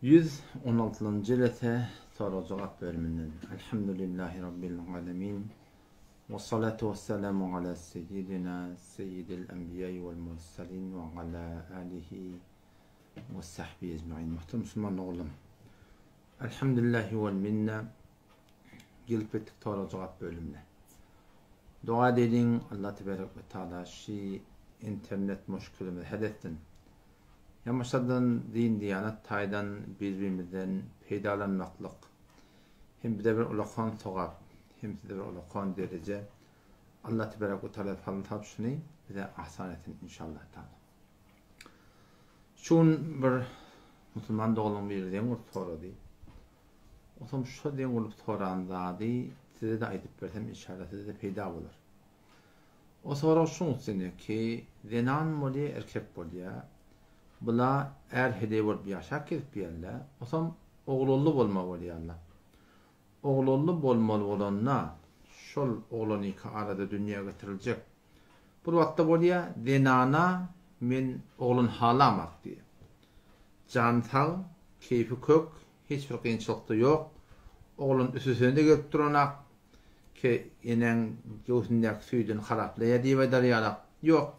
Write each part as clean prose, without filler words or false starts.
116-njy jelese sorag-jogap bölüminden. Elhamdülillahi Rabbil alemin. Ve salatu ve selamu ala seyyidina seyyidil enbiya vel mursalin ve ala alihi ve sahbihi ecmain. Muhterem Müslüman oğlum. Elhamdülillahi vel minna. Gelip ettik sorag-jogap bölümine. Doga edeliň Allah tebarek ve taala şi internet muşkilimizi hal etsin. Ýamaşadan din-diýanat taýdan bir-birimizden peýdalanmaklyk hem bize bir ulakan sogap, hem size bir ulakan dereje. Allah tebarek we taala salym salyp şuny bize asan etsin inşallah taala. Şu gün bir musulman doganyň biri zeň urup sorady. Otam şo zeň urup soran zady size-de aýdyp bersem inşallah size-de peýda bolar. O sorag şuň üstünde ki, zenan bolýa, erkek bolýa, bula är heleý bolup ýaşap gezip ýörler, osam oglanly bolmaly bolýarlar. Oglanly bolmaly bolanda, şol oglanyky arada dünýä getiriljek. Bir wagtda bolýa, zenana men oglan halamak diýýär. Jany sag, keýpi kök, hiç bir kynçylykda ýok, oglan üsüsene-de gelip duranak, Ke enäň göwsündäki süýdüni haraplaýar diýip aýdar ýalak. Ýok.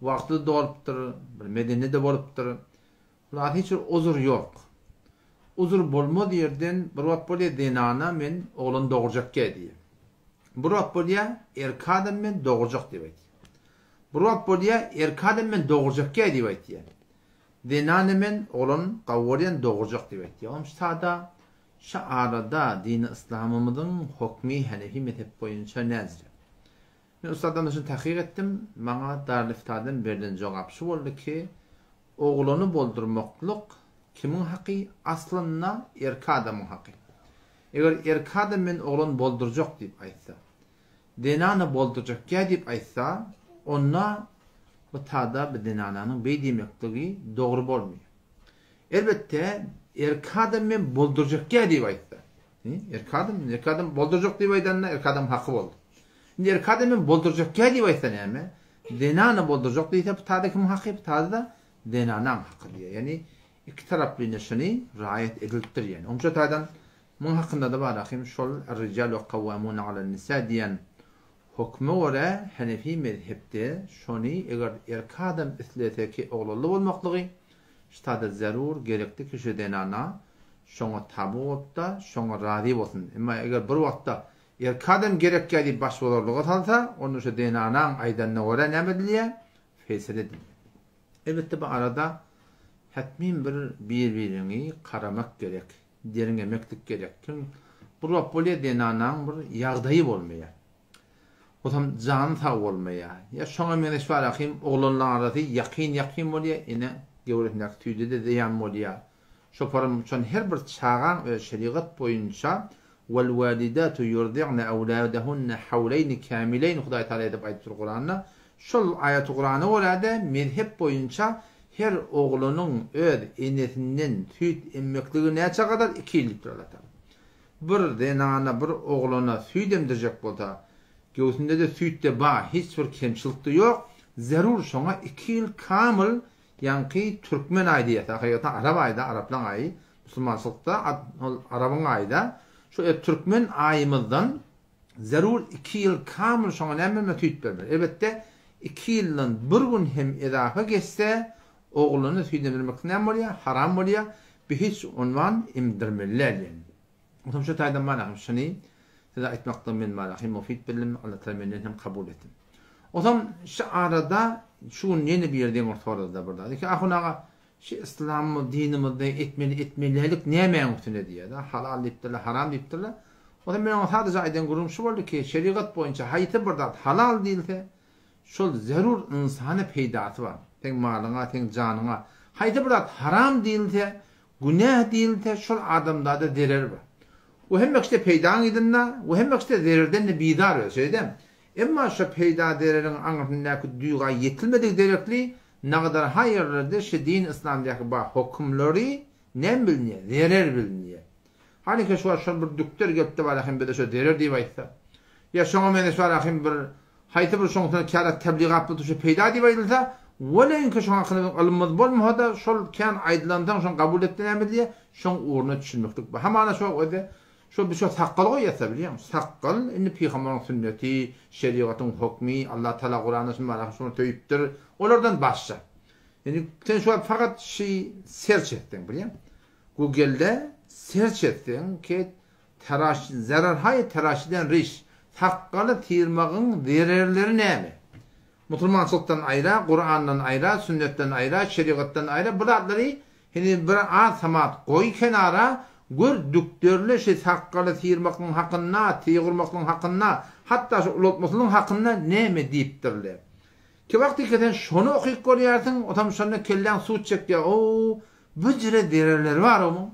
Wagty-da dolupdyr, bir medeni-de bolupdyr. Hulasy hiç bir uzur ýok. Uzur bolmaz ýerden bir wagt bolýar zenana men oglan dogurjakgä diýýär. Bir wagt bolýar erkek adam men dogurjak diýip aýtýar. Bir wagt bolýar erkek adam men dogurjakgä diýip aýtýar. Zenana men oglan gawy bolýan dogurjak diýip aýtýar. Onuň sada Şu arada dini yslamymyzyň hokmi henefi mezhep boýunça näzire? Men ussatdan şuny takyk etdim, maňa Darüliftadan berlen jogap şu boldy ki, oglany boldurmaklyk kimiň haky, aslynda erki adamyň haky. Eger erki adam men oglan boldurjak diýip aýtsa, zenana boldurjakýa diýip aýtsa, onda bu tada bu zenananyň beý diýmekligi dogry bolmaýar. Elbetde, erkek adam men boldurjakýa diýip aýtsa. Erkek adam, erkek adam boldurjak diýip aýdanda erkek adam haky boldy. Indi erkek adam men boldurjakýa diýip aýtsa näme? Zenana boldurjak diýse bu tada kimiň haky? Bu tada-da zenanaň haky diýýär. Ýagny iki taraplyna şuny raýat edilipdir ýagny. Oňça taýdan muň hakynda-da bar ahim şol Er-rijalu kawwamuna alen-nisa diýen Höküme görä Henefi mezhepde şony eger erkek adam islese ki oglanly bolmaklygy ştada zerur gerekli ki şu zenana şoňa taby bolupda şoňa razy bolsun emma eger bir wagtda erkek adam gerekýä diýip başbozarlyga salsa onda şu zenanaň aýdanyna görä näme edilýä feýsal edilýä. Elbetde bu arada hetmin bir bir biriňi garamak gerek Derňemeklik gerek. Kim bir wagt bolýar zenanaň bir ýagdaýy bolmaýar. Bolsam jany sag bolmaýar. Ýa şoňa meňzeş bar ahim oglanlaň arasy ýakyn ýakyn bolýar, ene göwresindäki süýde-de zyýan bolýar. Şoparam uçan her bir çagaň öz şerigat boýunça Wal walidatu ýurdi'ne awladahunne hawleýni kamileýn Hudaý Taala edip aýdypdyr Kuranda. Şol aýaty Kurana görä-de mezhep boýunça Her oglanyň öz enesinden süýt emmekligi näçe gadar? Iki ýyl diýipdir Allah Tagala. Bir zenana bir oglana süýt emdirjek bolsa, göwsünde-de süýt-de bar, hiç bir kemçilik-de ýok, zerur şoňa iki ýyl kamyl ýaňky türkmen aýy diýýäs, hakykatdan arap aýy-da, araplaň aýy, musulmançylykda ol arabyň aýy-da, şu türkmen aýymyzdan Zerur iki ýyl kamyl şoňa näme bermeli süýt bermeli. Elbetde iki ýyldan bir gün hem ezafa geçse ogluna süýt emdirmek näme bolýar haram bolýar bi hiç unwan emdirmeli däl ýani. Onsoň şu taýdan barahym şuny size aýtmakda men barahym mufid bildim Allah taala menden hem kabul etsin. Onsoň şu arada şu gün ýene bir ýerde bir soradylar bir zat. Ahun aga Şi yslam dinimizde etmeli etmelilik nämäň üstüne diýýär-de, halal diýipdirler, haram diýipdirler. Onsoň men oňa sadaja aýdan gürrüňim şu boldy ki, şerigat boýunça haýsy bir zat halal diýilse, şol zerur ynsana peýdasy bar. Seň malyňa, seň janyňa. Haýsy bir zat haram diýilse, günäh diýilse, şol adamzada zereri bar. We hemme kişide peýdaň yzynda, we hemme kişide zererden-de bizar öz, şeýle dälmi? Emma şo peýda-zereriň aňyrsyndaky duýga ýetilmedigi derekli, Nagadar haýyrlarda şi din yslamdaky bar hokumlary näme bilinýär? Zerer bilinýär. Hanyka şu wagt şol bir dükder gelipde bar ahim bize şo zerer diýip aýtsa. Ýa şoňa meňzeş bar ahim bir haýsy bir şoň üstüne kärat tebligat bolsa şo peýda diýip aýdylsa, Weleýinki şoň hakynda biziň ylmymyz bolmasa-da, şol kän aýdylansoň şony kabul etdi näme diýýär, şoň ugruna düşünmeklik bar. Hamana şo özi şo biz şo sakgal goýýas-da bilýäňmi? Sakgal indi pygambaryň sünneti, şerigatyň hokmy, Allah Tagala Kuranda şuny baraka şuny söýüpdir. Olardan başga. Indi sen şu wagt fakat şi serç etseň bilýäňmi? Google-de serç etseň ki teraş zerarhaý teraşiden riş sakgaly syrmagyň zererleri näme? Musulmançylykdan aýra, Kurandan aýra, sünnetden aýra, şerigatdan aýra bu zatlary heniz bir az samat goý kenara, gör dükderli şi sakgaly syrmaklygyň hakynda, tygurmaklygyň hakynda, hatda şu ulaltmasynyň hakynda näme diýipdirler. Ki wagty ki sen şony okyp görýärsiň, otam şonda kelläň suw çekýär, ow, bu jire zererleri bar omuň.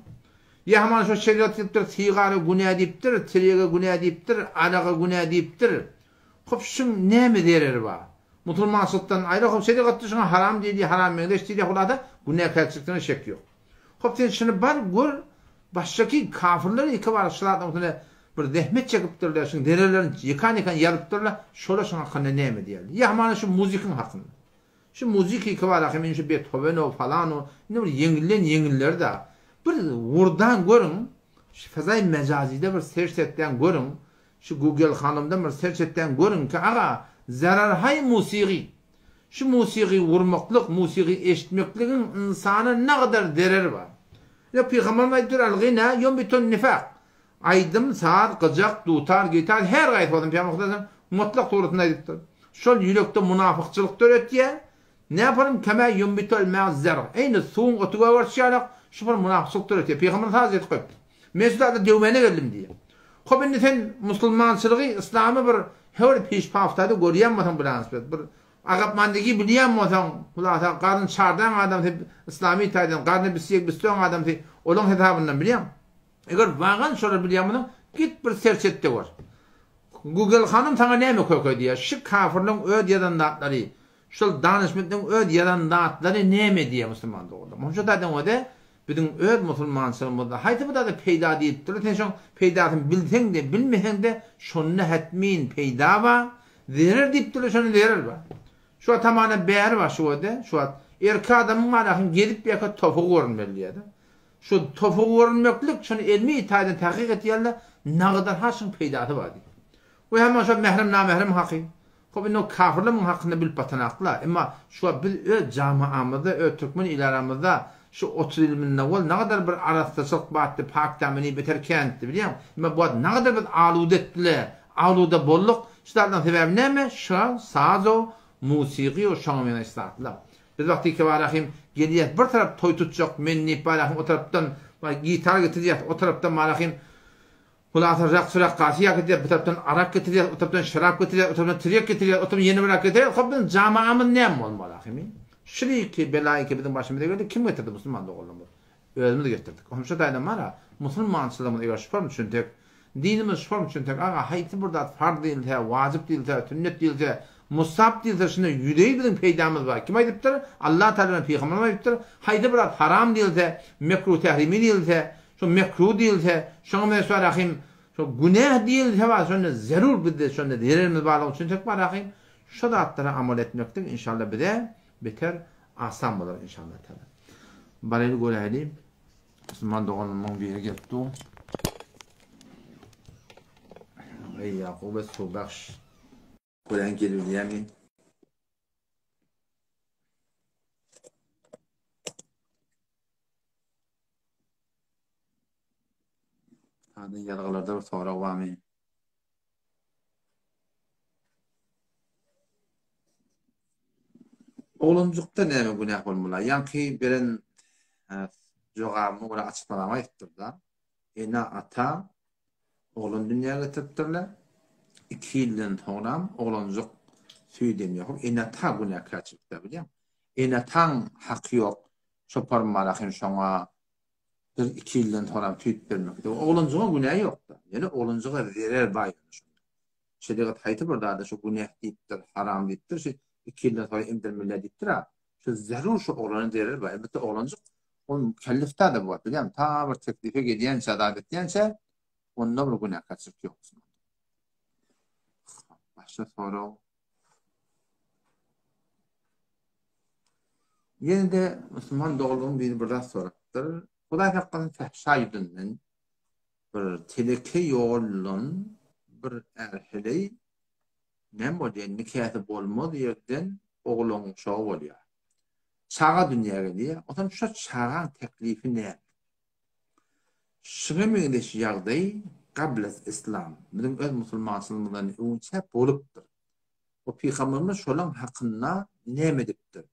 Ýa hamana şo şerigat diýipdir, sigara günä diýipdir, tirýege günä diýipdir, araga günä diýipdir. Hop şuň näme zereri bar? Musulmançylykdan aýra hop şerigatda şuňa haram diýilýär, haram meňzeş diýilýär hulasa günäkärçilikden şek ýok. Hop sen şuny bar gör başgaky kafirler ýeke bar şu zatlaryň üstüne bir zähmet çekipdirler şuň zererlerini ýekan-ýekan ýazypdyrlar şolar şuň hakynda näme diýerler? Ýa hamana şu muzikiň hakynda. Şu muzik ýeke bar ahy men şu Bethoweno falano indi bir ýeňilden ýeňilleri-da. Bir wurdan görüň şu fezaý mejazide bir sežde etýän görüň Şu Google hanymdan bir serç etdäň görüň ki aga zararhaý musygy şu musygy urmaklyk musygy eşitmekligiň ynsana nagadar zereri bar. Ine pygamberimiz aýdypdyr al gina ýunbitun nifak aýdym saz gyjak dutar gitar her gaýsy bolsun pygamber sallallahu mutlak suratynda aýdypdyr. Şol ýürekde munafykçylyk döretýär Näparyň kema ýunbitul ma'u zerg, eýni suwuň oty gögertişi ýalak, şu bir munafykçylyk döretýär. Pygamber saz edip goýupdyr. Men şu zada döwmäne geldim diýýär. Hop indi sen musulmançylygy, yslamy bir her piş-paftada görýän bolsaň bilansbet, bir agapmandigi bilýän bolsaň, hulasa garny çardaň adamsy yslamy taýdan, garny bisýek bistöň adamsy, olaň hesabyndan bilýäň. Eger wagan şolary bilýän bolsaň, git bir serç et-de gör. Google hanym saňa näme köke diýýär? Şu kafirleň öz ýazan zatlary, Şol danyşmentleň öz ýazan zatlary näme diýýär musulman doganlar. Muny şu taýdan özi biziň öz musulmançylygymyzda haýsy bir zada peýda diýipdirler, sen şoň peýdasyny bilseň-de, bilmeseň-de şonda hetmin peýda bar, zerer diýipdirler şonda zerer bar. Şu wagt hamana bäri bar şu wagtda, şu wagt erkek adamyň manasyny gezip ýaka topugy görünmeli diýýär-de. Şu topugy görünmeklik şony elmi taýdan takyk etýärler, nagydar haşyň peýdasy bar diýip. We hemma şo mährem namährem haky. Hop indi o kafirler muň hakynda bilip batanakla. Emma şu wagt biz öz jamaamyzda, öz türkmen il aramyzda şu 30 ýyl mundan owal nagadar bir arassaçylyk batdy, pak damyny beter käntdi bilýäňmi? Emma bu wagt nagadar biz aluda etdiler, aluda bolduk. Şu zatlaryň sebäbi näme? Şa, sazo, musigy şoňa meňzeş zatlar. Biz wagty kibarahym gelýäs bir tarap toý tutjak men diýip barahym o tarapdan gitar getirýäs o tarapdan barahym Hulasa raks rakkasy ýa gidýär, bu tarapdan arak getirýär, o tarapdan şerap getirýär, o tarapdan tirýek getirýär, o tarapdan ýene bir zat getirýär. Hop biziň jamaamyz näme bolmaly ahymy? Şiriki belaýyky biziň başymyza geldi, kim getirdi musulman doganlarymyz? Özümiz getirdik. Onuň şu taýdan bar-a, musulmançylygymyz eger şu form düşünsek, dinimiz şu form düşünsek, aga haýsy bir zat farz diýilse, wajyp diýilse, sünnet diýilse, mustahap diýilse şunda ýüzeý biziň peýdamyz bar. Kim aýdypdyr? Allah Tagala bilen pygamberimiz aýdypdyr. Haýsy bir zat haram diýilse, mekruh tährimi diýilse, Şo mekruh diýilse, şoňa meňzeş bar ahym, şo günäh diýilse bar, şonda zerur bizde şonda zererimiz barlygy üçin tek bar ahym, şo zatlara amal etmeklik inşallah bize beter asan bolar inşallah taala. Baraýly göräýli. Musulman doganymyň biri gelip dur. Eý Ýakup Subahş. Gören gelibilýärmi? Hany ýazgylarda bir sorag barmy? Oglanjykda näme günäh bolmaly? Ýaňky beren jogabyma görä açyklamagy aýtdyr-da. Ene-ata oglan dünýä getiripdirler. Iki ýyldan soňram oglanjyk süýt emýär. Ene-ata günäkärçilikde bilýäňmi? Ene-ataň haky ýok. Çopar Malahym şoňa bir iki ýyldan soňram süýt bermekde. Oglanjyga günä ýok-da. Ýöne oglanjyga zerer bar ýöne şonda. Şerigat haýsy bir zada şu günäh diýipdir, haram diýipdir, şu iki ýyldan soňra emdirmeli diýipdir-a. Şu zerur şu oglana zerer bar. Elbetde oglanjyk ol mükellef-dä-de bu wagt, bilýäňmi? Ta bir teklife gelýänçä, zat etýänçä onda bir günäkärçilik ýok. Başga sorag? Ýene-de musulman doganlaryň biri bir zat sorapdyr. Hudaý saklasyn fähşa ýüzünden bir teleke ýoldan bir är-heleý näme bolýar, nikasy bolmaz ýerden oglan-uşagy bolýar. Çaga dünýä gelýär. Onsoň şo çagaň teklifi näme? Şuňa meňzeş ýagdaý gablez islam, biziň öz musulmançylygymyzdan öňçä bolupdyr. We pygamberimiz şolaň hakynda näme edipdir?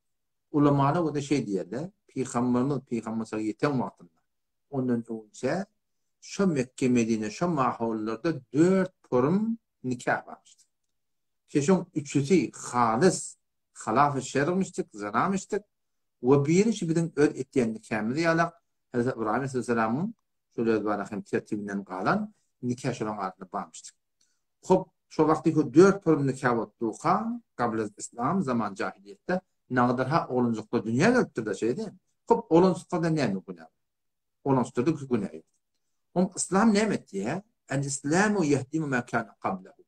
Ulamalar bolsa şeý diýerler, Pygamberimiz pygamberçilige ýeten wagtynda, ondan öňçä şo Mekge-Medine şo mahollarda dört porum nikah barmyşdyr. Ki şoň üçüsi halys halafy şergmişdik, zynamyşdyk, we biri şu biziň öz etýän nikämiz ýalak, Hezreti Ybraýym aleyhisselamyň şol öz bara hem tertibinden galan nika şolaň arasynda barmyşdyr. Hop, şo wagty hü dört purym nika bolupdyka, gablez islam, zaman jahiliýetde, nagadar ha oglanjyklar dünýä gelipdir-de şeýle. Hop, oglanjyklarda näme günä bar? Oglanjyklarda günä ýok. Hom islam näme etýär? El islamu ýehdimu ma kana qablehu.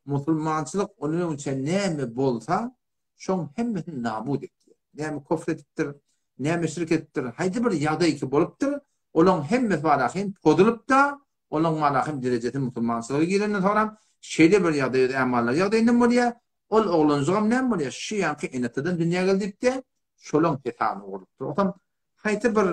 Musulmançylyk ondan öňçe näme bolsa, şoň hemmesini nabut etdi. Näme kofr edipdir, näme şirk edipdir, haýsy bir ýagdaý ki bolupdyr, olaň hemmesi barahym pozulypda, olaň barahym derejesi musulmançylyga girenden soňram şeýle bir ýagdaý öz ämallary ýagdaýyndan bolýar, ol oglanjygam näme bolýar, şu ýanky ene-atadan dünýä geldi diýipde, şolaň hesabyna gurlupdyr. Otam haýsy bir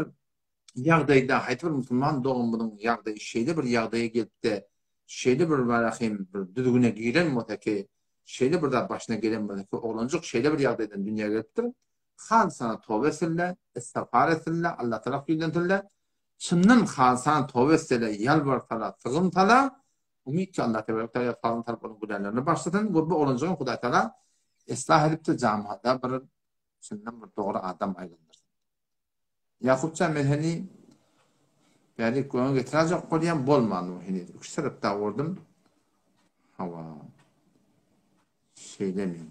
ýagdaýda haýsy bir musulman doganymyzyň ýagdaýy şeýle bir ýagdaýa gelipde, şeýle bir barahym bir düzgüne giren bolsa ki, şeýle bir zat başyna gelen bolsa ki, oglanjyk şeýle bir ýagdaýdan dünýä gelipdir, halysana toba etsinler, istigfar etsinler, Alla tarap ýüzlensinler, çyndan halysana toba etseler, ýalbarsalar, sygynsalar, umyt ki Alla tebarek teala salgyn salyp onuň günälerini bagyşlasyn we bu oglanjygam Hudaý taala islah edipdir, jamada bir çyndan bir dogry adam aýlandyrsyn. Ýakupjan men heni bärik göňe getiräjek bolýan bolmandy bu heniz. Üç tarap dag gördüm. Hawa. Şeýlemi?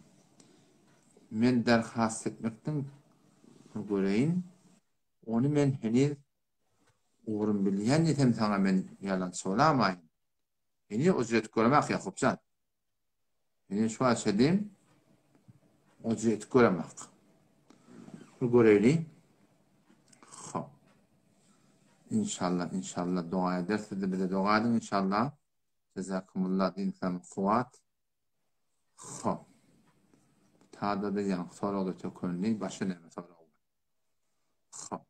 Men derhast etmekden göreýin. Ony men heniz ugrun bilýän diýsem saňa men ýalan solamaýyn. Heniz o jüret göremak Ýakupjan. Ine şu açalyň. Ocu etip göremek. Bir göreli. Hop. İnşallah, inşallah dua eder. Siz de bize dua edin inşallah. Jazakumullah insan kuvat. Hop. Tada da ýaňky soragda tökönli. Başga näme sorag bar? Hop.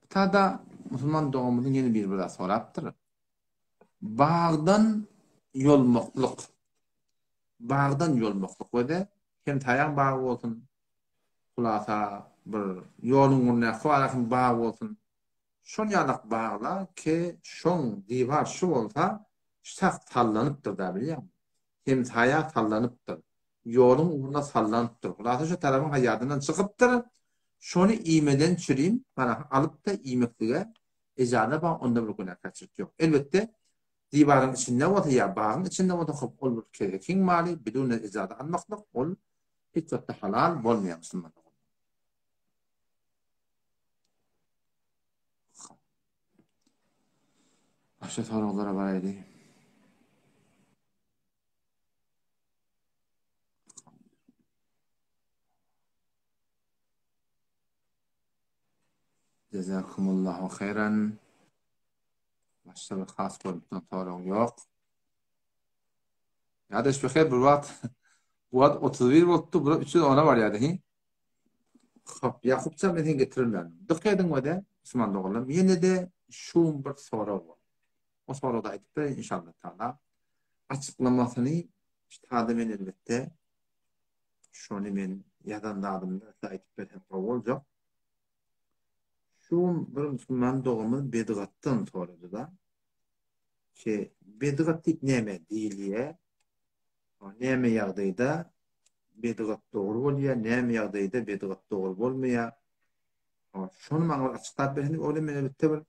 Tada musulman doganymyzyň ýene bir bir sorapdyr. Bagdan ýolmaklyk. Bagdan ýolmaklyk we-de hemsaýaň bagy bolsun, hulasa bir ýoluň ugrundaky arasyň bagy bolsun. Şol ýalak baglar ke şoň diwar şu bolsa şah sallanypdyr-da bilýäňmi? Hemsaýa sallanypdyr. Ýoluň ugruna sallanypdyr. Hulasa şu tarapyň haýadyndan çykypdyr. Şony iýmeden çürim, garahy alyp-da iýmeklige Ejaza bar, onda bir günäkärçilik ýok. Elbetde, diwaryň içinde bolsa ýa bagyň içinde bolsa, hop, ol bir kezekiň maly, bidune ejaza almaklyk, ol hiç wagtda halal bolmaýar musulmanlara. Başga soraglara baraýly. Jezakumullahu haýran. Başga bir has görnüşden sorag ýok. Ýa-da şu bir wagt bu wagt 31 bolupdy, bu 310-a barýardy, hi? Hop, Ýakupjan men seni getirilmän. Dykgat ediň we-de, musulman doganlarym, ýene-de şu bir sorag bar. O soragy aýdyp bereýin inşallah taala. Açyklamasyny ştada men elbetde şony men ýazan zadymda size aýdyp bersem gowy boljak. Şu gün bir musulman doganymyz bedgatdan sorady-da. Ki bedgat diýip näme diýilýär? Näme ýagdaýda bedgat dogry bolýar, näme ýagdaýda bedgat dogry bolmaýar? Şony maňa bir açyklap bersin diýip, ol men elbetde bir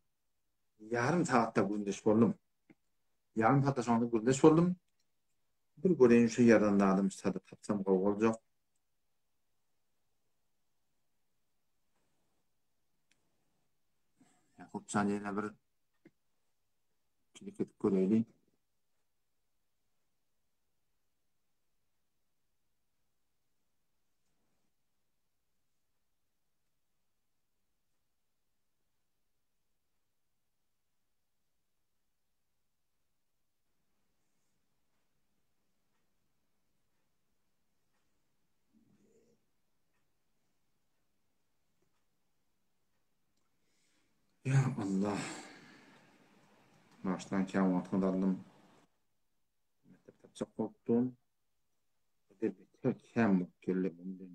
ýarym sagatda gürrüňdeş boldum. Ýarym sagatda şoňa gürrüňdeş boldum. Bir göreýin şu ýazan zadymy sadyp tapsam gowy boljak. Ýakupjan ýene bir klik edip göreýli. Ýa Allah. Başdan kän wagtyňyzy aldym. Mekdep tapjak bolupdym. Bir beter kän bolup geldi bundan.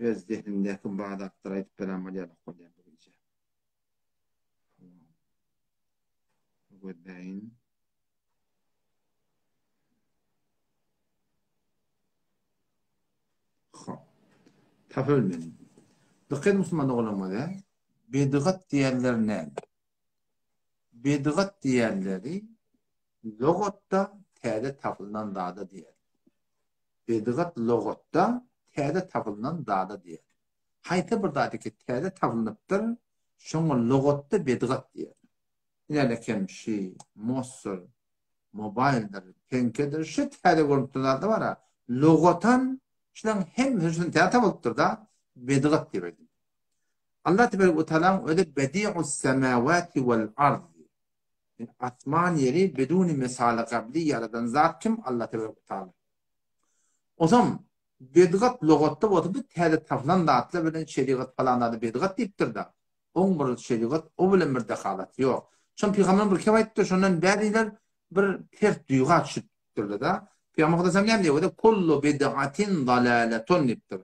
Öz zehnimdäki bar zatlary aýdyp beren bolýar bolýar bu gije. Gözläýin. Hop. Tapybilmedim. Dykgat musulman doganlarymyza, bedigat diýenler näme? Bedigat diýenleri logatda täze tapylan zada diýer. Bedigat logatda täze tapylan zada diýer. Haýsy bir zat ki täze tapylypdyr, şoňa logatda bedigat diýer. Ine kem şi, mossur, mobaýldyr, peňkedir, şu täze görnüp duran zatlar bar-a, logatan şularyň hemmesi şundan täze tapylypdyr-da, bedigat diýip aýdylýar. Allah tebarek we taalaň özi bedi'us semawati wal ard. Yani asman ýeri beduni mesaly gabli ýaradan zat kim? Allah tebarek we taala. Ozam bedigat logatda bolsa bu täze tapylan zatlar bilen şerigat falan zady bedigat diýipdir-de. Oň bir şerigat o bilen bir dehalaty ýok. Şon pygamber bir kep aýtdy, şondan bäriler bir ters duýga düşüpdirler-de. Pygamber Hudaýam näme diýýär? Kullu bid'atin dalaletun diýipdir.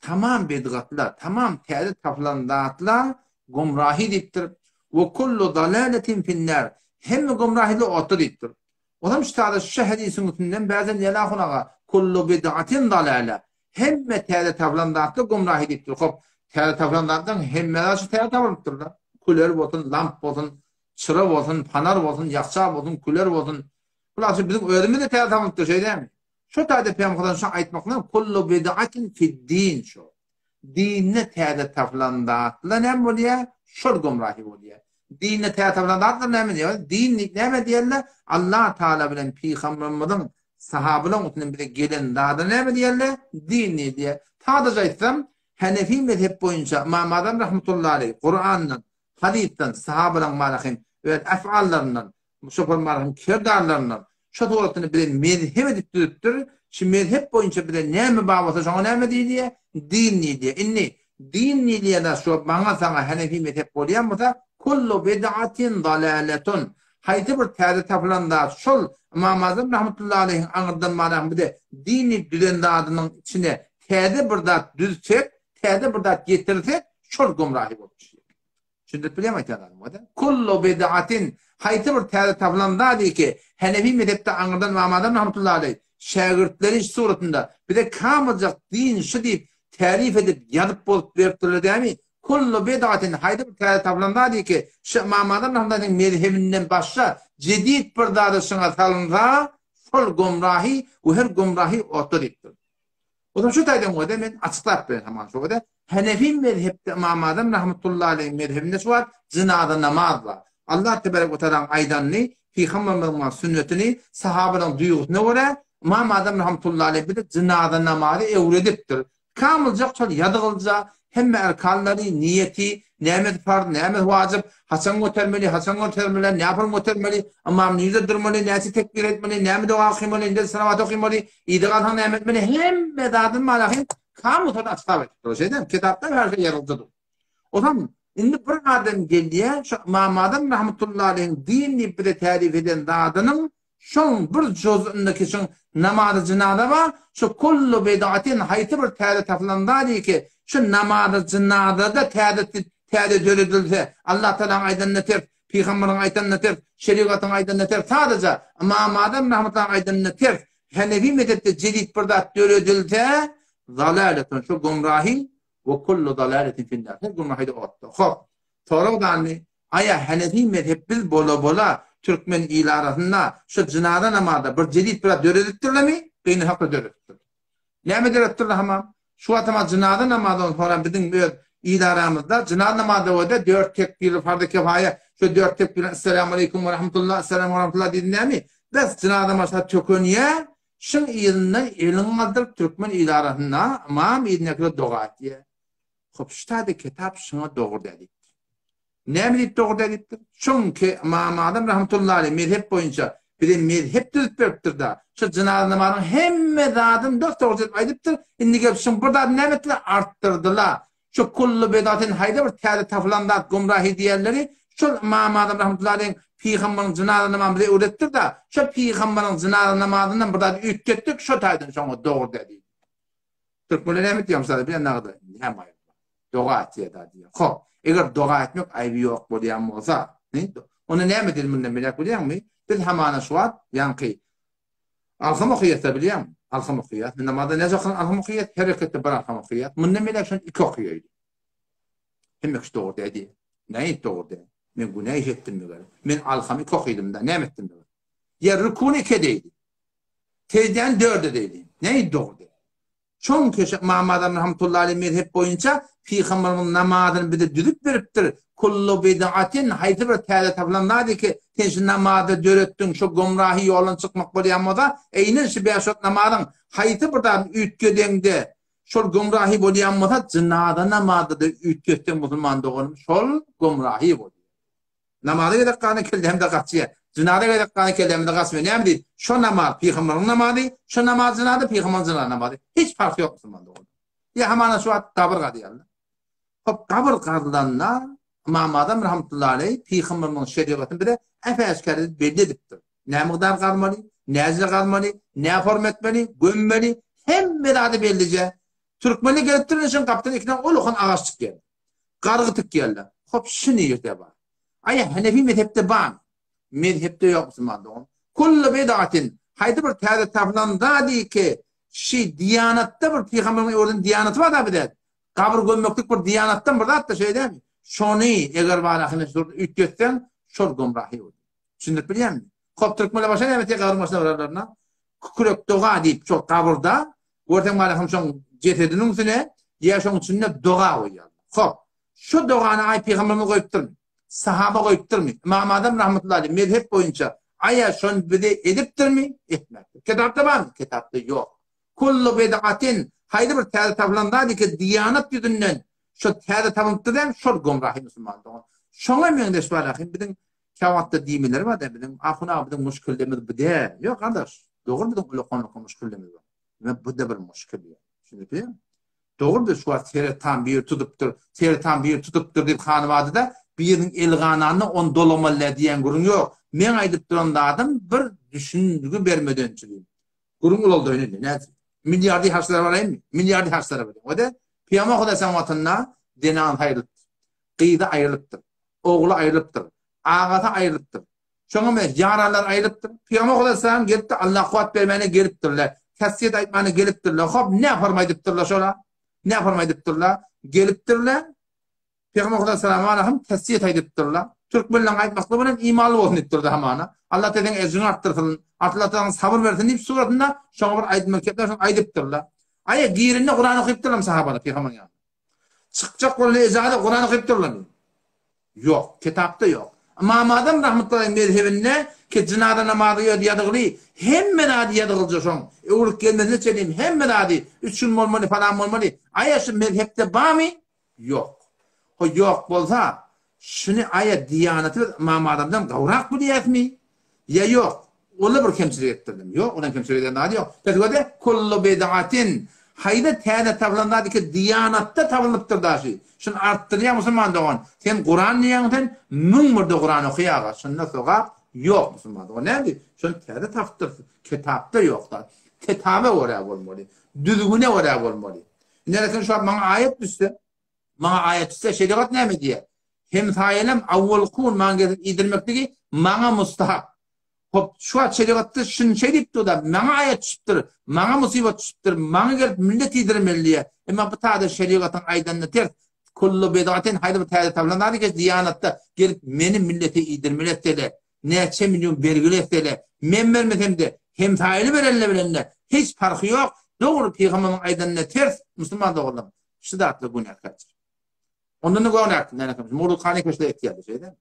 Tamam bidgatlar, tamam täze tapylan zatlar gumrahy diýipdir. We kullu dalaletin finnar. Hemme gumrahylar otda diýipdir. Onam şu taýda şu hadisiň üstünden bäzen ýa aga kullu bid'atin dalale. Hemme täze tapylan zatlar gumrahy diýipdir. Hop, täze tapylan zatlaryň hemme zady şu täze tapylypdyr-da. Küler bolsun, lamp bolsun, çyra bolsun, fanar bolsun, ýakça bolsun, küler bolsun. Bular şu biziň özümiz-de täze tapylypdyr, şeý dälmi? Şu taýda Pygamberimiz şu aýtmaklygy kullu bid'atin fid-din şu. Dinde täze tapylan zatlar näme bolýar? Şol gumrahy bolýar. Dinde täze tapylan zatlar näme diýýär? Din diýip näme diýerler? Allah Taala bilen Pygamberimiziň sahabalaryň üstünden bize gelen zada näme diýerler? Din diýilýär. Sadaja aýtsam, Hanefi mezhep boýunça Ymam Azam rahmetullahi aleýh Kurandan, hadysdan, sahabalaryň malahym öz afallaryndan, şoför malahym kerdarlaryndan şo suratyny bize mezhep edip düzüpdir. Şu mezhep boýunça bize näme bar bolsa şoňa näme diýilýär? Din diýilýär. Indi din diýilýän zat şo maňa saňa Hanefi mezhep bolýan bolsa, kullu bid'atin dalaletun. Haýsy bir täze tapylan zat şol Ymam Azam rahmetullahi aleýhiň aňyrdan malahym bize din diýip düzen zadynyň içine täze bir zat düzsek, täze bir zat getirsek, şol gumrahy bolup düşýär. Düşündirip bilýärmi aýtýan zadymy? Wada. Kullu bid'atin haýsy bir täze tapylan zat ki, Hanefi mezhepde aňyrdan Ymam Azam rahmetullahi aleýh şägirtleri suratynda bize kamyljak din şu diýip tärif edip ýazyp bozup beripdirler dämi? Kullu bid'atin haýsy bir täze tapylan zat ki, şu Ymam Azam rahmetullahi aleýhiň mezhebinden başga jedid bir zady şuňa salynsa, şol gumrahy we her gumrahy otda diýipdir. O zaman şu taýdan görä men açyklap berin haman şu görä. Hanefi mezhepde Ymam Azam rahmetullahi aleyh mezhebinde şu bar, jynaza namaz bar. Allah tebarek we taalaň aýdanyny, pygamberimiziň sünnetini, sahabalaryň duýgusyna görä Ymam Azam rahmetullahi aleyh bize jynaza namazy öwredipdir. Kamyljak şol ýazygylja hemme erkanlary, niýeti, nämesi farz, nämesi wajyp, haçan götermeli, haçan götermeli, näpil götermeli, ymam nirde durmaly, näçe tekbir aýtmaly, näme doga okymaly, nirde salawat okymaly, yza galsaň näme etmeli, hemme zadyny malahyň kamyl açyklap aýdypdyr. Şeýdem kitapda her şey ýazylgydyr. Onam indi bir adam gelýär, şu Ymam Azam rahmetullahi aleýhiň din diýip bize tärif eden zadynyň Şoň bir juz'undaki şoň namazy jynaza bar, şu kullu bid'atin haýsy bir täze tapylan zat ki, şu namazy jynazada täze täze döredilse, Allah Tagalaň aýdanyna ters, Pygamberiň aýdanyna ters, şerigatyň aýdanyna ters, sadaja Ymam Azam rahmetullahyň aýdanyna ters, Hanefi mezhepde jedid bir zat döredilse, zalaletun şu gumrahy we kullu zalaletin finnar. Her gumrahy-da otda. Hop. Sorag dandy, Aýa Hanefi mezhep biz bola-bola türkmen ili arasynda şu jynaza namazda bir jedit bir zat döredipdirlermi? Gynanakda döredipdirler. Näme döredipdirler hamam? Şu wagt hamam jynaza namazyndan soňra biziň öz il aramyzda jynaza namazda bolsa dört tekbirli farzy kifaýa şu dört tekbir Esselamu aleýkum we rahmetullah Esselamu rahmetullah diýdi näme? Bes jynaza namazda tökünýä şuň yzyndan elin galdyryp türkmen il arasynda ymam yzyndakiler doga etýär. Hop şu taýda kitap şuňa dogry däl diýipdir. Näme diýip dogry däl diýipdir? Çünki Ymam Azam rahmetullahi aleýh mezhep boýunça bize mezhep düzüp beripdir-de. Şu jynaza namazyň hemme zadyny dos-dogry edip aýdypdyr. Indi gelip şuň bir zadyny näme etdiler? Artdyrdylar. Şu kullu bidatin haýda bir täze tapylan zat gumrahi diýenleri şol Ymam Azam rahmetullahi aleýhiň pygamberiň jynaza namazyny bize öwretdir-da, şo pygamberiň jynaza namazyndan bir zady üýtgetdik, şo taýdan şoňa dogry dä diýdi. Türkmenler näme diýýär mysal bilen nagda näme aýyp bar? Doga etýär-da diýýär. Hop, eger doga etmek aýby ýok bolýan bolsa, onda näme edeli mundan beýläk bilýäňmi? Biz hamana şu wagt ýaňky Alham okaýas-da bilýäňmi? Alham okaýas. Namazda näçe okaň alham okaýas? Her reketde bir alham okaýas. Mundan beýläk şony iki okaýaýly. Hemme kişi dogry däl diýýär. Nähili dogry däl? Men günä iş etdim meger. Men alhamy iki okadym-da, näme etdim meger? Ýa rukuny iki edeýdi. Sejdäni dört edeýdi. Nähili dogry däl? Çünki Şyh Muhammad Azam rahmetullahi aleýh mezhep boýunça Pygamberimiz namazyny bize düzüp beripdir. Kullu bid'atin haýsy bir täze tapylan zat ki, sen şu namazy döretdiň, şu gumrahy ýoldan çykmak bolýan bolsa, eýnen şu bäş wagt namazyň haýsy bir zadyny üýtgedeňde, şol gumrahy bolýan bolsa, jynaza namazda-da üýtgetseň musulman doganym, şol gumrahy bolýar. Namaza gezek galanda kellämde gaçýar. Jynaza gezek galanda kellämde gaçmaýar. Näme diýip? Şo namaz pygamberiň namazy, şo namaz jynaza pygamberiň jynaza namazy. Hiç parhy ýok musulman dogan. Ýa hamana şu wagt gabyr gazýarlar. Hop gabyr gazylanda Ymam Azam rahmetullahi aleýh pygamberimiziň şerigatyny bize äp-äşgär edip belli edipdir. Näme mukdar gazmaly, näce gazmaly, nä forma etmeli, gömmeli, hemme zady bellije. Türkmenler gelipdir ine şoň gapdan ikiden ulukan agaç çykýar. Gargy tikýärler. Hop şu nirde bar? Aý Hanefi mezhepde barmy? Mezhepde ýok musulman dogan. Kullu bidatin haýsy bir täze tapylan zady ki şi diýanatda bir pygamberiň öwreden diýanaty bar da bize. Gabyr gömmeklik bir diýanatdan bir zat da şeý dälmi? Şony eger bar ahine şurada üýtgetseň şol gomrahy bolýar. Düşündirip bilýärmi? Hop türkmenler başa näme etýär gabyryň başyna bararlarynda? Kükrek doga diýip şol gabyrda Görseň bana hem şoň jesediniň üstüne ýa şoň içinde doga goýýarlar. Hop, şu dogany aý pygamberimiz goýupdyrmy? Sahaba goýupdyrmy? Ymam Azam rahmetullahi aleýh mezhep boýunça aýa şony bize edipdirmi? Etmäpdir. Kitapda barmy? Kitapda ýok. Kullu bid'atin haýsy bir täze tapylan zat ki diýanat ýüzünden şo täze tapylypdyr diýen şol gomrahy musulman dogan. Şoňa meňzeş bar ahim biziň käwagtda diýmeleri bar-da biziň ahun aga biziň muşkillemiz bu däl. Ýok gardaş, dogry biziň uly-uly muşkillemiz bar. Ine bu-da bir muşkil ýa. Düşündikmi? Dogrudyr şu wagt seretan biri tutupdyr, seretan biri tutupdyr diýip Hanybadada biriniň eli gananda ony dolamaly däl diýen gürrüň ýok. Meň aýdyp duran zadym bir düşündigi bermedençiligim. Gürrüň ulaldaýyn indi. Nädip? Milliardy harçlara baraýynmy? Milliardy harçlara baraýyn. O-da Pyýama Hudaýsaň watanyna zenan aýrylypdyr. Gyzy aýrylypdyr. Ogly aýrylypdyr. Agasy aýrylypdyr. Şoňa meňzeş ýaranlar aýrylypdyr. Pygamber Aleyhisselam gelipdir, Allah kuwwat bermäne gelipdirler. Tasýet aýtmana gelipdirler. Hop, ne forma aýdypdyrlar şola? Ne forma aýdypdyrlar? Gelipdirler. Pygamber Aleyhisselam alahym tasýet aýdypdyrlar. Türkmenleň aýtmaklygy bilen imanly bolsun diýipdir hamana. Allah teziň ejrini artdyrsyn, Allah teziň sabyr bersin diýip suratynda şoňa bir aýdym kepler şoň aýdypdyrlar. Aýa girende Kuran okypdyrlar sahabalar pygamberiň ýanynda. Çykjak bolanda ejaza Kuran okypdyrlarmy? Ýok, kitapda ýok. Ymam Azam rahmetullahi mezhebinde ki jynaza namazy öz ýazygly, hemme zady ýazyglyja şoň. Öwrülip gelmesine çenli hemme zady, üç gün bolmaly, falan bolmaly. Aýa şu mezhepde barmy? Ýok. Ho ýok bolsa, şuny aýa diýanaty biz Ymam Azamdan gowrak bilýäsmi? Ýa ýok, ol-da bir kemçilik etdirdim. Ýok, onuň kemçilik eden zady ýok. Pes göze, kullu bid'atin, haýsy täze tapylan zat ki diýanatda tapylypdyr daşy. Şuny artdyrýaň musulman dogan. Sen Kuran diýýäň sen, 1001 de Kuran okaýaga, şunda sogap ýok musulman dogan. Näme diýip? Şuny täze tapypdyrsyň. Kitapda ýok zat. Kitaba görä bolmaly. Düzgüne görä bolmaly. Indi sen şu wagt maňa aýat düşse, Maňa aýat düşse, şerigat näme diýýär? Hemsaýalam awwalky gün maňa gezip iýdirmekligi maňa mustahap. Hop, şu wagt şerigatda şuny şeý diýip dur-da, maňa aýat düşüpdir, maňa musybat düşüpdir, maňa gelip millet iýdirmeli diýýär. Emma bu taýda şerigatyň aýdanyna ters, kullu bid'atin haýsy bir täze tapylan zat eken, diýanatda gelip meni millete iýdirmeli etsele, näçe million bergili etsele, men bermesem-de, hemsaýaly berenle bilende hiç parhy ýok, dogry pygamberimiziň aýdanyna ters, musulman doganlarym. Şu zatlar günäkärdir. Ondan da göwnäkdir, näme etmiş? Murut hany köşde etýärdi, şeýle.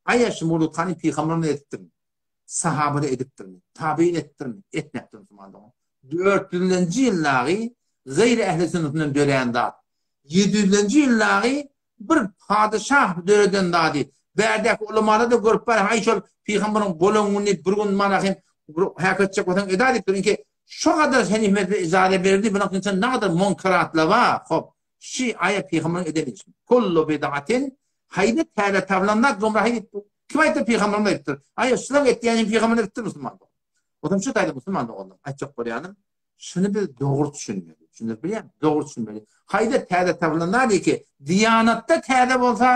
Aýa şu Murut hany pygamberimiz edipdirmi? Sahabada edipdirmi? Tabiin edipdirmi? Etmepdir musulman dogan. 400-nji ýyldagy gaýry ähli sünnetinden dörän zat. 700-nji ýyldagy bir padyşah döreden zady. Bärdäki ulamalar da görüp bar, aý şol pygamberiň bolan güni bir gün mana hem häk etjek bolsaň eda diýipdir. Inki Şo gadar heniz mesele ijaza berildi, bunuň üçin nagadar munkaratlar bar, hop. Şi aýa pygamberiň eden işi. Kullu bid'atin haýda täze tapylan zat gumrahy diýipdir. Kim aýtdy pygamberimiz aýdypdyr. Aýa şulaň etýäni pygamber edipdir musulman dogan. Otam şu taýda musulman doganlar aýtjak bolýanym şuny biz dogry düşünmeli. Düşündirip bilýän, dogry düşünmeli. Haýda täze tapylan zat ki diýanatda täze bolsa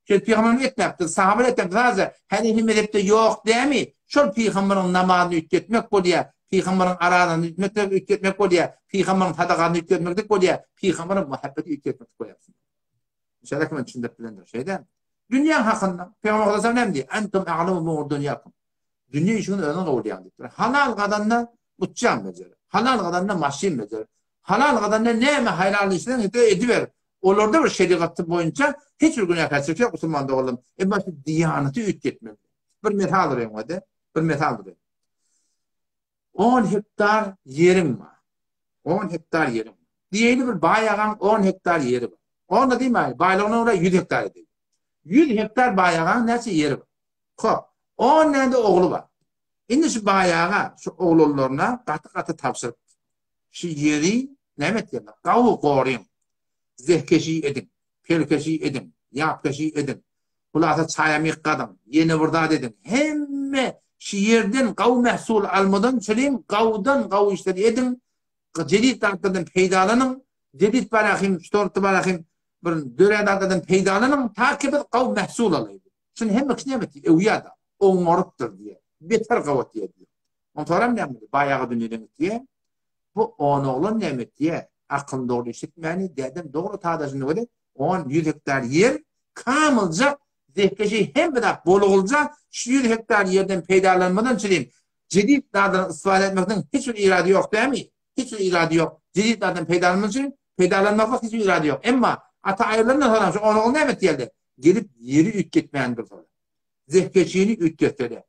Şeýle pygamberimiz etmäpdir, sahabalar etmäpdir. Sadece Hanefi mezhepde ýok dämi? Şol pygamberiň namazyny üýtgetmek bolýar, pygamberiň arazyny üýtgetmek üýtgetmek bolýar, pygamberiň sadakasyny üýtgetmeklik bolýar, pygamberiň muhabbeti üýtgetmeklik bolýar. Inşallah kim düşündirip bilendir. Şeýle. Dünýäň hakynda Pygamber sallallahu näme diýýär? Entum a'lamu bi umur dunýakum. Dünýä işiňizi özüňiz gowy bilýäňiz diýipdir. Halal gazanda uçjan bejer. Halal gazanda maşyn bejer. Halal gazanda näme halal işleň ediber. Olarda bir şerigaty boýunça hiç bir günäkärçilik ýok musulman doganlarym. Emma şu diýanaty üýtgetmeli. Bir mysal bereýin wede. Bir mysal bereýin. 10 hektar ýeriň bar. 10 hektar ýeriň. Diýeli bir baý agaň 10 hektar ýeri bar. 10 da diýmäýin, baýlygyna görä 100 hektar edeyli. 100 hektar baý agaň näçe ýeri bar? Hop, 10 näde ogly bar. Indi şu baý aga şu oglanlaryna gaty-gaty tabşyrypdyr. Şu ýeri näme etýärler? Gawy goryň. Zehkeşi ediň, pelkeşi ediň, ýapkeşi ediň. Hulasa çaýamyk gazyň, ýene bir zat ediň. Hemme şu ýerden gawy mähsul almadan çyryň, gawudan gawy işleri ediň. Jedit zatlardan peýdalanyň. Jedit barahim, ştorty barahim bir dörän zatlardan peýdalanyň, ta ki biz gawy mähsul alaýlyk. Şuny hemme kişi näme etdi? Öwýär-de. Oňarypdyr diýýär. Beter gawy etýär diýýär. Onsoňam näme boldy? Baýagy dünýeden gitýär. Bu on oglan näme etýär? Akylyny dogry işletmäni, dädem dogry tadaşyny weli, on, ýüz hektar ýer, kamyljak, zehkeşi hemme zat bolugylja, şu ýüz hektar ýerden peýdalanmadan çyrim, jedit zatlaryň istifade etmekden hiç bir irady ýok dämi? Hiç bir irady ýok. Jedit zatdan peýdalanmak üçin, peýdalanmaklyk hiç bir irady ýok. Emma ata aýrylandan soňam şu on oglan näme etýärler? Gelip ýeri üýtgetmän dursalar. Zehkeşini üýtgetsede.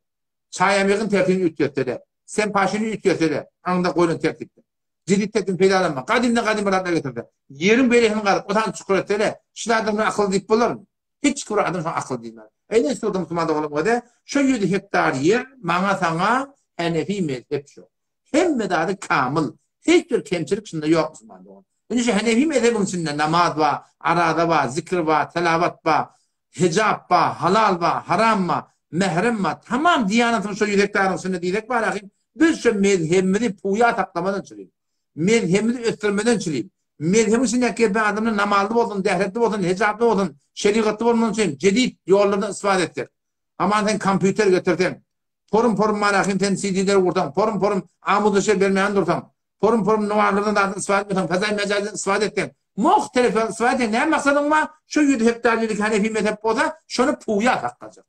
Çaýamygyň tertibini üýtgetse-de, sempaşyny üýtgetse-de, aňynda goýlan tertipde. Jedit tertibini peýdalanman, gadymdan gadym bir zatlar getirse, ýeriň beýlesini gazyp, o sany çukur etse-de, şul adamlar akylly diýip bolarmy? Hiç bir adam şoňa akylly diýmez. Eýle şurada musulman doganlar bolsa, şu ýüz hektar ýer maňa saňa Hanefi mezhep şu. Hemme zady kamyl. Hiç bir kemçilik şunda ýok musulman dogan. Indi şu Hanefi mezhebiň içinde namaz bar, araza bar, zikr bar, telawat bar, Hijap ba, halal ba, haram ba, mährem ba, tamam diýanatyň şo ýüz hektaryň içinde diýsek bar ahym, biz şo mezhebimizi puýa saklamadan çyryp, mezhebimizi ösdürmeden çyryp, mezhebiň içindäki gepen adamlar namazly bolsun, dähretli bolsun, hijaply bolsun, şerigatly bolmagyny üçin jedid ýollardan istifade etsek. Aman sen kompýuter getirseň, porum-porum bar ahym sen CD-ler gursaň, porum-porum amuzlyşa bermäni dursaň, Porum-porum nywarlardan zadyny istifade etmeseň, fezaý mejazydan istifade etseň, muhtelif ýoldan istifade etseň, näme maksadyň bar? Şu ýüz hektar ýerdeki hanefi mezhep bolsa, şony puýa saklajak.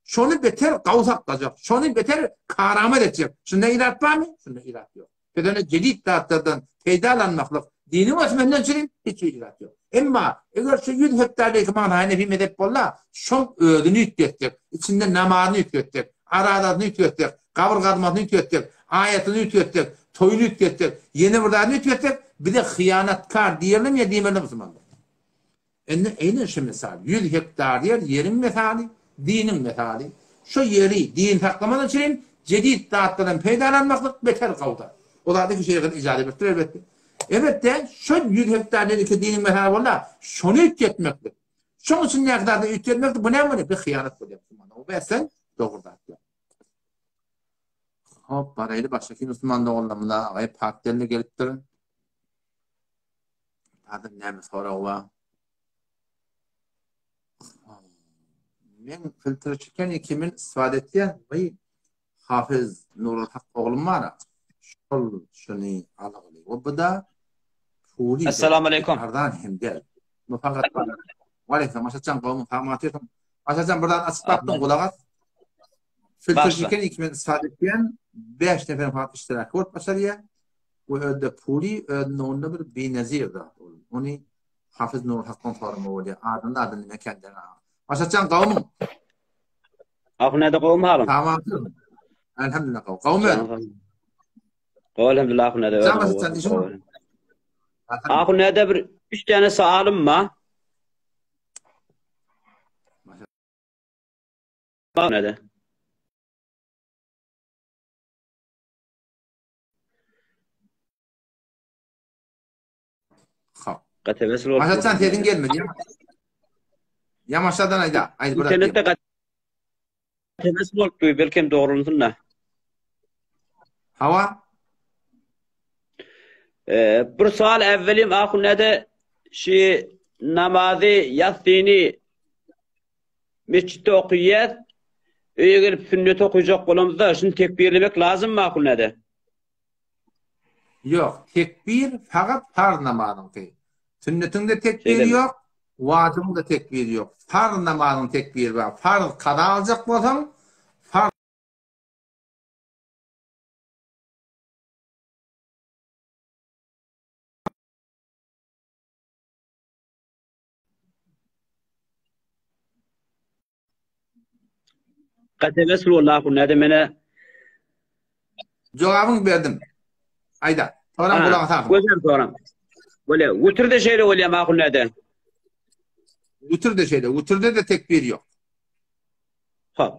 Şony beter gawy saklajak. Şony beter karamat etjek. Şunda irat barmy? Şunda irat ýok. Biz ony jedid zatlardan peýdalanmaklyk, diniň ösmeginden çürim hiç bir irat ýok. Emma eger şu ýüz hektar ýerdeki maňa hanefi mezhep bolsa, şoň özüni üýtgetsek, içinde namazyny üýtgetsek, arazasyny üýtgetsek, gabyr gazmasyny üýtgetsek, aýatyny üýtgetsek, toýuny üýtgetsek, ýene bir zadyny üýtgetsek, bize hyýanatkar diýerlermi ýa diýmezlermi musulmanlar? Indi eýnen şu mysal, 100 hektar ýer ýeriň mysaly, diniň mysaly. Şu ýeri din saklamadan çürim, jedid zatlardan peýdalanmaklyk beter gawda. O zady ki şerigat ijazat beripdir elbetde. Elbetde, şu 100 hektar ýer iki diniň mysaly bolsa, şony üýtgetmeklik, Şoň üçin näki zady üýtgetmekdi, bu näme bolýar? Bir hyýanat bolýar musulmana. O berseň dogry zat ýok. Hop, baraýly başga kim musulman doganlarymyza agaý Pakdelli gelipdir. Tadan näme sorag bar? Men filtr çeken kimin istifade etýän we Hafyz Nurul Hak oglum bar. Şol şuny algyly. We bu da puli. Assalamu aleykum. Arzan hem däl. Bu fakat Waleýkim. Maşatjan gowmy? Sagmy otyrsyň? Maşatjan bir zat açyp bakdym gulak as. Filtr çeken iki istifade etýän 5 nefer fakat iştirak bolup başarýar. We özde puli özünde onda bir binezir zat ol. Ony Hafyz Nurul Hakdan sorama bolýar. Adyny adyny nime kenden. Maşatjan gowmy? Ahun näde gowmy halyň? Tamam. Elhamdülillah gowy. Gowmy? Gowy elhamdülillah ahun näde. Ahun näde bir üç tane saalym bar. Näde? Gaty wesl bolup. Maşatjan sesiň gelmedi. Ýamaşadan aýda. Aýt bir. Internetde gaty wesl bolup duý, belkem dogrunsyn da. Hawa. Ee, bir sual evvelim ahun näde şi namazy ýassyny mesjitde okaýas öýe gelip sünnet okajak bolamyzda şuny tekbirlemek lazymmy ahun näde? Ýok, tekbir fakat farz namazyňky. Sünnetiň-de tekbiri ýok, wajybyň-da tekbiri ýok. Farz namazyň tekbiri bar. Farz kaza aljak bolsaň, farz Gaty Wallahu näde menä Jogabyňy berdim. Aýda. Soraň gulagyňa salsyn. Gözem soraň. Bolýa. Wütürde şeýle bolýa makul näde? Wütürde şeýle. Wütürde-de tekbir ýok. Hop.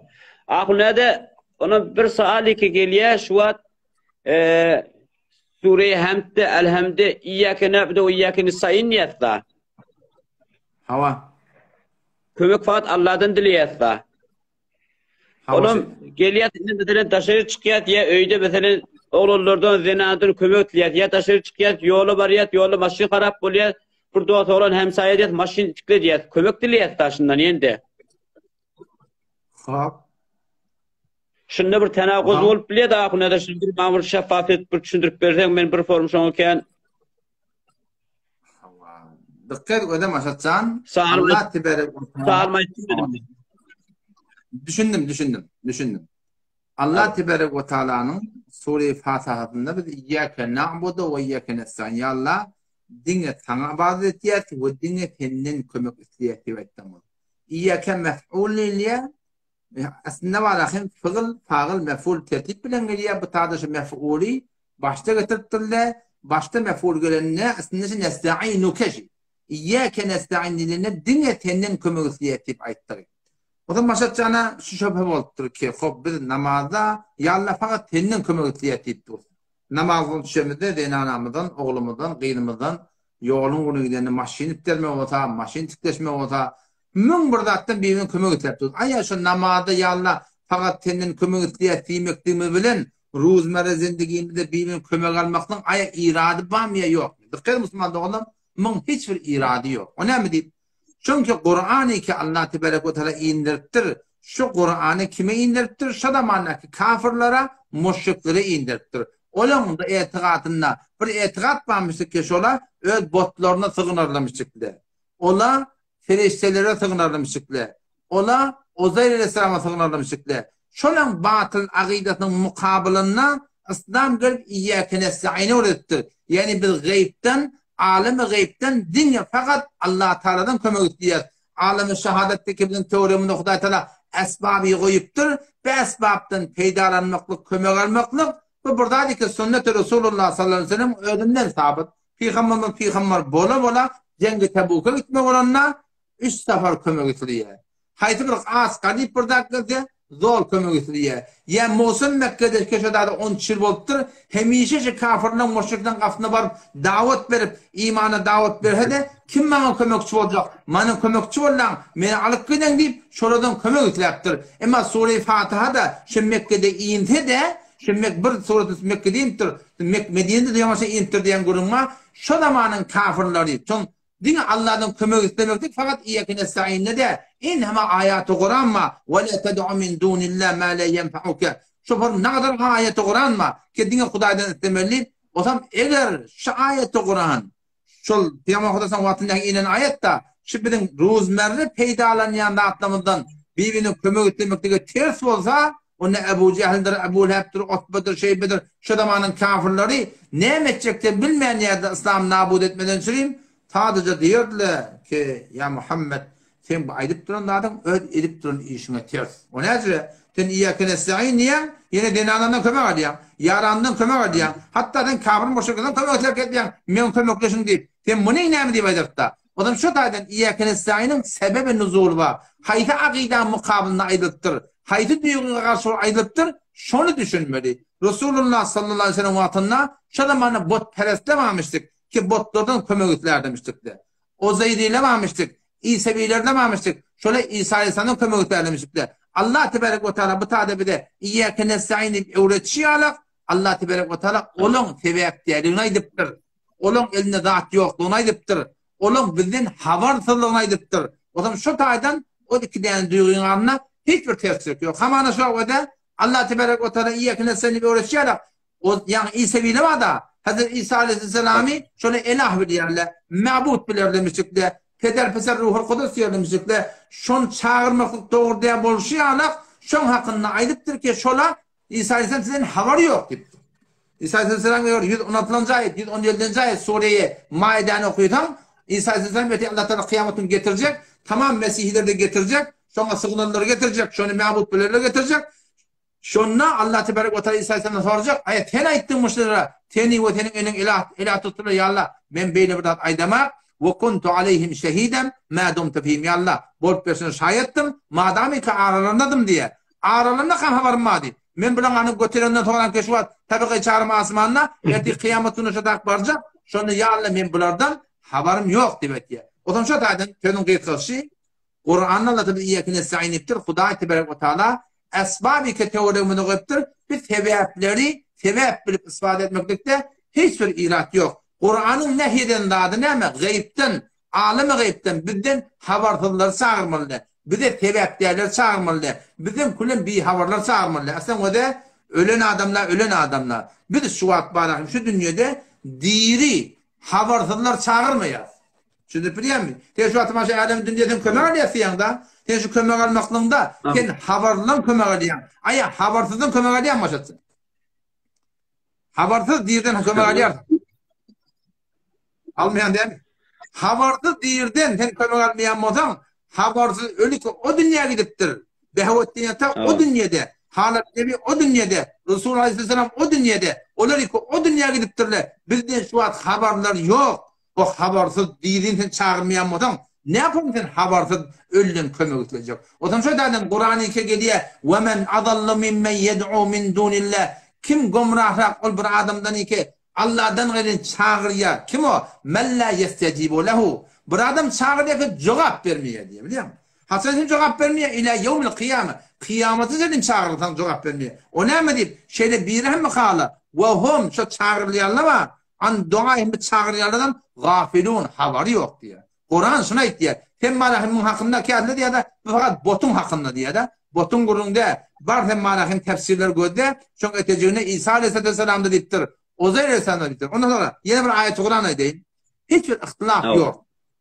Ahun näde? Ona bir saal iki gelýä şu wagt eee Sure Hamdde Elhamde Iyyake na'budu we iyyake nestaîn diýýäs-da. Hawa. Kömek fakat Allahdan dileýäs-da. Olam gelýär, indi meselen daşary çykýar, ýa öýde meselen oglanlardan, zenandan kömek dileýär, ýa daşary çykýar, ýola barýar, ýolda maşyn harap bolýar, bir dost oglan hemsaýa diýýär, maşyn itikle diýýär, kömek dileýär daşyndan ýende. Hop. Şunda bir tenakuz bolup bilýär da, ahunada şunu bir maňa bir şeffaf edip bir düşündirip berseň, men bir form şoňa kän Dikkat öde Maşatjan. Allah teberek Düşündim, düşündim, düşündim. Allah teberek we taalanyň Sure Fatihasynda biz Iyyake na'budu we iyyake nestaîn. Ya Allah, diňe saňa ybadat etýäris we diňe senden kömek isleýäris diýip aýtdym. Iyyake mef'ul diýilýär. Aslynda bar hem fygyl, fagyl, mef'ul tertip bilen gelýär. Bu taýda şu mef'uly başda getiripdirler. Başda mef'ul gelende aslynda şu nestainuke şu. Iyyake nestaîn diýlende diňe senden kömek isleýäris diýip aýtdyr. O zaman Maşat jana şu şöbhe bolupdyr ki, hop biz namazda ýa Allah fakat senden kömek isleýäris diýip durus. Namazdan düşemizde zenanamyzdan, oglumyzdan, gyzymyzdan ýoluň ugruna gidende maşyn itderme bolsa, maşyn tikleşme bolsa, 1001 zatdan birine kömek isläp durus. Aýa şu namazda ýa Allah fakat senden kömek isleýäris diýmekligimiz bilen ruzmerre zindigimizde birine kömek almaklygyň aýa irady barmy ýa ýokmy? Dikkat edin musulman doganlar, muň hiç bir irady ýok. O näme diýip? Çünki Kurany ki Allah tebarek we taala indiripdir, şu Kurany kime indiripdir? Şo zamandaky kafirlere, müşriklere indiripdir. Olaň-da etigatynda bir etigat barmyşdyk ki, şola öz botlaryna sygynarlamyşdyklar. Ola perişdelere sygynarlamyşdyklar. Ola Uzaýr aleýhissalama sygynarlamyşdyklar. Şolaň batyl agydasynyň mukabylynda Yslam gelip Iýýäke nestaîne öwredipdir. Ýagny biz gaýypdan, alemi gaýypdan diňe fakat Allah Tagaladan kömek isleýäris. Alemi şahadatdaki biziň töweregimizde Hudaý Tagala esbaby goýupdyr. Bu esbapdan peýdalanmaklyk, kömek almaklyk bu bir zat eken sünneti Resulullah sallallahu aleýhi we sellem özünden sabyt. Pygamberimiz pygamber bola-bola Jeňgi Tebuka gitmek bolanda üç sapar kömek isleýär. Haýsy bir as garyp bir zat gelse, zol kömek isleýär. Ýa Musa Mekgede köşedada 13 ýyl bolupdyr, hemişe şu kafirleň, müşrikleriň gapysyna baryp dawat berip, imana dawat berse-de, kim maňa kömekçi boljak, mana kömekçi bollaň, meni alyp gidiň diýip, şolardan kömek isläpdir. Emma Sure-i Fatiha-da şu Mekgede inse-de, şu Mek bir suraty Mekgede inipdir, Mek Medinede-de ýoňaça inipdir diýen gürrüň bar. Şo zamanyň kafirleri, soň Diňe Allahdan kömek islemeklik fakat Iyyake nestaînde däl, enhema aýaty Kuran bar, Ve la ted'u min dunillah ma la yenfa'uke. Şu bir nagadar aýaty Kuran bar, ki diňe Hudaýdan islemeli, bolsam eger şu aýaty Kuran şol Pygamber Hudaýyň wagtynda inen aýatda şu biziň ruzmerre peýdalanýan zatlarymyzdan bir-birine kömek islemeklige ters bolsa, onda Ebu Jähldir, Ebu Lehebdir, Utbedir, Şeýbedir, şu zamanyň kafirleri näme etjeklerini bilmeýän ýerde yslamy nabut etmeden çürim, sadaja diýerdiler ki, Ýa Muhammet, seň bu aýdyp duran zadyň öz edip duran işiňe ters. O näjüre? Sen Iýýäke nestaîn diýýäň, ýene zenanandan kömek alýaň, ýarandan kömek alýaň, hatda sen kafir müşriklerden kömek isläp gezýäň, meň kömekleşiň diýip. Sen muny näme diýip aýdarsyda? Ozam şu taýdan Iýýäke nestaîniň sebebi nuzuly bar. Haýsy akydaň mukabylynda aýdylypdyr, haýsy duýgyga garşy aýdylypdyr, şony düşünmeli. Resulullah sallallahu aleýhi we sellem wagtynda şo zamanda botperestler barmyşdyk ki botlardan kömek islärdimişdikler. Ozeýrile barmyşdyk, Isewilerine barmyşdyk, şola Isa Aleyhisselamdan kömek islärlemişikle. Allah tebarek we taala bu taýda bize Iyyake nestaîn diýip öwretişi ýalak, Allah tebarek we taala olaň sebäpdärligini aýdypdyr. Olaň elinde zat ýoklugyny aýdypdyr. Olaň bizden habarsyzlygyny aýdypdyr. Ozam şo taýdan ol iki däne duýgyň arasynda hiç bir terslik ýok. Hamana şo wada Allah tebarek we taala Iyyake nestaîn diýip öwretişi ýalak, O ýaňy Isewile bar-da, Hezreti Isa aleýhissalamy şony elah bilýärler, mabut bilerler müşrikler, Peder, Peser, Ruhul Kudus diýerler müşrikler. Şony çagyrmaklyk dogry däl bolşy ýalak, şoň hakynda aýdypdyr ki, şola Isa aleýhissalam sizden habary ýok diýipdir. Isa aleýhissalam eger 116-njy aýat, 117-nji aýat sureýi Maidäni okysaň, Isa aleýhissalam ertir Allah Tagala kyýamat güni getirjek, tamam mesihileri-de getirjek, şoňa sygynanlary getirjek, şony mabut bilerleri getirjek. Şonda Allah tebarek we taala Isa aleyhisselamdan sorajak, Aýa sen aýtdyňmy şulara, seni we seniň eneňi ilah, ilah tutdular, ýa Allah, men beýle bir zat aýdamak, we kuntu aleyhim şehiden ma dumtu fihim, ýa Allah, bolup berşine şaýatdym, madamyka aralaryndadym diýýär. Aralarynda kam habarym bardy. Men bulaň anyny göterenden soňram ki şu wagt tabygy çarym asmanda, ertir kyýamat günü şo tak barjak, şonda ýa Allah men bulardan habarym ýok diýip aýtýar. Onsoň şo taýdan sözüň gysgasy, Kuranda Allah taala Iyyake nesta'in diýipdir. Hudaý tebarek we taala esbaby ke töweregimize goýupdyr. Biz sebäpleri sebäp bilip isbat etmeklikde hiç bir irat ýok. Kuranyň nehy eden zady näme? Gaýypdan, alamy gaýypdan bizden habarsyzlary çagyrmaly. Bize sebäpdärleri çagyrmaly. Bizden külen bihabarlary çagyrmaly. Aslan özi ölen adamlar, ölen adamlar. Biz şu wagt barahym şu dünýede diri habarsyzlar çagyrmaýarys. Düşünip bilýäňmi? Sen şu wagt maşa älem dünýeden kömek alýarsyň-da. Sen şu kömek almaklygyňda sen habarlydan kömek alýaň. Aýa habarsyzdan kömek alýaň maşa. Habarsyz dirden kömek alýarsyň. Almaýan däl. Habarsyz dirden sen kömek almaýan bolsaň, habarsyz ölük o dünýä gidipdir. Behawetdin ata o dünýede, Halat Nebi o dünýede, Resul Aleyhisselam o dünýede. Olar iki o dünýä gidipdirler. Bizden şu wagt habarlar ýok. O habarsyz diýdin sen çagyrmaýan bolsaň, näpom sen habarsyz ölüden kömek islejek. Onsoň şo taýdan Kurany ke gelýär, Ve men adallu mimmen yed'u min dunillah. Kim gomrahrak ol bir adamdan ki Allahdan gaýry çagyrýar. Kim o? Men la yestecibu lehu. Bir adam çagyrýar ki jogap bermeýär diýýär, bilýäňmi? Haçan sen jogap bermeýär? Ila ýewmil kyýame. Kyýamata çenli çagyrylsaň jogap bermeýär. O näme diýip, şeýle biri hem kala. Ve hum şo çagyrylýanlar bar. An dogaýymy çagyrýanlardan gafilun, habary ýok diýýär. Kuran şuny aýtýar. Sen malahymyň hakynda käsle diýýär-de, bu fakat botuň hakynda diýýär-de. Botuň gürrüň däl. Bar sen malahym tefsirleri gözle, şoň etejigine Isa aleyhissalam-da diýipdir, Uzeýr aleyhissalam-da diýipdir. Ondan soňra ýene bir aýaty Kuran aýdaýyn. Hiç bir yhtylaf ýok.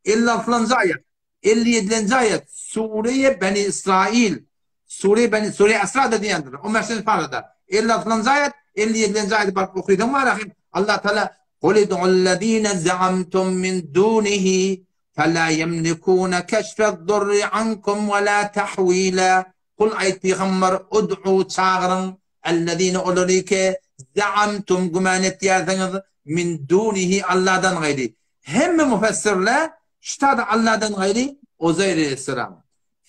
56-njy aýat. 57-nji aýat Sure-i Beni Israil Sure Beni Sure Esra-da diýendir. On bäşinji parada. 56-njy aýat, 57-nji aýady baryp okysaň barahym Allah Taala Kul id'ullezine za'amtum min dunihi fela yemlikuna keşfe'd-durri ankum we la tahwila. Kul aýt pygamber ud'u çagyryň ellezine olary ki za'amtum güman etýärsiňiz min dunihi Allahdan gaýry. Hemme müfessirler Ştada Alladan gaýry Uzeýr aleýhissalam,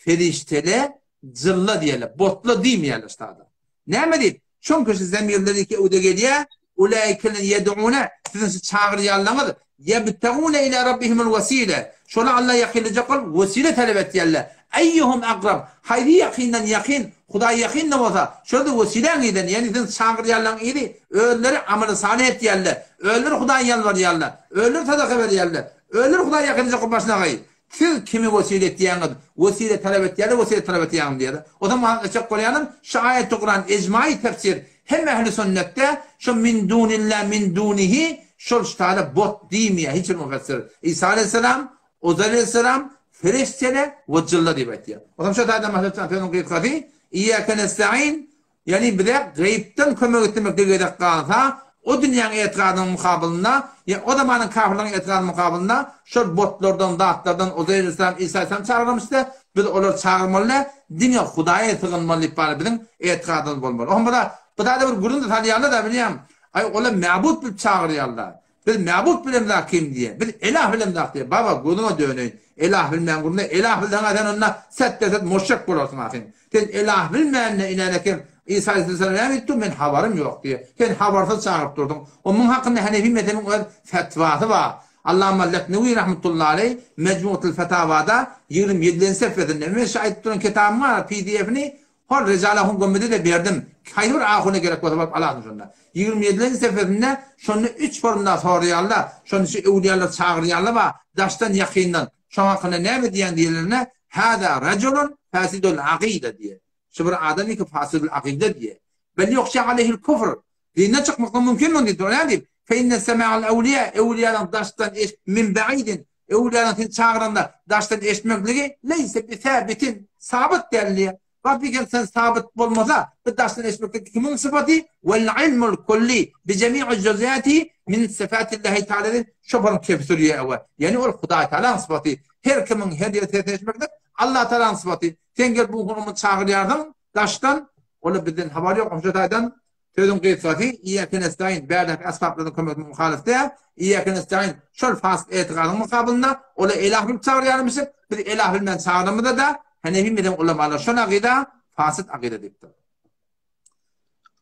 perişdele jylla diýerler, botla diýmeýärler ştada. Näme diýip? Çünki şu zemirler iki öwde gelýär, Ulaikellezine ýed'une, siziň şu çagyrýanlaryňyz, ýebtegune ila rabbihimul wesile, şolar Alla ýakynlajak bolup wesile talap etýärler. Eýýuhum akrab, haýsy ýakyndan ýakyn, Hudaý ýakyn-da bolsa, şol-da wesiläň yzynda, ýagny siziň çagyrýanlaryň yzy, özleri amaly salyh etýärler, özleri Hudaýa ýalbarýarlar, özleri sadaka berýärler, Öler Hudaý ýakynjak o başynagaý. Siz kimi wesile etýäňiz? Wesile talap etýärler, wesile talap etýäňiz diýýär. O zaman maňa etjek bolýanym, şu aýaty Kuran ejmaý tefsir hemme ähli sünnetde şu min dunillah min dunihi şol ştala bot diýmeýär hiç bir müfessir. Isa aleyhisselam, Uzair aleyhisselam, fereştele we jylla diýip aýtýar. O zaman şu taýdan maslahat sözüň gysgasy, Iyyake nesta'in Ýagny bize gaýypdan kömek islemekde gezek galsa, o dünýäň etigadynyň mukabylynda, ýa o zamanyň kafirleriň etigadynyň mukabylynda şol botlardan, zatlardan Uzeýr aleyhisselam, Isa aleyhisselam çagyrylmyşdy, biz olary çagyrmaly däl, diňe Hudaýa sygynmaly diýip bary biziň etigadymyz bolmaly. Oňa bir bu zada bir gürrüň-de salýarlar-da bilýäňmi? Aý olar mäbut bilip çagyrýarlar. Biz mäbut bilemzak kim diýýär. Biz elah bilemzak diýýär. Baba gözüňe döneýin. Elah bilmän gürrüňde elah bilseň-ä sen onda set-de-set moşşek bolarsyň ahyn. Sen elah bilmände inen eken Isa aleyhisselam näme diýip dur men habarym ýok diýýär. Sen habarsyz çagyryp durduň. O muň hakynda Hanefi mezhebiniň öz fetwasy bar. Allama Leknewi rahmetullahi aleý Mejmuatul Fetawada 27-nji sefesinde, men şu aýdyp duran kitabym bar, PDF-ni hol Rejal ahun gömmede-de berdim. Haýsy bir ahuna gerek bolsa baryp alasyn şonda. 27-nji sefesinde şonda üç formda soraýarlar, şonda şu öwlüýalar çagyrýarlar bar, daşdan ýakyndan, şoň hakynda näme diýýäň diýenlerinde, Hâzâ raculun fâsidul akyda diýýär. Şu bir adam iki fasidul akyda diýýär. Bel ýuhşa aleyhil kufr. Dinden çykmaklyk mümkin muň diýip, näme diýip? Fe inne sema'al ewliýa, ewliýalaryň daşdan eş min ba'idin, ewliýalaryň seni çagyranda daşdan eşitmekligi leýse bi sabitin, sabyt däl diýýär. Wagt eken sen sabyt bolmasa, bu daşdan eşitmeklik kimiň sypaty? Wel ilmul kulli bi jemi'i juz'ati min sifatillahi ta'ala diýip, şoparyň kefi sürýär we ýani ol Hudaý Tagalaň sypaty. Her kimiň her ýerde sesini eşitmeklik Allah Tagalaň sypaty. Sen gelip bu hunumy çagyrýarsyň daşdan, ola bizden habar ýok, şo taýdan sözüň gysgasy, Iýýäke nestaýyn, bärdäki esbaplaryň kömegine muhalyf däl, Iýýäke nestaýyn, şol fasyk etigadyň mukabylynda, ola elah bilip çagyrýarmyşyk, biz elah bilmän çagyranymyzda-da, Hanefi mezhebiň ulamalary şol akyda fasyk akyda diýipdir.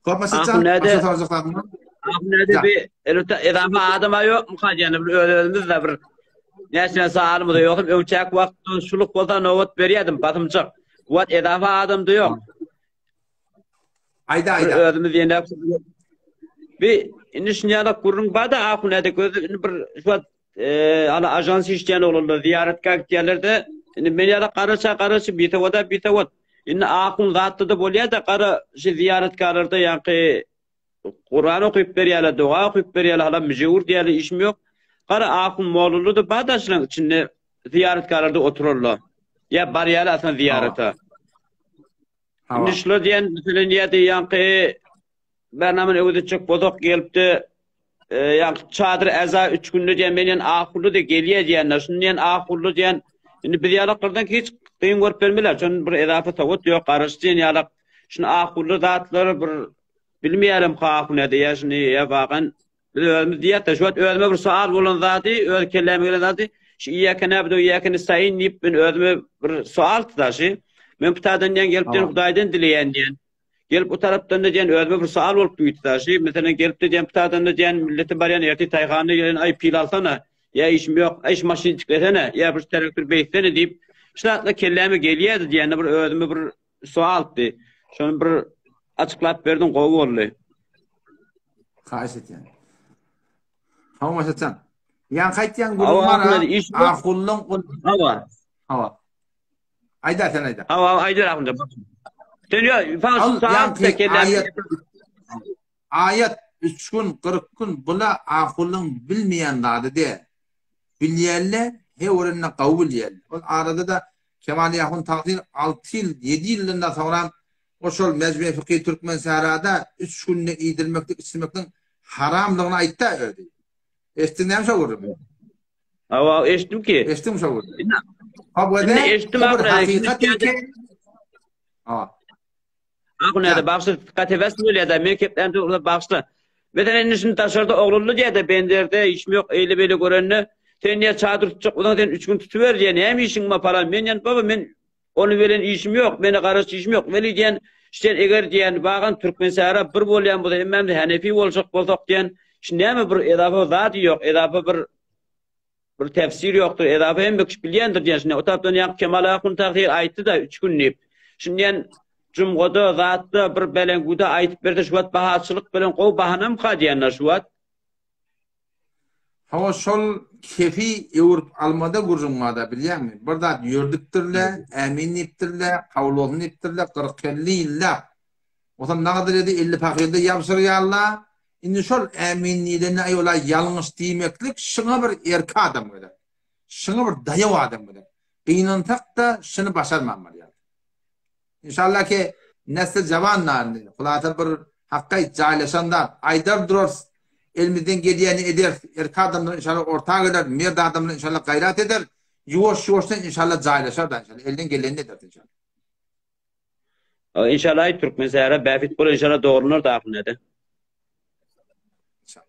Hop, Maşatjan, başga sorajak zadyň bar? Ahun bir elbetde edafa adama ýokmyka diýen bir öz-özümizde bir näçe salymyz ýok, öňçäk wagtda şuluk bolsa nobat berýärdim basymjyk. Bu wagt edafa adamda ýok. Aýda aýda. Özümiz ýene bir indi şunýalak gürrüň bar-da ahun näde göz indi bir şu wagt ala ajans işleýän oglanlar zyýaratga gitýärler-de, indi men ýaly garaça garaçy bisowada bisowat. Indi ahun zatda-da bolýar-da gara şu zyýaratgalarda ýaňky Kuran okyp berýärler, doga okyp berýärler, hala müjewür diýýärler, işim ýok. Gara ahun mollalar-da bar-da şularyň içinde zyýaratgalarda oturarlar. Ýa barýarlar aslynda zyýarata. Indi şular diýen meselen ýa-da ýaňky bernamany öwez etjek bolsak gelipdi ýaňky çadyr äza üç günde diýen menden ahully de gelýär diýenler. Şuny diýen ahully diýen indi biz ýalaklardan hiç kyn görüp bermeler. Şonun bir edafa sowat ýok, garaş diýen ýalak. Şuny ahully zatlary bir bilmeýärem ahun näde şuny ýa bagan Biz özümiz diýýäs-de, şu wagt özüme bir sual bolan zady, öz kelläme gelen zady, şu Iýýäke na'budu we iýýäke nestaîn diýip, men özüme bir sual tutaşy. Men bu taýdan diýen gelip diýen Hudaýdan dileýän diýen. Gelip bu tarapdan-da diýen özüme bir sual bolup duýdy daşy. Meselem, gelip-de diýen bu taýdan-da diýen millete barýan ertir taýhana gelen aý pil alsana, ýa işim ýok, aý şu maşyny tiklesene, ýa bir traktor beýtsene diýip, şu zatlar kelläme gelýärdi diýende bir özüme bir sualdy. Şony bir açyklap berdiň gowy boldy. Haýyş etýän. Hawa Maşatjan. Ýaňky aýtýan gürrüň bar. Ahunlyň Hawa. Hawa. Aýda sen aýda. Hawa aýda ahunda. Sen ýa aýat aýat 3 gün 40 gün bula ahunlyň bilmeýän zady däl. Bilýänle he orunda gawy bilýänle. Ol arada da Kemal Ýahun Tagsyr 6 ýyl 7 ýyldan da soňra O şol Mejmei Fykhy Türkmen Sährada üç günde iýdirmeklik içirmekligiň haramlygyny aýtda özi. Eşitdiň näme şo gürrüňi? Hawa, eşitdim ki. Eşitdiňmi şo gürrüňi? Hawa, indi eşitdim bir hakykat eken. Ha. Aku näde bagşy gatebes bolýar-da, men kepläm dogruda bagşla. Meselen indi şuny daşarda oglanly diýýär-de, benderde işim ýok, eýle-beýle görende, sen diýýär çadyr tutjak bolsaň sen üç gün tutuber diýýär, näme işiň bar palan, men diýen baba men Ony bilen işim ýok, meni garaş işim ýok. Weli diýen, şten eger diýen, bagan Türkmensähra bir bolýan bolsa, hemmämiz Hanefi boljak bolsak diýen, şu näme bir edafa zady ýok, edafa bir bir tefsir ýokdur, edafa hemme kişi bilýändir diýen, şunda o tarapdan ýa Kemal ahun Tahyr aýtdy-da üç gün diýip. Şuny diýen jumgada, zatda bir belenguda aýtyp berse şu wagt bahaçylyk bilen gowy bahanamyka diýenler şu wagt. Hawa şol kefi öwürip almada gürrüň barda bilýäňmi? Bir zat ýördüpdirle, ämin diýipdirle, kabul bolsun diýipdirle, kyrk-elli ýyllap. Osam nagadyr edi, elli pahyrda ýabşyrýarla. Indi şol ämin diýlende aý ola ýalňyş diýmeklik şyňa bir erki adam gerek. Şyňa bir daýaw adam gerek. Gynansak-da şyny başarman barýar. Inşallah ki nesl jawan da indi. Hulasa bir hakka jaýlaşan zat. Aýdar durarys. Elimizden gelýäni ederis. Erkek adamlar inşallah orta geler. Merd adamlar inşallah gaýrat eder. Ýuwaş ýuwaşdan inşallah jaýlaşar da inşallah. Elden gelenini ederis inşallah. Inşallah Türkmen sähra bähbit bolar inşallah dogrular da ahyrynda. İnşallah.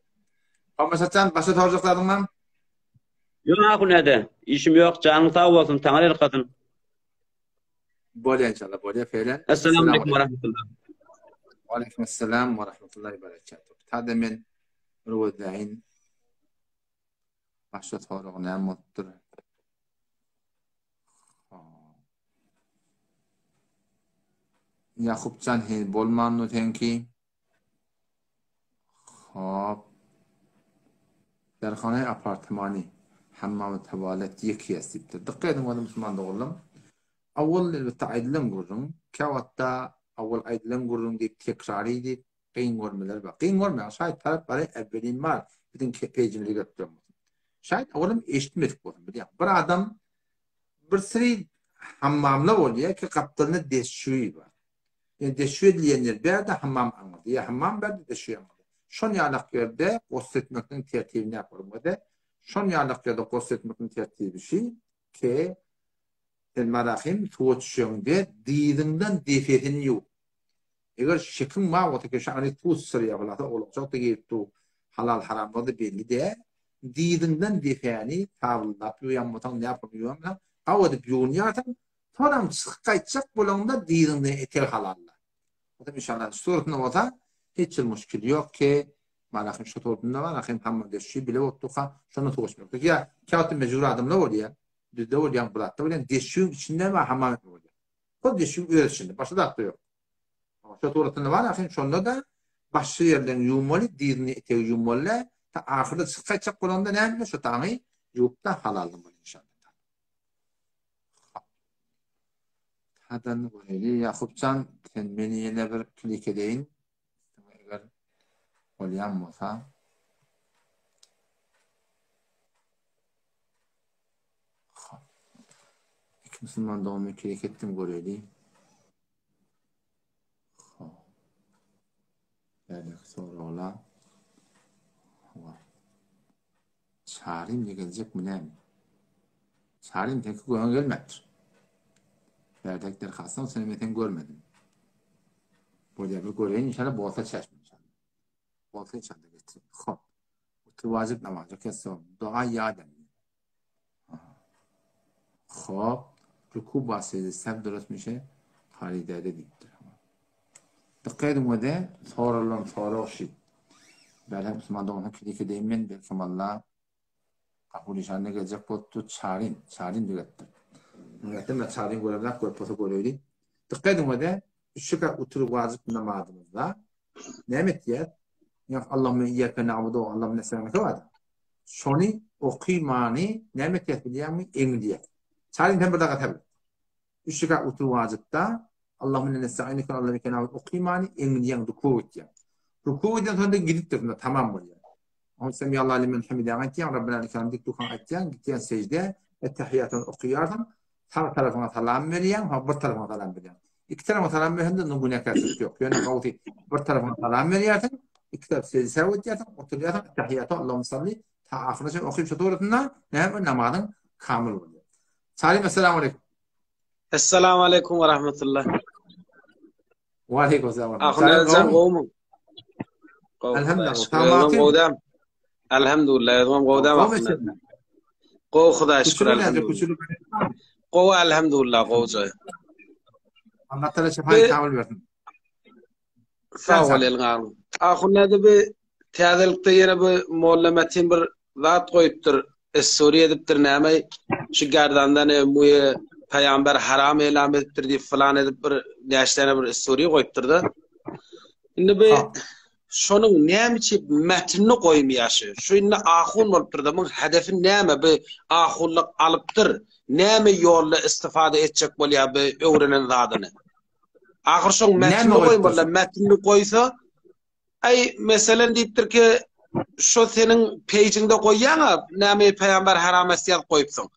Başa başa sorajak zadyň barmy? Ýok ahyrynda. Işim ýok. Janyň sag bolsun. Taňry ýalkasyn. Bolýar inşallah, bolýar feýle. Essalamu aleýkum we rahmetullah. Wa aleýkum assalam we rahmetullahi we berekatuh. Tada men bir gözläýin. Başga sorag näme bolupdyr? Ýakupjan heniz bolmandy seňki. Hop. Derhana apartmany hammamy tualet ýeki ýas diýipdir. Dykgat ediň onda musulman doganlarym. Awal elbetde aýdylan gürrüň, käwagtda awal aýdylan gürrüň diýip tekrary diýip Kyn görmeler bar. Kyn görmäň, şaýt tarap bary äwwelin bar, biziň peýjimize gelip duran bolsun. Şaýt olam eşitmedik bolsun, bilýäň. Bir adam bir syry hammamda bolýar ki, gapdalynda deşşuýy bar. Ýani deşşuý edilýän ýer bärde, hammam aňyrda. Ýa hammam bärde, deşşuý aňyrda. Şon ýalak ýerde gusl etmekniň tertibi näme bolmaly? Şon ýalak ýerde gusl etmekniň tertibi şi, ke sen marahym suwa düşeňde dyzyňdan depesini ýuw. Eger şekiň bar bolsa ki şany suw syrýar bolsa olakjak-da girip dur. Halal haram bolsa belli däl. Dyzyňdan depäni sabynlap ýuwýan bolsaň näpul ýuwýan bolsaň gaw edip ýuwunýarsyň. Soňam çykyp gaýtjak bolaňda dyzyňdan eter halalla. Bolsa inşallah şu suratynda bolsa hiç bir muşkil ýok ki Malahym şu suratynda bar ahim hamma deşşi bile bolup durka şonda suw içmek. Ýa käwagt mejbur adamlar bolýar. Düzde bolýan bir zatda bolýan deşşiň içinde bar hammam etmek bolýar. Şol deşigiň öz içinde, başga zatda ýok. Şo suratynda bar ahyryn, şonda-da başga ýerlerini ýuwmaly, dyzyny, etegi ýuwmaly däl. Ta ahyrda çykyp gaýtjak bolanda näme, şo taňy ýuwup-da halallamaly inşallah. Hadan göreli. Ýakupjan, sen meni ýene bir klik edeýin. Eger bolýan bolsa. Iki musulman doganymy klik etdim göreli. Hop. Bärdeki soraglar. Hawa. Çarym ne geljekmi näme? Çarym seňki göňe gelmändir. Bärdeki derhasyň içinde men seni görmedim. Bolýar bir göreýin inşallah bolsa çäşme inşallah. Bolsa inşallah getireyim. Hop. Otur wajib namaz okesa dua ýadem. Hop. Ruku basýdy seb durus mişe Halidäde diýipdir. Dikkat ediň wede soralan sorag şi. Bälem Usman doganyň kidiki deýin men belkim Allah Gapur işan geljek bolupdy çaryn, çaryn diýipdir. Muňa men çaryn göremzok görüp bolsa göreýli. Dikkat ediň wede üç rekat otur wajib namazymyzda näme etýär? Ýa Allahümme iyyake na'budu we Allahümme nesta'in bar. Şony okymany näme etýär bilýäňmi? Eňilýär. Çaryn sen bir daga tabi. Üç rekat otur wajypda Allahümme inna nesta'inüke Allahümme iyyake na'budu okymany eňilýäň ruku etýär. Ruku eden soňda gidipdir, tamam bolýar. Oň Semiallahu limen hamide aýtýaň, Rabbena lekel hamd dik dukan aýtýaň, gitýäň sežde, ettehiýatyny okaýarsyň, sag tarapyňa salam berýäň, ha bir tarapyňa salam berýäň. Iki tarapyňa salam berseň-de onda günäkärçilik ýok. Ýöne gowusy bir tarapyňa salam berýärsiň, iki tarap sežde sahw etýärsiň, oturýarsyň, ettehiýaty Allahümme salli ta ahyryna çenli okyp şu suratynda näme namazyň kamyl bolýar. Salim essalamu aleýkum. Essalamu aleýkum we rahmetullah. Wa aleýkum assalam. Ahun Ercan gowmy? Gowy. Elhamdülillah. Gowy däl. Elhamdülillah, özüňem gowy däl. Gowy Hudaý şükür elhamdülillah. Gowy elhamdülillah, gowja. Allah taala şifaýy kamyl bersin. Sag bol eliňe alyn. Ahun näde bi täzelikde ýene bi Molla Metin bir zat goýupdyr. Estori edipdir näme şu gerdanda ne muýe paýamber haram elam edipdir diýip falan edip bir näçe bir estori goýupdyr-da. Indi bi şonuň näme üçin metnini goýmaýar şu? Şu indi ahun bolupdyr-da, muň hedefi näme? Bi ahunlyk alypdyr. Näme ýolda istifada etjek bolýar bi öwrenen zadyny? Ahyr şoň metnini goýmaly, metnini goýsa, aý, meselen diýipdir ki, şo seniň peýjiňde goýýaň-a, näme paýamber haram es ýazyp goýupsyň.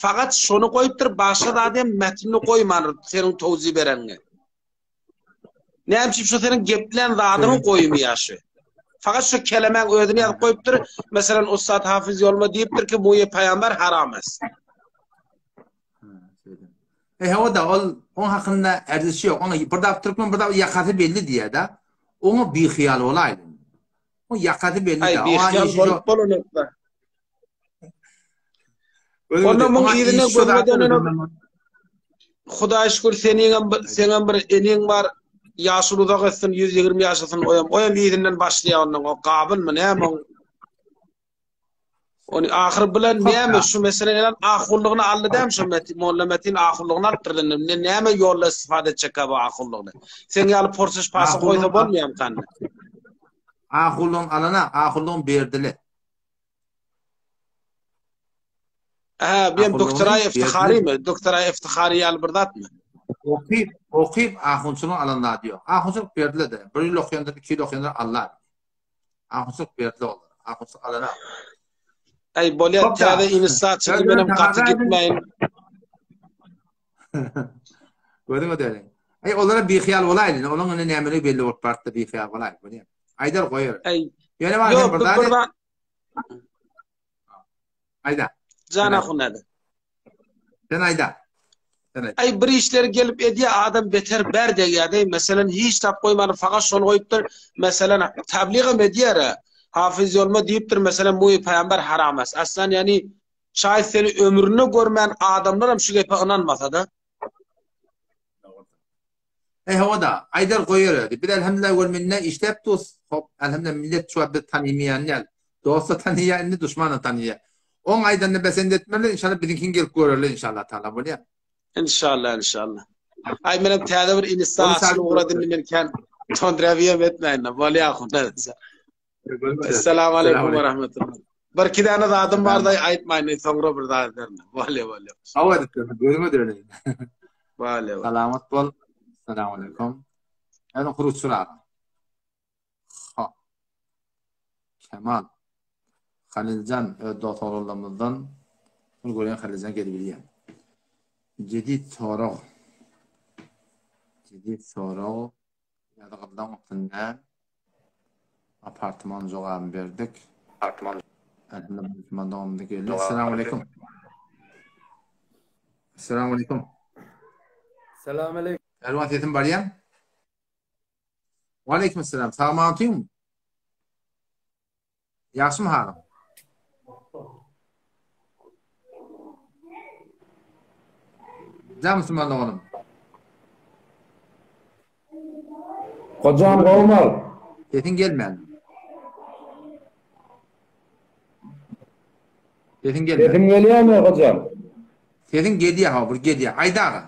Fakat şony goýupdyr, başga zady hem metnini goýmandyr seniň towzi bereniňi. Näme üçin şo seniň geplän zadyňy goýmaýar şu? Fakat şu kelemäň özüni ýazyp goýupdyr. Meselen, Ussat Hafiz Ýolma diýipdir ki, muýe paýamber haram es. E hawa-da ol oň hakynda erzişi ýok. Oňa bir zat türkmen bir zat ýakasy belli diýýär-de. Oňa bihyýal bolaýdy. Oň ýakasy belli-de. Aý bihyýal bolup bolanok-da. Onda muň yzyna gözüme dönenok. Hudaý şükür seniňem seňem bir eniň bar. Ýaşuly uzak etsin 120 ýaşasyn oýam. Oýam yzyndan başlaýar ondan o gabylmy näme oň. Ony ahyr bilen näme şu mesele elen ahunlygyny aldy dämi şu Metin Molla Metin ahunlygyny alypdyr indi ne näme ýolla istifade etjek bu ahunlygyny. Sen ýaly porsuş pasy goýsa bolmaýam kan. Ahunlygyny alana ahunlygyny berdile. Ha, bir doktora iftihary mi? Doktora iftihary ýaly bir zatmy? Okyp, okyp ahunçylygyny alan zady ýok. Ahunçylyk berildi. Bir ýyl okaýandyr, iki ýyl okaýandyr Allah. Ahunçylyk berdi olara. Ahunçylyk alana. Aý bolýar täze inisiatiýa menem gaty gitmäýin. Gördüňmi ödeli? Aý olara bihyal bolaýly. Olaň indi nämeleri belli bolup bartdy bihyal bolaý. Bolýar. Aýdar goýar. Aý. Ýöne bar bir zat. Aýda. Jan ahun näde? Sen aýda. Sen aýda. Aý bir işleri gelip edýär adam beter ber degýär-de. Meselen hiç zat goýman fakat şony goýupdyr. Meselen tabligam edýär. Hafiz ýolma diýipdir meselen muý paýamber haramas. Aslan ýani çaý seni ömründe görmän adamlaram şu gepe ynanmasa-da. Eý hawa-da, aýdar goýar özi. Biz elhamdülillah gör mende işläp dus. Hop, elhamdülillah millet şu wagt bizi tanymaýan däl. Dost-da tanyýar, indi duşman-da tanyýar. Oň aýdanyny besende etmeli, inşallah biziňkini gelip görerler inşallah taala bolýar. Inşallah, inşallah. Aý menem täze bir insta açyp ugradym indi men kän tondräbiýem etmäýin. Bolýar ahun. Essalamu aleýkum we rahmetullah. Bir iki däne zadym bar da aýtmaýyn, soňra bir zat ederin. Bolýa, bolýa. Hawa edip, gözüňe döneýin. Bolýa. Salamat bol. Essalamu aleýkum. Ýa huruçur aga. Ha. Kemal. Haliljan öz dost oglanlarymyzdan. Bir görýän Haliljan gelip bilýän. Jedid sorag. Jedid sorag. Ýazgylaň üstünde apartman jogabyny berdik. Apartman. Elhamdülillah doganymyz geldi. Assalamu aleýkum. Assalamu aleýkum. Salam aleýkum. Elwan sesim barýar? Wa aleýkum assalam. Sag maňtyňmy? Ýagşymy halyň? Jan musulman doganym. Hojam gowmal. Sesiň gelmän. Sesiň gelmän. Sesim gelýärmi hojam? Sesiň gelýär ha, bir gelýär. Aýda aga.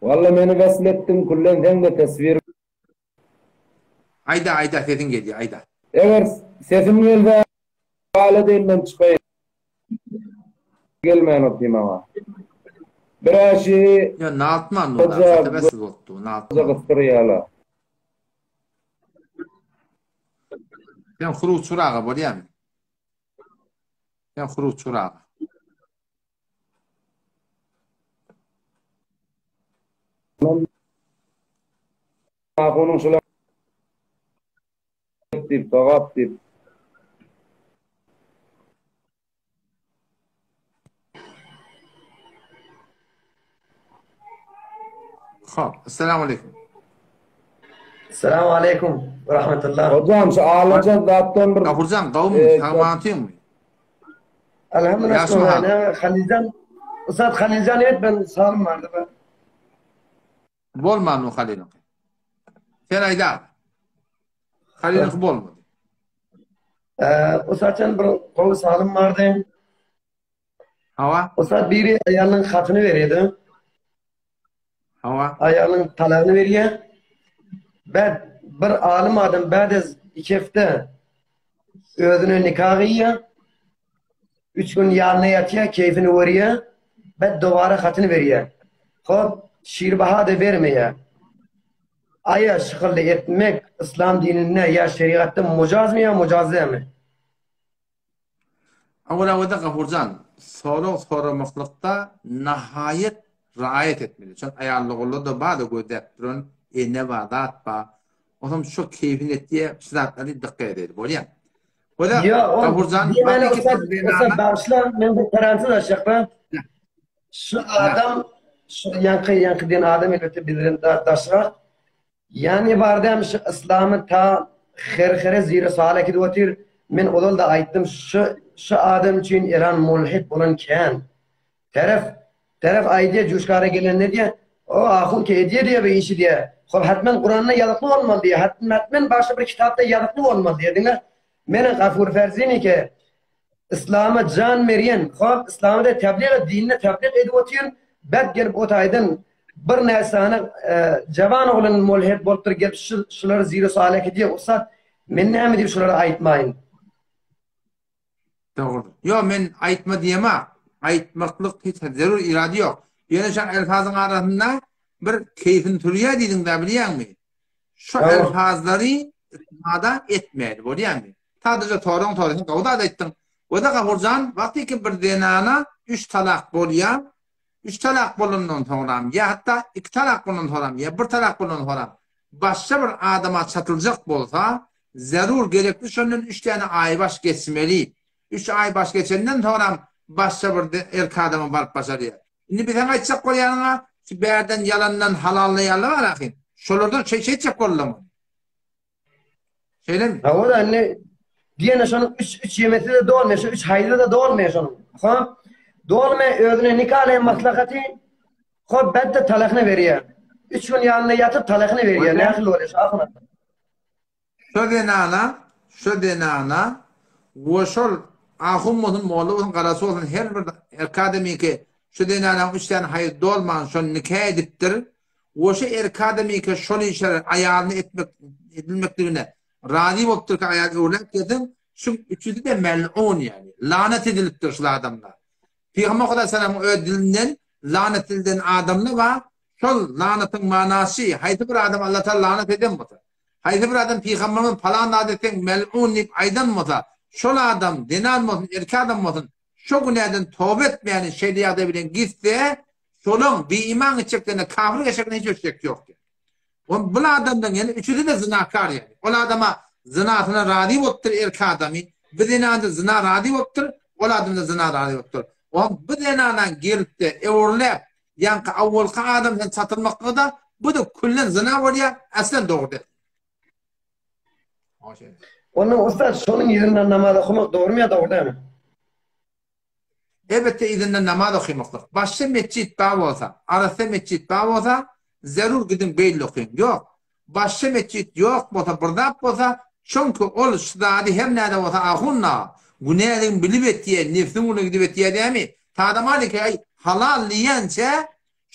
Walla meni wesl etdiň küllen seň-de teswir Aýda aýda sesiň gelýär aýda. Eger sesim gelse gaýla deýin men çykaýyn. Gelmän otyr maňa. Biräşi Ýa naltman bu da sebäpsiz bolupdy naltman. Gysdyrýarlar. Sen huruçur aga bolýamy? Sen huruçur aga. Ahunyň şular diýip, sogap diýip. Hop, assalamu aleýkum. Assalamu aleýkum we rahmetullah. Hojam şu alaja zatdan bir Gafurjan gawmy, sagmantyňmy? Elhamdülillah. Haliljan, Usat Haliljan evet ben sağım vardı ben. Bolman o Halil'inki. Sen aýda. Halil'inki bolmady. Ee, Usatjan bir gowy salym bardy. Hawa. Usat biri aýalynyň hatyny berýärdi. Hawa. Aýalynyň talagyny berýär. Bäd bir alym adam bädez iki hepde özüne nika gyýýar. Üç gün ýanyna ýatýar, keýfini görýär. Bäd dobara hatyny berýär. Hop, şirbaha-da bermeýär. Aýa şykyldy etmek yslam dininde ýa şerigatda mujazmy ýa mujaz dälmi? Awal-awalda Gafurjan, sorag soramaklykda nahaýat raýat etmeli. Şol aýally-ogully-da bar-da gözläp duran ene bar, zat bar. Onsoň şo keýpini etýär, şu zatlary dykgat edeli, bolýamy? Göze, Ýok, ol Gafurjan, diýmäne hakyky ussat, zenana- ussat bagyşla, men bir parantez açjakda. Şu adam, şu ýaňky, ýaňky diýen adam elbetde bizden da daşrak. Ýany bardam şu yslamy ta her-here zire sual äkidip otyr. Men ozal-da aýtdym şu şu adam üçin Eran mulhit bolan kän. Taraf taraf aýdýa juşkara gelende diýä o ahun ki edýä diýä bu işi diýä. Hol hatman Kuranda ýazykly bolmaly diýä. Hatman başga bir kitapda ýazykly bolmaly diýä. Diňle meniň Gafur Ferzini ki. Yslama jan berýän, hop, yslamy-da tebliğ et, dinini tebliğ edip otyryn, bäk gelip o taýdan bir näsany jawan oglan molhed bolupdyr, gelip şu şulary zire sual edýär, ussat, men näme diýip şulara aýtmaýyn? Dogrudyr. Ýok, men aýtma diýemok. Aýtmaklyk hiç zerur irady ýok. Ýöne şo elfazyň arasynda bir keýfini sürýär diýdiň-dä bilýäňmi? Şo elfazlary istifada etmeli bolýarmy? Sadaja soraň soraý, sen gowy zat aýtdyň. Wada Gafurjan, wagtyky bir zenana üç talak bolýar, üç talak bolandan soňram ýa hatda iki talak bolandan soňram ýa bir talak bolandan soňram başga bir adama çatyljak bolsa, zerur gerekli şondan üç däne aýbaş geçmeli. Üç aýbaş geçenden soňram başga bir erkek adama baryp başarýar. Indi bir seň aýtjak bolýanyňa şu bärden ýalandan halallaýanlar bar ahyn. Şolardan şeý şeýtjek boldular muny. Şeýlemi? Hawa-da indi diýene şonuň üç üç ýemesi-de dolmaýar, şu üç haýzy-da dolmaýar şonuň. Hop. Dolmaýar özüne nikalaýan maslahaty hop bätde talakyny berýär. Üç gün ýanynda ýatyp talakyny berýär. Nähili bolýar şu ahun? Şo zenana, şo zenana we şol ahun bolsun, molla bolsun, garaçy bolsun her bir erkek adamyňky şo zenanaň üç sany haýyz dolman şony nika edipdir we şo erkek adamyňky şol işleri aýalyna etmek edilmekligine razy bolupdyr ki aýal öwrenip gelsin, şuň üçüsi-de mel'un ýagny lanat edilipdir şul adamlar. Pygamber Hudaýsalamyň öz dilinden lanat edilen adamlar bar, şol lanatyň manasy haýsy bir adam Allatagala lanat eden bolsa, Haýsy bir adam pygamberimiz palan zat etseň mel'un diýip aýdan bolsa, şol adam zenan bolsun, erkek adam bolsun, şo günäden toba etmäni şeýle ýagdaý bilen gitse, şolaň biiman gitjeklerine, kafir geçjeklerine hiç bir şek ýok diýýär. Ol bul adamdan ýene üçüsi-de zynakar ýaly. Ol adama zynasyna razy bolupdyr erkek adamy, bu zenanda zyna razy bolupdyr, ol adamda zyna razy bolupdyr. Oň bu zenana gelip-de öwrüläp Ýaňky awwalky adam bilen çatylmaklygy-da bu-da küllen zyna bolýar, aslen dogry däl. Onda ussat şonuň yzyndan namaz okamak dogrymy ýa dogry dälmi? Elbetde yzyndan namaz okymaklyk. Başga metjit bar bolsa, arassa metjit bar bolsa, zerur gidiň beýle okyň. Ýok. Başga metjit ýok bolsa, bir zat bolsa, çünki ol şu zady her näde bolsa ahun-da, günäligini bilip etýär, nebsiniň ugruna gidip etýär dämi? Sada Maliki aý, halal diýýänçä,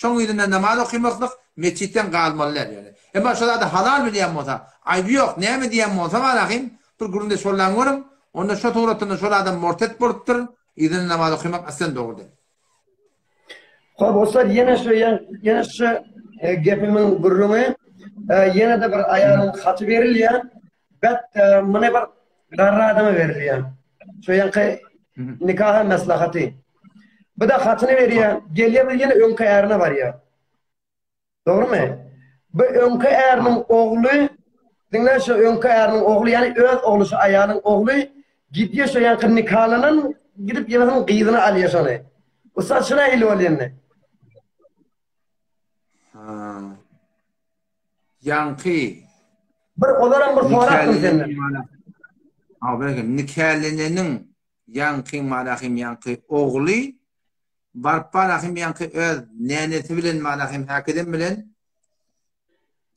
şoň yzyndan namaz okymaklyk metjitden galmaly däl ýöne. Emma şo zady halal bilýän bolsa, aýby ýok, näme diýýän bolsa barahym, bir gürrüňdeş bollaň görüň, onda şo suratynda şol adam mortet bolupdyr, yzyndan namaz okymak aslen dogry däl. Hop ussat ýene şu ýene şu e, gepimiň gürrüňi e, ýene-de bir aýalyň haty berilýär. Bet e, muny bir garry adama berilýär. Şu ýanky nikaha maslahaty. Bu da hatyny berýär. Gelýär bir ýene öňki ärine barýar. Dogrumy? Bu öňki äriniň ogly, diňle şu öňki äriniň ogly, ýagny öz ogly şu aýalyň ogly gidýär şu ýaňky nikalanan gidip ýene gyzyny alýar şony. Ussat şu nähili boldy indi? Ha. Ýaňky Bir olaram bir sorapdym senden. Ha, belki nikaleneniň ýaňky malahym ýaňky ogly Baryp barahym ýaňky öz nänesi bilen marahym häkidem bilen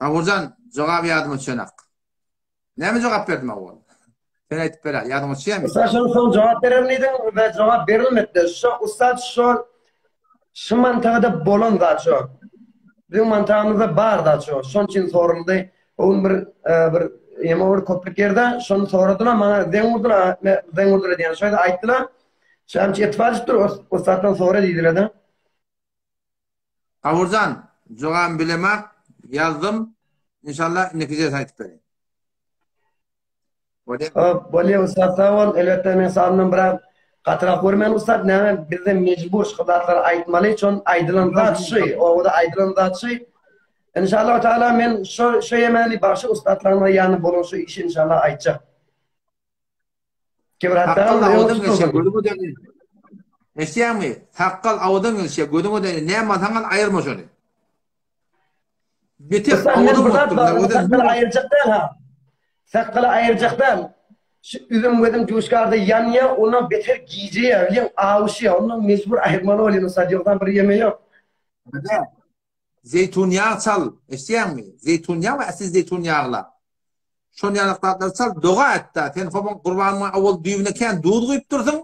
Oguljan jogap ýadyma düşenak. Näme jogap berdim owal? Sen aýdyp ber, ýadyňa düşýärmi? Ussat şol soň jogap bererin diýdiň we jogap berilmedi. Şo ussat şol şu mantagada bolan zat şo. Biziň mantagymyzda bar zat şo. Şoň üçin soruldy. O gün bir e, bir ýeme bir köprük ýerde şony soradylar maňa zeň urdular, zeň urdular diýen şeýle aýtdylar. Şamçy etibar edip dur, ussatdan sora diýdiler-de. Gawurjan, jogabyny bilemak, ýazdym. Inşallah indiki jelse aýdyp bereýin. Bolýa. Hop, bolýa ussat sag bol. Elbetde men salymdan biraz gatyrak görmen ussat, näme bizde mejbur şu zatlary aýtmaly, şon aýdylan zat şu, obada aýdylan zat şu. Inşallah Teala men şu şu ýemeni bagşy ussatlaryň ýany bolan şu işi inşallah aýtjak. Sakgal awdan gelşýär, gözüňe degýär. Eşidýäňmi? Sakgal awdan gelşýär, gözüňe degýär. Näme alsaň al, aýyrma şony. Beter awdan bolupdyr. Sakgaly aýyrjak däl ha. Sakgaly aýyrjak däl. Şu üzüm gözüm duşgarda ýanýar, ondan beter gijeýär, bilýäň, awuşýar. Ondan mejbur aýyrmaly bolýar, ussat, ýogsam bir ýeme ýok. Zeýtun ýag çal, eşidýäňmi? Zeýtun ýag we äsiz zeýtun ýagla. Şon ýaly zatlary çal, doga et-de. Sen hobuň gurbanyňa owal düýbüne kän duz guýupdyrsyň.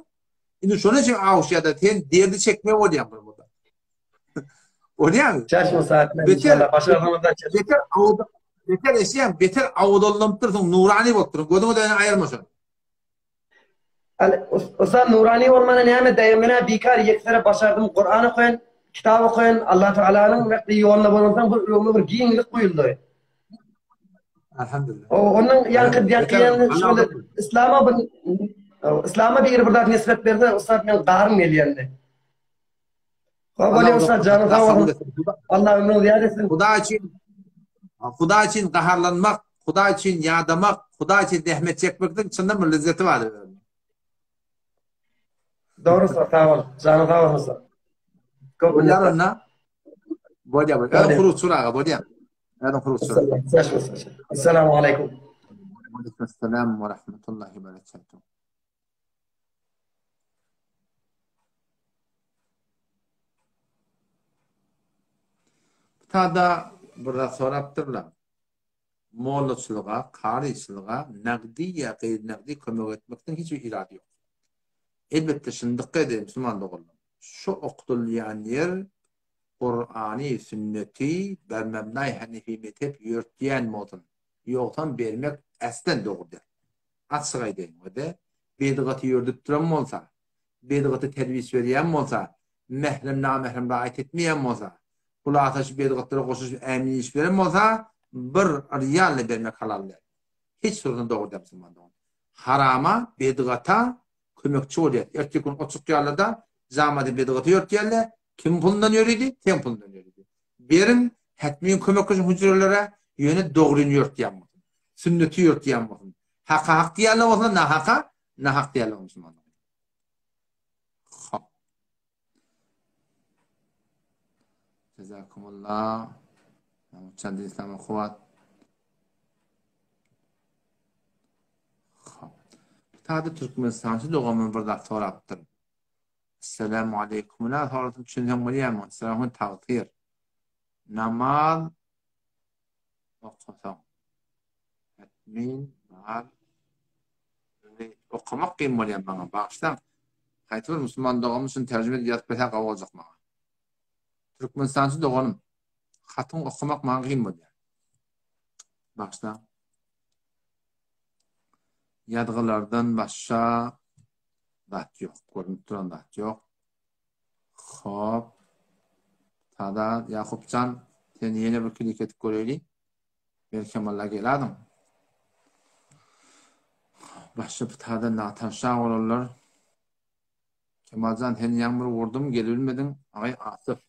Indi şonuň üçin awuşýar-da, sen derdi çekme bolýaň bir burada. Bolýarmy? Çaşma saatler inşallah başarsamyzdan çaşma. Beter awda beter eşýän, beter awdallanypdyrsyň, nurani bolupdyrsyň. Gözüňe dönen aýyrma şony. Al ussa nurani bolmana näme daýy menä bikar ýeksere başardym Kuran okaýyn, kitap okaýyn, Allah Taalanyň wekli ýolunda bolansoň bir öňüme bir giňlik goýuldy. Elhamdülillah. O onuň ýaňky diýen şol islama bir islama bir bir zat nisbet berse ussat men garym gelýände. Bolýar ussat janyň sag bolsun. Allah ömrüňi zyýat etsin. Hudaý üçin Hudaý üçin gaharlanmak, Hudaý üçin ýadamak, Hudaý üçin zähmet çekmekden çyndan bir lezzeti bar. Dogry ussat sag bol. Janyň sag bolsun ussat. Köp Bolýar onda. Bolýar. Bolýar. Huruçur aga bolýar. Ädim huruçur. Assalamu alaykum. Aleyküm selam we rahmetullahi we berekatuh. Tada bir zat sorapdyrlar. Mollaçylyga, karyçylyga nagdy ýa gaýry-nagdy kömek etmekden hiç bir irady ýok. Elbetde şuny dykgat ediň musulman doganlar. Şu okdulýan ýer Kurany, sünneti bermemnaý hanefi mezhep ýörtýän bolsun. Ýogsam bermek äslen dogry däl. Açyk aýdaýyn we-de, bedgaty ýördüp duran bolsa, bedgaty terbiýe berýän bolsa, mährem-namährem raýat etmeýän bolsa, hulasa şu bedgatlara goşulyşyp ämin iş beren bolsa, bir ryýal-da bermek halal däl. Hiç suratda dogry däl musulman dogan. Harama, bedgata kömekçi bolýar. Erteki gün o çykýarlar-da, jamaty bedgata ýörtýärler. Kimiň pulundan ýöridi? Seň pulundan ýöridi. Beriň, hätmiň kömekleşiň hüjrelere, ýöne dogryny ýörtýän bolsun. Sünneti ýörtýän bolsun. Haka hak diýýänler bolsa, nahaka nahak diýýänler musulmanlar. Hop. Jazakumullah. Mahmutjan din İslama kuwat. Hop. Tada Türkmenistançy doganymyz bir zat sorapdyr. Esselamu aleýkum. Nä soradyň düşünseň bolýarmy? Esselamu tagsyr. Namaz okasaň. Admin bar. Indi okamak kyn bolýar maňa. Bagyşlaň. Haýsy bir musulman doganym üçin terjime edip ýazyp berse gowy boljak maňa. Türkmenistançy doganym. Hatyňy okamak maňa kyn bolýar. Bagyşlaň. Ýazgylardan başga zat ýok. Görünip duran zat ýok. Hop. Tada Ýakupjan seni ýene bir klik edip göreýli. Belkem Allah geladyň. Başga pitada natanşa bolanlar. Kemaljan seni ýaňy bir vurdum gelibilmediň. Aý Asyf.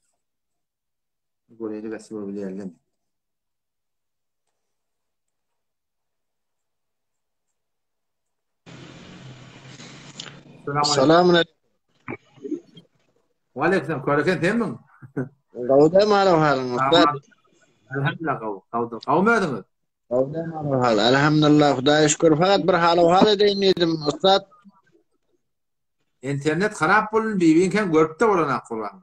Göreýli bes bolup Salam aleyküm. Aleyküm köreken senmiň? Gowda malam halyň ussat. Elhamdülillah gowy. Gowda. Gowmy özüňiz? Gowda malam hal. Elhamdülillah Hudaýa şükür. Fakat bir hal hal edeýin diýdim ussat. Internet harap bolun bibiňkem görüp-de bolanak Kurban.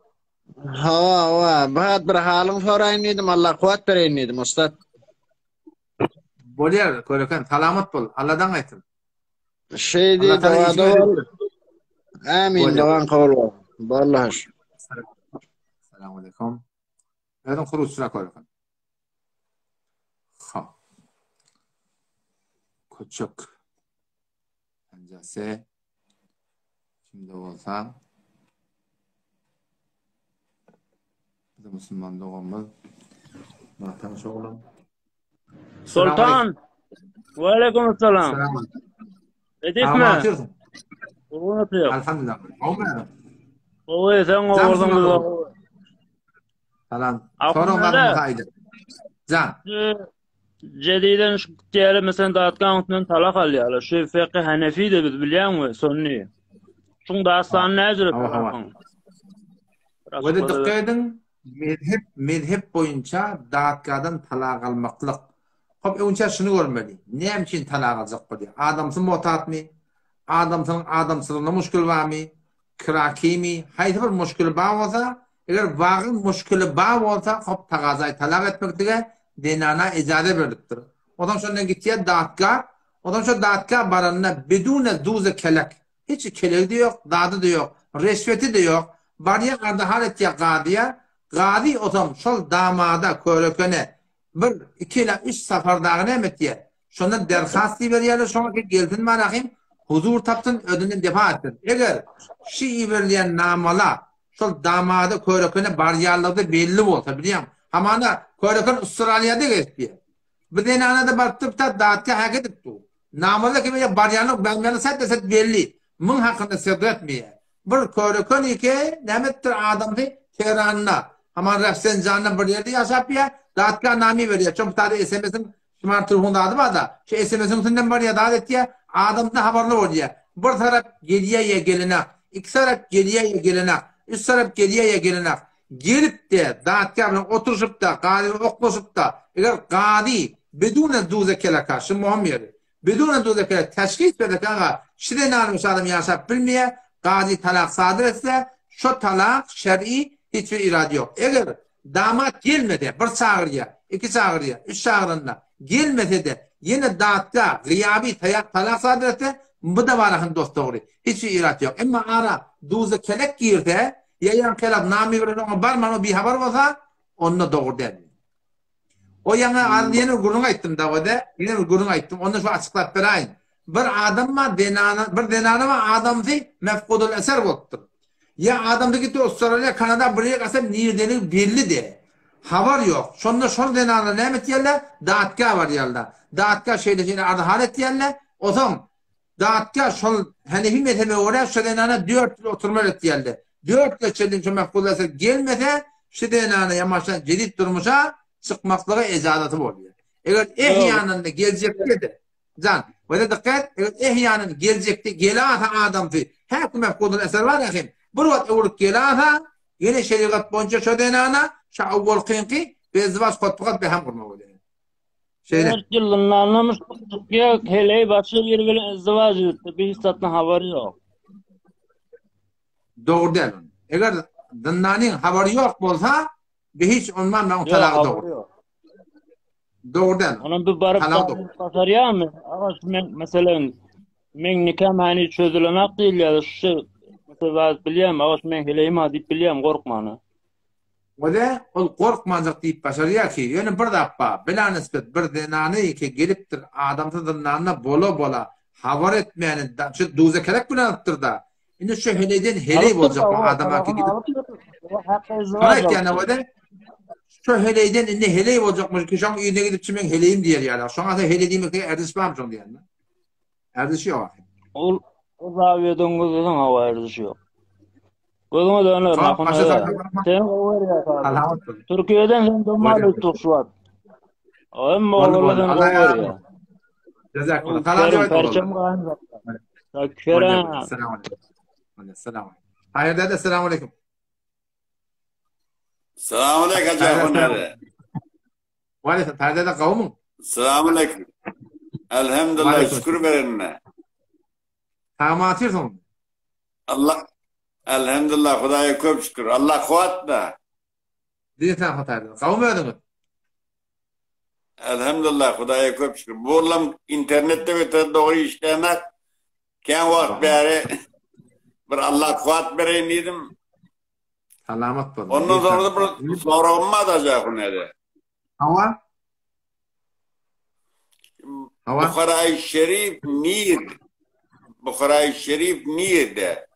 Hawa, hawa. Fakat bir halyň soraýyn diýdim. Allah kuwwat bereýin diýdim ussat. Bolýar, köreken, salamat bol. Alladan gaýtsyn. Şeýdi dogada bol. Amin, dogan kabul bol. Bollah. Salam aleyküm. Özüň huruçra köreken. Ha. Köçek. Penjese. Kimde bolsa. Bize musulman doganymyz. Natanyş oglan. Sultan. Ve aleyküm selam. Edipmi? Gurban otuyor. Elhamdülillah. Gowy, sen gowurdyň biz Salam. Soruň barmy aýdyň. Jan. Jediden şu diýeli mesela datgan üstünden talak alýarlar. Şu fekih Hanefi de biz bilýäňmi, sunni. Şuň dastany näjüre talakyň? We de dikkat ediň, mezhep mezhep boýunça datgadan talak almaklyk. Hop öňçä şuny görmeli. Näme üçin talak aljak bolýar? Adamsy motatmy? Adamsynyň adamçylygynda muşkil barmy? Kirakimi? Haýsy bir muşkili bar bolsa, eger wagyň muşkili bar bolsa, hop tagazaý talak etmeklige zenana ejaze berlipdir. Onsoň şondan gitýär datga, onsoň şo datga baranda bidune duze kelek. Hiç kelegi-de ýok, zady-da ýok, reşweti-de ýok. Barýar ardy-hal etýär gazyýa. Gazy otam şol damada, körekene bir, iki ýa üç sapar dagy näme etýär? Şondan derhast iberýärler şoňa ki gelsin barahym, huzur tapsyn, özünden defa etsin. Eger şi iberilýän namala şol damada, körekene barýanlygy-da belli bolsa, bilýäň, hamana köreken Ustraliýada gezipýär. Bu zenana-da barypdyr, ta datga hak edip dur. Namaza kime ýa barýanlyk barmaýanlyk säd-de-säd belli. Muň hakynda söz etmeýär. Bir köreken ike näme etdir adamsy Tehranda, haman Rafsenjanda bir ýerde ýaşap ýa, datga name berýär. Çom sada SMS-iň smart telefon zady bar-da, şu SMS-iň üstünden barýar, zat etýär, adamsy habarly bolýar. Bir tarap gelýär ýa gelenak, iki tarap gelýär ýa gelenak, üç tarap gelýär ýa gelenak. Gelip-de, datga bilen oturyşyp-da, gazy bilen oklaşyp-da, eger gazy bidune duze kelaka, şu möhüm ýeri, bidune duze kelaka teşhis berse ki, aga, şu zenanyň şu adam ýaşap bilmeýär, gazy talak sadyr etse, şo talak şer'i hiç bir irady ýok. Eger damat gelmese, bir çagyrýar, iki çagyrýar, üç çagyranda gelmese-de, ýene datga gyýaby talak sadyr etse, bu-da barahyn dos-dogry, hiç bir irady ýok. Emma ara duze kelek girse, Ýa ýaňky ýalak name bilen oňa barman o bihabar bolsa, onda dogry däl. O ýaňy az ýene bir gürrüň aýtdym dawada, ýene bir gürrüň aýtdym, onda şu açyklap beräýin. Bir adam bar, zenana, bir zenana bar, adamsy mefkudul eser bolupdyr. Ýa adamsy gitdi Awstraliýa, Kanada bir ýere gaçsa nirdeligi belli däl. Habar ýok. Şonda şol zenanlar näme etýärler? Datga barýarlar. Datga şeýle-şeýle arz-hal etýärler. Osaň Datga şol Hanefi mezhebe görä şu zenana dört ýyl oturmaly etýärler. Dört ýyla çenli şu mefkul eser gelmese, şu zenana ýamaşan jedid durmuşa çykmaklyga ejazaty bolýar. Eger ehýananda geljekde-de, jan, wede dykgat, eger ehýanan geljekde gelasa adamsy, häki mefkul eser bar ahim, bir wagt öwrüp gelasa, ýene şerigat boýunça şu zenana şu awwalkyňky bezdiwaç hotbugat beham gurmak bolýar. Şeýle. Dört ýyl zyndanlamış çykýar, heleý başga biri bilen izdiwaç edipdir, bir hiç zatdan habary ýok. Dogry däl. Eger zyndanyň habary ýok bolsa, bir hiç ondan meň talagy dogry. Dogry däl. Onuň bir baryp başarýarmy? Aga şu men meselem meň nikam hany çözülenak diýilýär. Şu mesela bilýän, aga şu men heleýim ha diýip bilýän gorkmana. Wele, ol gorkmanjak diýip başarýar ki, ýöne bir zat bar, bilanespet bir zenany ki gelipdir adamsy zyndanda bola-bola habar etmäni şu duza-kerek bilen alypdyr-da. Indi şu heleýden heleý boljak bu adama ki gidip. Şony aýtýan-da wele, şu heleýden indi heleý boljakmyş ki, şoň yzyna gidip şu meň heleýim diýer ýaly. Şoňa sen heleý diýmekde erziş barmy şoň diýende? Erzişi ýok ahyr. Ol o zawiýadan gözleseň hawa erzişi ýok. Gözüňe döner Sag, Mahun başa aga. sag. Seni gowy görýär abi. Salamat bol. Türkiýeden sen domal Bolýar. ötdük şu wagt. Hem Boldy, oglanlar boldy. seni Allah gowy ýar görýär. Jazakallah. Salam Kerim jawap perçem boldy. gaýym zatlar. Bolýar. Kerem. Assalamu alaykum. Assalamu alaykum. Haýyr däde, assalamu alaykum. Selamun aleyküm Hacı Haýyr, Ahun assalamu. abi. Wa alaykum. Haýyr däde, gowmyň? Selamun aleyküm. Wa Elhamdülillah alaykum. şükür berenine. Sagmy atyrsyň? Allah Elhamdülillah Hudaýa köp şükür. Allah kuwat da. Diýen sen hatayda. Gowmy özüňiz? Elhamdülillah Hudaýa köp şükür. Bu olam internetde beter dogry işlemek. Kän wagt bäri bir Allah kuwat bereýin diýdim. Salamat bol. Ondan sonra da bir soragym bar da Jahun Hawa. Hawa. Buharaý Şerif nir? Buharaý Şerif nirde?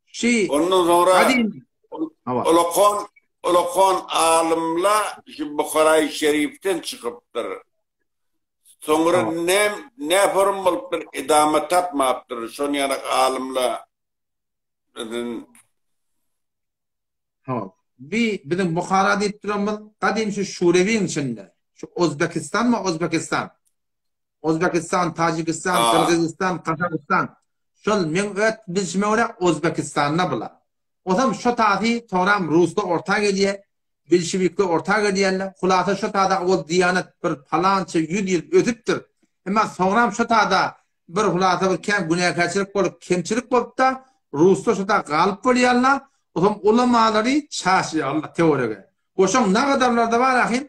Şi. Ondan sonra Gadim. Hawa. Ulakon Ulakon alymla şu Buharaý Şerifden çykypdyr. Soňra ne ne forum bolupdyr, edama tapmapdyr. Şon ýaly alymla Hawa. Bi biziň Buhara diýip duranymyz gadym şu Şurewiň içinde. Şu Ozbekistanmy Ozbekistan? Ozbekistan, Tajikistan, Gyrgyzystan, Kazakystan. Şol meň öz bilşime görä Ozbekistanda bular. Osam şo tasy soňram ruslar orta gelýär, bilşewikler orta gelýärler. Hulasa şo tada ol diýanet bir palança ýüz ýyl ösüpdir. Emma soňram şo tada Bir hulasa bir kän günäkärçilik bolup, kemçilik bolupda, ruslar şo ta galyp bolýarlar, otam ulamalary çaşýarlar töwerege. Goşaň nagadarlarda bar ahim,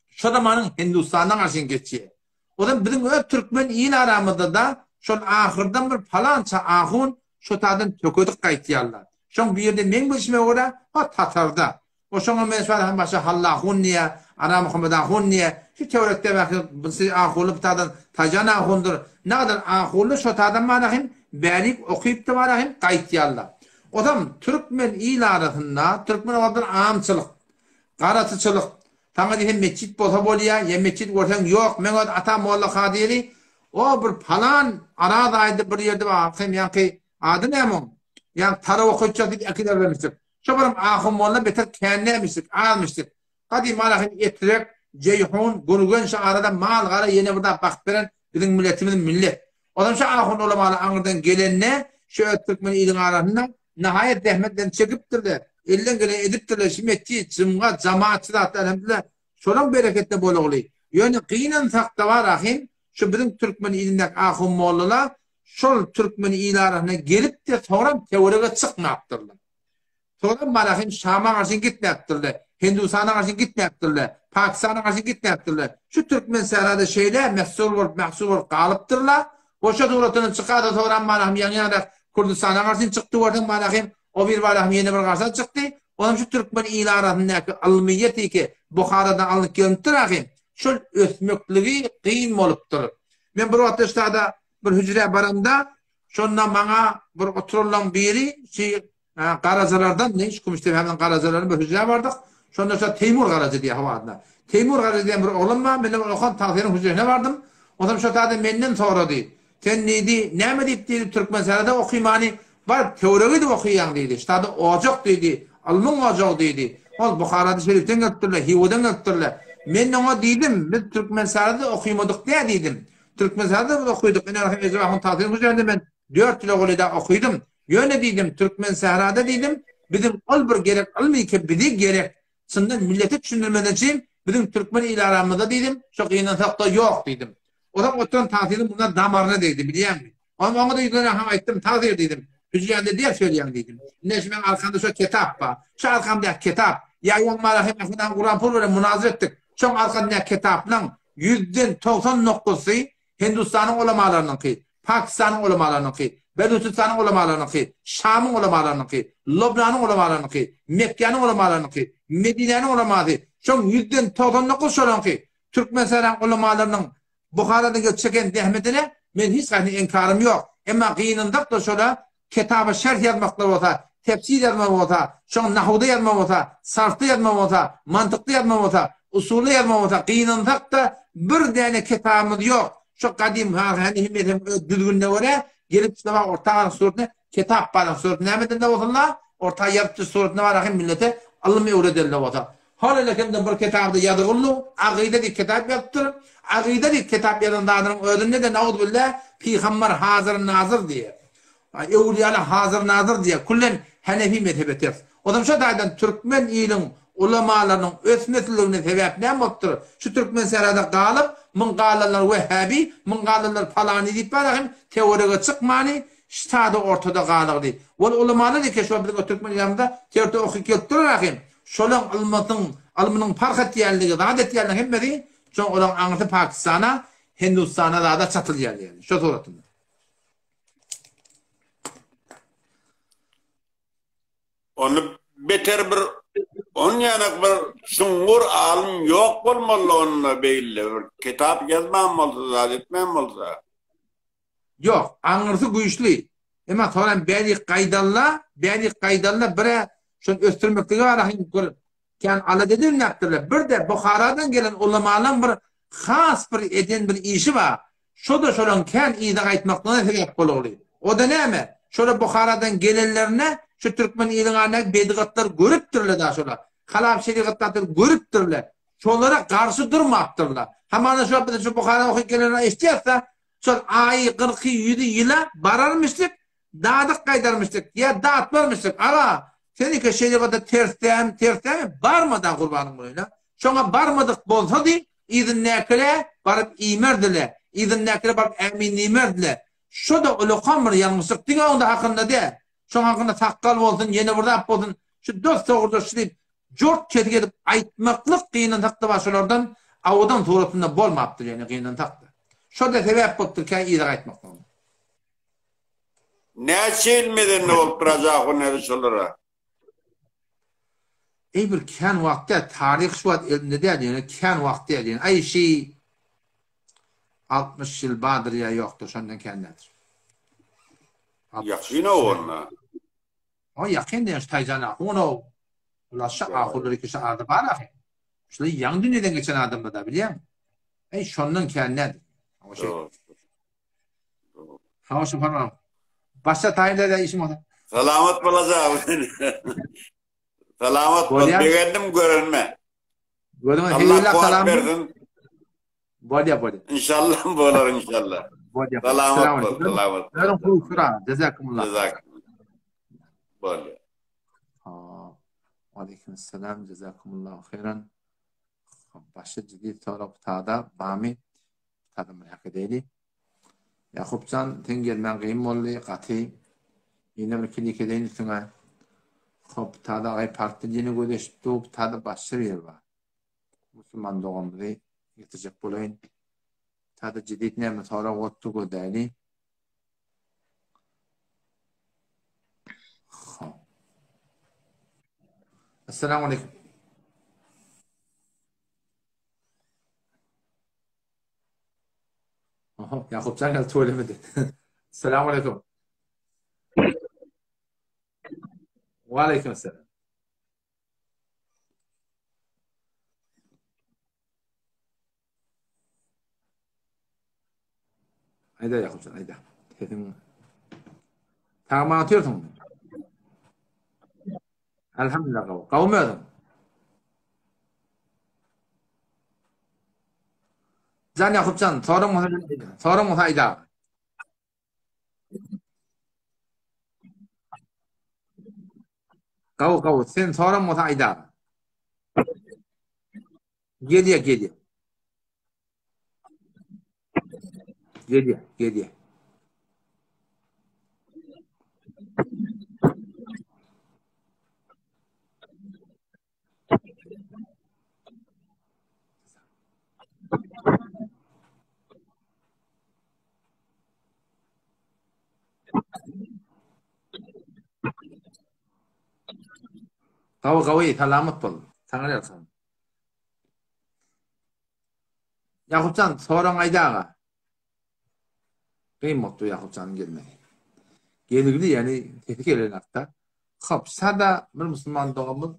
şo zamanyň Hindustandan garşyň geçýär. Otam biziň öz türkmen il aramyzda-da. Şol ahyrdan bir palança ahun şo taýdan tökedik gaýtýarlar. Şoň birde meň bilşime görä, ha tatarda. O şoňa men şu hem başa Hally ahun diýýär, Ana Muhammet ahun diýýär. Şu töwerekde belki birisi ahunly bir taýdan Taýjan ahundyr. Nagadar ahunly şo taýdan bar hem bärik okypdy bar hem gaýtýarlar. Ozam türkmen il arasynda türkmen owaldan amçylyk, garaçyçylyk, Saňa diýsem metjit bolsa bolýa, ýa metjit görseň ýok, meň öz atam Molla Kadyry o bir palan Araz aýda bir ýerde bar, hem ýaňky ady näme oň? Ýaňky tara okaýtjak diýip äkiderlermişdik. Şo birim ahun molla beter kän dälmişdik, azmyşdyk. Gadym Arahym Etrek, Jeýhun, Gürgen şu arada mal-gara ýene bir zat bakyp beren biziň milletimiz millet. Ozam şu ahun ulamaly aňyrdan gelende şu öz türkmen iliň arasynda Nihaýat zähmetlerini çekipdirler, elden geleni edipdirler, şu metjit, jymga, jamaatçy zatlar elhamdülillah şolaň bereketine bolagly. Ýöne gynansakda bar ahyn, şu biziň türkmen ilindäki ahun mollalar şol türkmen ili arasyna gelip-de soňram töwerege çykmapdyrlar. Soňram bar ahyn Şama garşy gitmäpdirler, Hindustana garşy gitmäpdirler, Pakistana garşy gitmäpdirler. Şu türkmen sährada şeýle mehsur bolup, mahsur bolup galypdyrlar. Goşa suratyny çykardy soram malahym ýaňy ýaňyrak Kürdüstana garşy çykdy görseň malahym o bir malahym ýene bir garşa çykdy. Onam şu türkmen ili arasyndaky ylmyýetiki Buharadan alnyp gelinipdir ahym. Şol ösmekligi kyn bolupdyr. Men bir wagtda ştada bir hüjrä baramda şonda maňa bir oturanlaň biri şi Garajalardandy, şu Kümüşdepämiziň Garajalarynda bir hüjrä bardyk. Şonda şo Teýmur Garaja diýýär hawa adyna. Teýmur Garaja diýen bir oglan bar, menem okan tagsyryň hüjresine bardym. Onsoň şo taýda menden sorady. Sen diýdi, näme diýip diýdi, Türkmensährada okymany baryp töwerege gidip okaýaň diýdi. Şu taýda ojak diýdi, ylmyň ojagy diýdi. Ol Buharada Şerifden gelipdirler, Hiwadan gelipdirler. Men oňa diýdim, biz Türkmensährada okymadyk dä diýdim. Türkmensährada biz okydyk. Ine, Ejap ahun tagsyryň hüjresinde men dört ýyla golaý da okydym. Ýöne diýdim, Türkmensährada diýdim, biziň ol bir gerek ylmy ki bizi gerek, çyndan millete düşündirmeden çyn biziň türkmen il aramyzda diýdim, şo gynansakda ýok diýdim. Ozal oturan tagsyryň buna damaryna degdi, bilýäňmi? Onam oňa-da ýüzlenä hem aýtdym, tagsyr diýdim, hüjräňde ders berýäň diýdim. Ine şu meň arkamda şo ketap bar. Şu arkamdaky ketap, ýa ýaňy mara hem Ahmet aga Guranpur bilen munazara etdik. Şoň arkasyndaky ketaplaň ýüzden 90 noktasy Hindustanyň ulamalarynyňky, Pakistanyň ulamalarynyňky, Belujystanyň ulamalarynyňky, Şamyň ulamalarynyňky, Lubnanyň ulamalarynyňky, Mekgäniň ulamalarynyňky, Medinäniň ulamasy, şoň ýüzden 99 şolaňky. Türkmensähraň ulamalarynyň Buharadan gelip çeken zähmetine men hiç haýsy enkarym ýok. Emma gynansak-da şola Kitaba şerh ýazmaklar bolsa, tefsir ýazmak bolsa, şoň nahuwda ýazmak bolsa, sarfda ýazmak bolsa, mantykda ýazmak bolsa, usulda ýazmak bolsa, gynansak-da bir däne kitabymyz ýok. Şo gadym Hanefi mezhebiň öz düzgünine görä, gelip şuna bak orta galyň suratynda kitap baryň surat nämeden-de bolsun-la, orta ýazypdyr suratynda bar ahym millete ylym öwredelde bolsa. Hol elekemde bir kitabda ýazygyllu, Agyda diýip kitap ýazypdyr. Agyda diýip kitap ýazan zadynyň özünde-de nauzubilla pygambar hazyr-nazyr diýýär. Öwlüýalar hazyr-nazyr diýýär. Küllen Hanefi mezhebe ters. Ozam şo taýdan türkmen iliň ulamalarynyň ösmesligine sebäp näme bolupdyr? Şu türkmen sährada galyp, muň galanlar wehhabi, muň galanlar palany diýip bar ahym töwerege çykmany, ştada ortada galygdy. Ol ulamalar eke şo biziň o türkmen ýanymyzda terte okyp gelip durar ahym. Şolaň ylmysyň, ylmynyň parh etýänligi, zat etýänligi hemmesi şoň olaň aňyrsy Pakistana, Hindustana zada çatylýar ýaly. Şo suratynda. Ony beter bir on ýanak bir çuňňur alym ýok bolmaly onda beýle bir kitap ýazman bolsa zat etmän bolsa. Ýok, aňyrsy güýçli. Emma soňam bärik gaýdanda, bärik gaýdanda bir-ä şony ösdürmeklige barahyn bir kän alada edilmäpdirler. Bir-de Buharadan gelen ulamalaň bir has bir eden bir işi bar. Şo-da şolaň kän yza gaýtmaklygyna sebäp bolugly. O-da näme? Şolar Buharadan gelenlerinde şu türkmen iliň arasyndaky bedigatlary görüpdirler da şolar. Halap şerigatlatlary görüpdirler. Şolara garşy durmapdyrlar. Hamana şo biz şu Buhara okyp gelenler eşitýäs-de, şol aýy, gyrky, ýüzi ýyla bararmyşdyk, dadyk gaýdarmyşdyk, ýa datmarmyşdyk. Aga, seniňki şerigata ters dämi, ters dämi? Barma-da gurbanyň bolaýyn-a. Şoňa barmadyk bolsady, yzyndakyler baryp iýmerdiler, yzyndakyler baryp ämin diýmerdiler. Şo-da ulakan bir ýalňyşlyk. Diňe onda hakynda däl. Şoň hakynda sakgal bolsun, ýene bir zat bolsun, şu dos-dogruda şu diýip, jort kesik edip aýtmaklyk gynansak-da bar şolardan awadan suratynda bolmapdyr ýöne gynansak-da. Şo-da sebäp bolupdyr kä yza gaýtmaklygyna. Näçe ýyl medende bolupdyr Hajy ahun häzir şolara? Eý bir kän wagt däl, taryh şu wagt elimde däl, ýöne kän wagt däl, ýöne aý şi 60 ýyl bardyr ýa ýokdur, şondan kän däldir. Ýakyn-ow onda. O ýakyn diýen şu Taýjan ahunow. Ular şu ahunlar ikisi ady bar ahy. Şular ýaňy dünýeden geçen adamlar da bilýäňmi? Eý şondan kän däldir. O şey. Sag bol Şupan Başda taýynda işim bolsa. Salamat bolajak. Salamat bol. Begendim görenme. Gördüňiz, Allah kuwat bersin. Bolýa, bolýa. İnşallah bolar inşallah. Bolýa. Salamat bol, salamat. Özüň gowy şura. Jazakumullah. Jazakumullah. Bolýa. Ha. Aleyküm selam. Jazakumullah hayran. Başa ciddi sorag tada bamy? Tada merak edeli. Ýakupjan seň gelmäň gyn boldy gaty. Ýene bir klik edeýin üstüňe. Hop tada aý partda ýene göz eşip dur tada başga biri bar. Musulman doganymyzy getirjek bolaýyn. Tada jedid näme sorag otdy gözläýli. Hop. Assalamu aleykum. Aha, Ýakupjan geldi tüwelemedi. Assalamu aleykum. Wa aleykum assalam. Aýda Ýakupjan, aýda. Sesiň Tagaman otyrsyň. Elhamdülillah gawy. Gawmy özüň? Jan Ýakupjan, soraň bolsa soraň bolsa aýda. Gawy gawy, sen soraň bolsa aýda. Gelýär, gelýär. Gelýär, gelýär. Gawy gawy salamat bol. Saňa ýalkasyn. Ýakupjan soraň aýda aga. Gyn bolupdyr Ýakupjanyň gelmegi. Gelgili ýani sesi gelen hakda. Hop, sada bir musulman doganymyz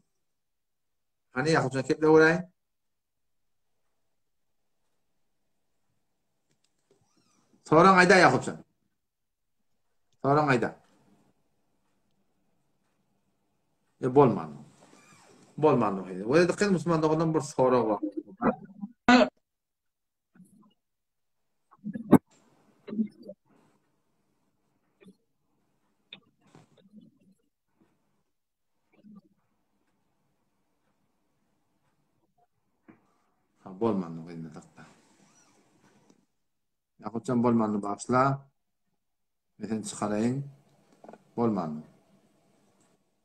Hany Ýakupjan keple göräýin. Soraň aýda Ýakupjan. Soraň aýda. E bolman. Bolman. We dikkat musulman dogandan bir sorag bar. Ha, bolmandy gyzyny sakla. Ýakupjan bolmandy bagyşla. Men seni çykaraýyn. Bolmandy.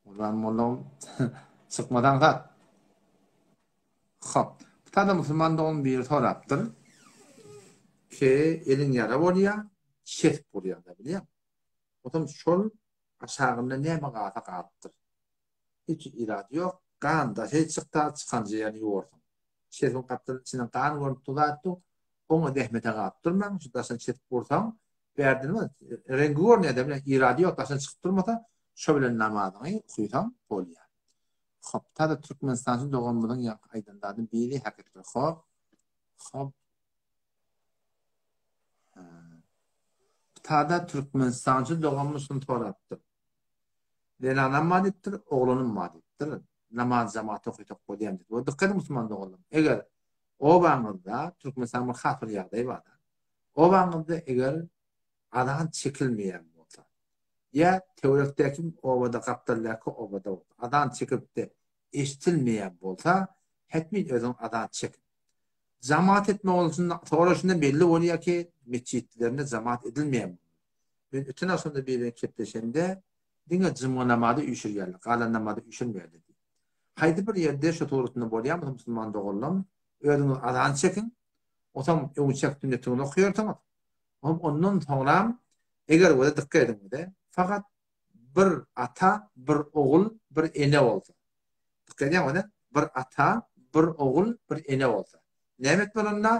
Gurban mollagym çykmasaň sat. Hop. Bu tada musulman dogan biri sorapdyr. Ki eliň ýara bolýar, çesip bolýar da bilýäň. Otam şol aşagynda näme galsa galypdyr. Hiç irady ýok. Gan daşy çyksa çykanja ýerini ýuwarsyň. Çesiň gapdalyň içinden gan görnüp dur zat dur. Oňa zähmete galyp durmaň. Şu daşyny çesip ursaň, bärde nime reňki görünýär-de bilen irady ýok daşyna çykyp durmasa, şo bilen namazyňy okysaň bolýar. Hop, tada Türkmenistançy doganymyzyň ýaňky aýdan zady biri hakytdyr. Hop. Hop. Tada Türkmenistançy doganymyz şuny sorapdyr. Zenanam bar diýipdir, oglanym bar diýipdir. Namaz jemaat okysak bolýarmy diýip. We dykgat ediň musulman doganlarym. Eger obaňyzda, Türkmenistanda bir has bir ýagdaý bar. Obaňyzda eger azan çekilmeýän bolsa, ýa töwerekdäki obada, gapdaldaky obada bolsa, azan çekilip-de eşidilmeýän bolsa, hetmin özüň azan çek. Jamaat etme bolsun, soraşynda belli bolýar ki, metjitlerinde jamaat edilmeýän. Men öten agşamda biri bilen kepleşemde, diňe jumga namazy üýşürýärler, galan namazy üýşürmeýärler diýdi. Haýsy bir ýerde şu suratynda bolýan bolsa musulman doganlarym, özüňiz azan çekiň, onsoň öňçäk sünnetiňizi okaýarsyňyz, ondan soňram eger bolsa dykgat ediň bize. Fakat bir ata, bir ogul, bir ene bolsa. Dikkat edýäňmi ine? Bir ata, bir ogul, bir ene bolsa. Näme etmeli onda?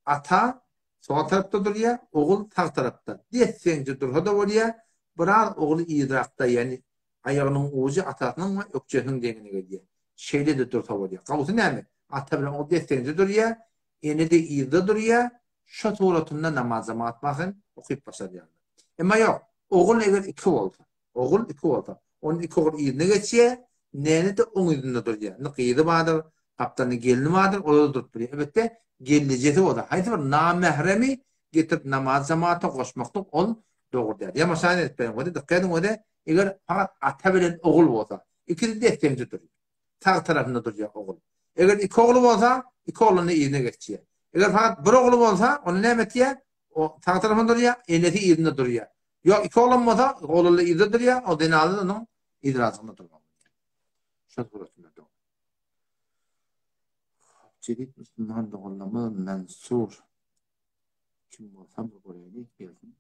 Ata sol tarapda durýar, ogul sag tarapda. Desseňje dursa-da bolýar, biraz ogly yzrakda, ýagny aýagynyň ujy atasynyň we ökjesiniň deňine gelýär. Şeýle-de dursa bolýar. Gowusy näme? Ata bilen ogul desseňje durýar, ene-de yzda durýar, şo suratynda namaz jemagat barsyn, okyp başarýarlar. Emma ýok, ogul eger iki bolsa, ogul iki bolsa, onda iki ogul yzyna geçýär, nene-de oň yzynda durýar. Indi gyzy bardyr, gapdalynda gelni bardyr, olar-da durup bilýär. Elbetde, gelnejesi bolsa, haýsy bir namähremi getirip namaz jemagata goşmaklyk ol dogry däl. Ýa mysal edip beriň, ode dykgat ediň, ode eger fakat ata bilen ogul bolsa, ikisi des-deňje durýar. Sag tarapynda durýar ogul. Eger iki ogly bolsa, iki ogluny yzyna geçýär. Eger fakat bir ogly bolsa, onda näme etýär? O sag tarapynda durýar, enesi yzynda durýar. Ýok, iki oglam bolsa, ogluly yzda durýar, o zenaly onuň yzrajygynda durmaly. Şol suratynda dogry. Jedid musulman doganlarymyz Mansur kim bolsa bir göreýli gelsin.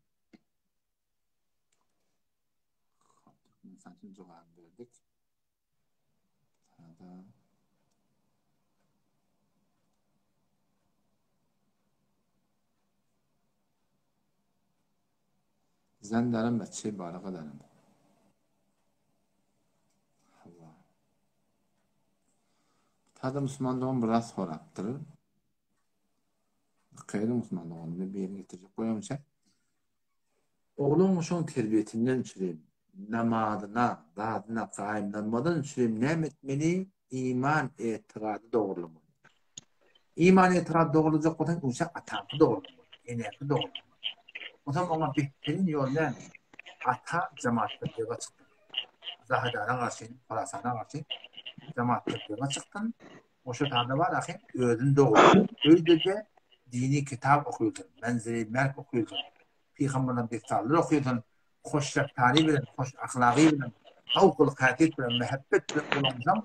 Türkmenistan üçin jogap berdik. Sada. Zan darem beçe balaga darem. Hawa. Tada musulman dogan biraz sorapdyr. Kaýda musulman dogan bir getirjek bolýamça. Ogluň şoň terbiýesinden çürim, namazyna, zadyna gaýymlanmadan çürim näme etmeli? Iman etigady dogrulamaly. Iman etigady dogrulajak bolsaň, öňçä ataňky dogrulamaly, eneňki dogrulamaly. Onsoň oňa behterin ýol näme? Ata jemaat tebliga çykdy. Zahedana garşy, Horasana garşy jemaat tebliga çykdyn. Oşa tada bar ahim, özüni dogry. Öýde-de dini kitap okylsyn, menzili merk okylsyn, pygamberden dessanlar okylsyn, hoş reftary bilen, hoş ahlagy bilen, gowy gylyk-häsiýet bilen, mähebbet bilen ulansaň,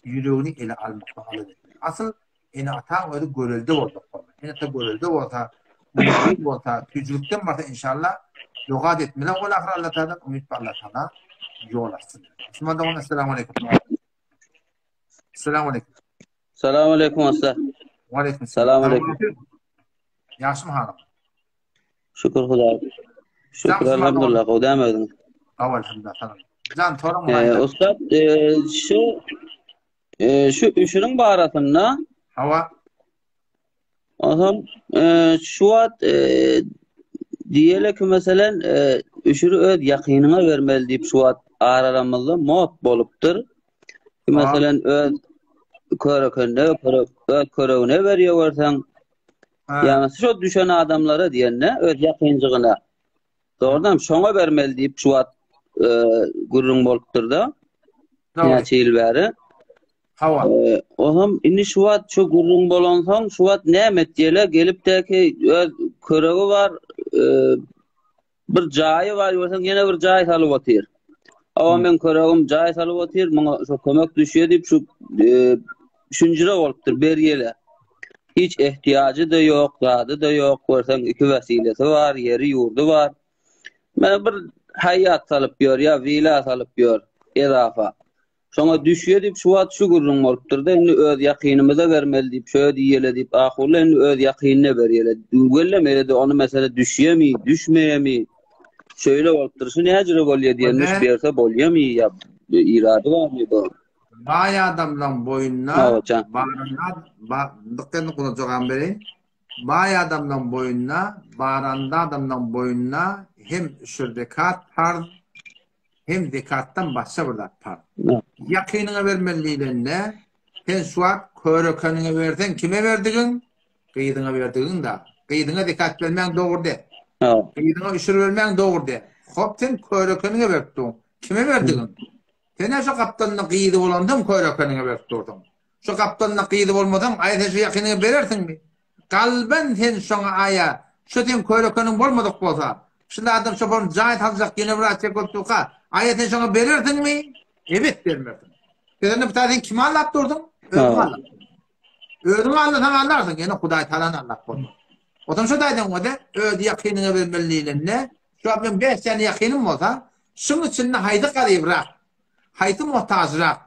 ýüregini ele almakda alada etmeli. Asyl ene-ataň özi görelde boljak bolmaly. Ene-ata görelde bolsa, mynasyp bolsa, süýjülikden barsa inşallah doga etmeli ol ahyr Allah Tagaladan umyt bar Allah Tagala ýol açsyn. Musulman dogan essalamu aleýkum. Essalamu aleýkum. Salam aleýkum usta. Wa aleýkum salam. aleýkum. Ýagşymy halyň? Şükür Hudaýa. Şükür elhamdülillah gowy dämi özüňiz? Gowy elhamdülillah salam. Jan soraň ee, Usta e, şu e, şu üşüriň barasynda Hawa. Onsoň e, şu wagt e, diýeli ki meselen e, üşüri öz ýakynyňa bermeli diýip şu wagt aralarymyzda mod bolupdyr. Meselen öz körekende körek öz köregine berýär görseň. Ýagny şu düşen adamlara diýende öz ýakynjygyna. Dogrudan şoňa bermeli diýip şu wagt e, gürrüň bolupdyr-da. Näçe ýyl bäri. Hawa. E, Oňam indi şu wagt şu gürrüň bolansoň şu wagt näme etýärler? Gelipdäki öz köregi bar, e, bir jaýy bar, görseň ýene bir jaý salyp otyr. Awa hmm. men köregim jaý salyp otyr, muňa şu kömek düşýär diýip şu e, düşünjire bolupdyr berýärler. Hiç ehtiýajy-da ýok, zady-da ýok, görseň iki wesilesi bar, ýeri ýurdy bar. Mana bir haýýat salyp ýör ýa wila salyp ýör ezafa. Şoňa düşýä diýip şu wagt şu gürrüň bolupdyr-da, indi öz ýakynymyza bermeli diýip, şöý diýeli diýip, ahulla indi öz ýakynyna berýeli. Wellem elede ony mesele düşýämi, düşmeýämi? Şöýle bolupdyr. Şu näjüre bolýa diýenmiş berse bolýamy ýa irady barmy bu? Baý adamlaň boýnuna baranda dykgat edin guna jogap bereýin. Baý adamlaň boýnuna baranda adamlaň boýnuna hem üşür zekat parz hem zekatdan başga bir zat parz. Ýakynyňa bermeli diýlende sen şu wagt körekeniňe berseň kime berdigiň? Gyzyňa berdigiň-da. Gyzyňa zekat bermäň dogry däl. Gyzyňa üşür bermäň dogry däl. Hop sen körekeniňe berip durň. Kime berdigiň? Sen-ä şo gapdalynda gyzy bolansoň körekeniňe berip dursuň. Şo gapdalynda gyzy bolmasaň, aýa sen şo ýakynyňa berersiňmi? Galban sen şoňa aýa, şo seň körekeniň bolmadyk bolsa, şul adam şo bir jaý saljak ýene bir açjak bolup durka, aýa sen şoňa berersiňmi? Ebet bermersiň. Sen onda bu taýda sen kimi aldap durduň? Özüňi aldap durduň. Özüňi aldasaň aldarsyň, ýöne Hudaý Tagalany aldap bolmaz. Otam şo taýdan bolsa, öz ýakynyňa bermeli diýlende, şu wagt meň bäş sany ýakynym bolsa, Şuň içinde haýsy garybrak, haýsy muhtajrak,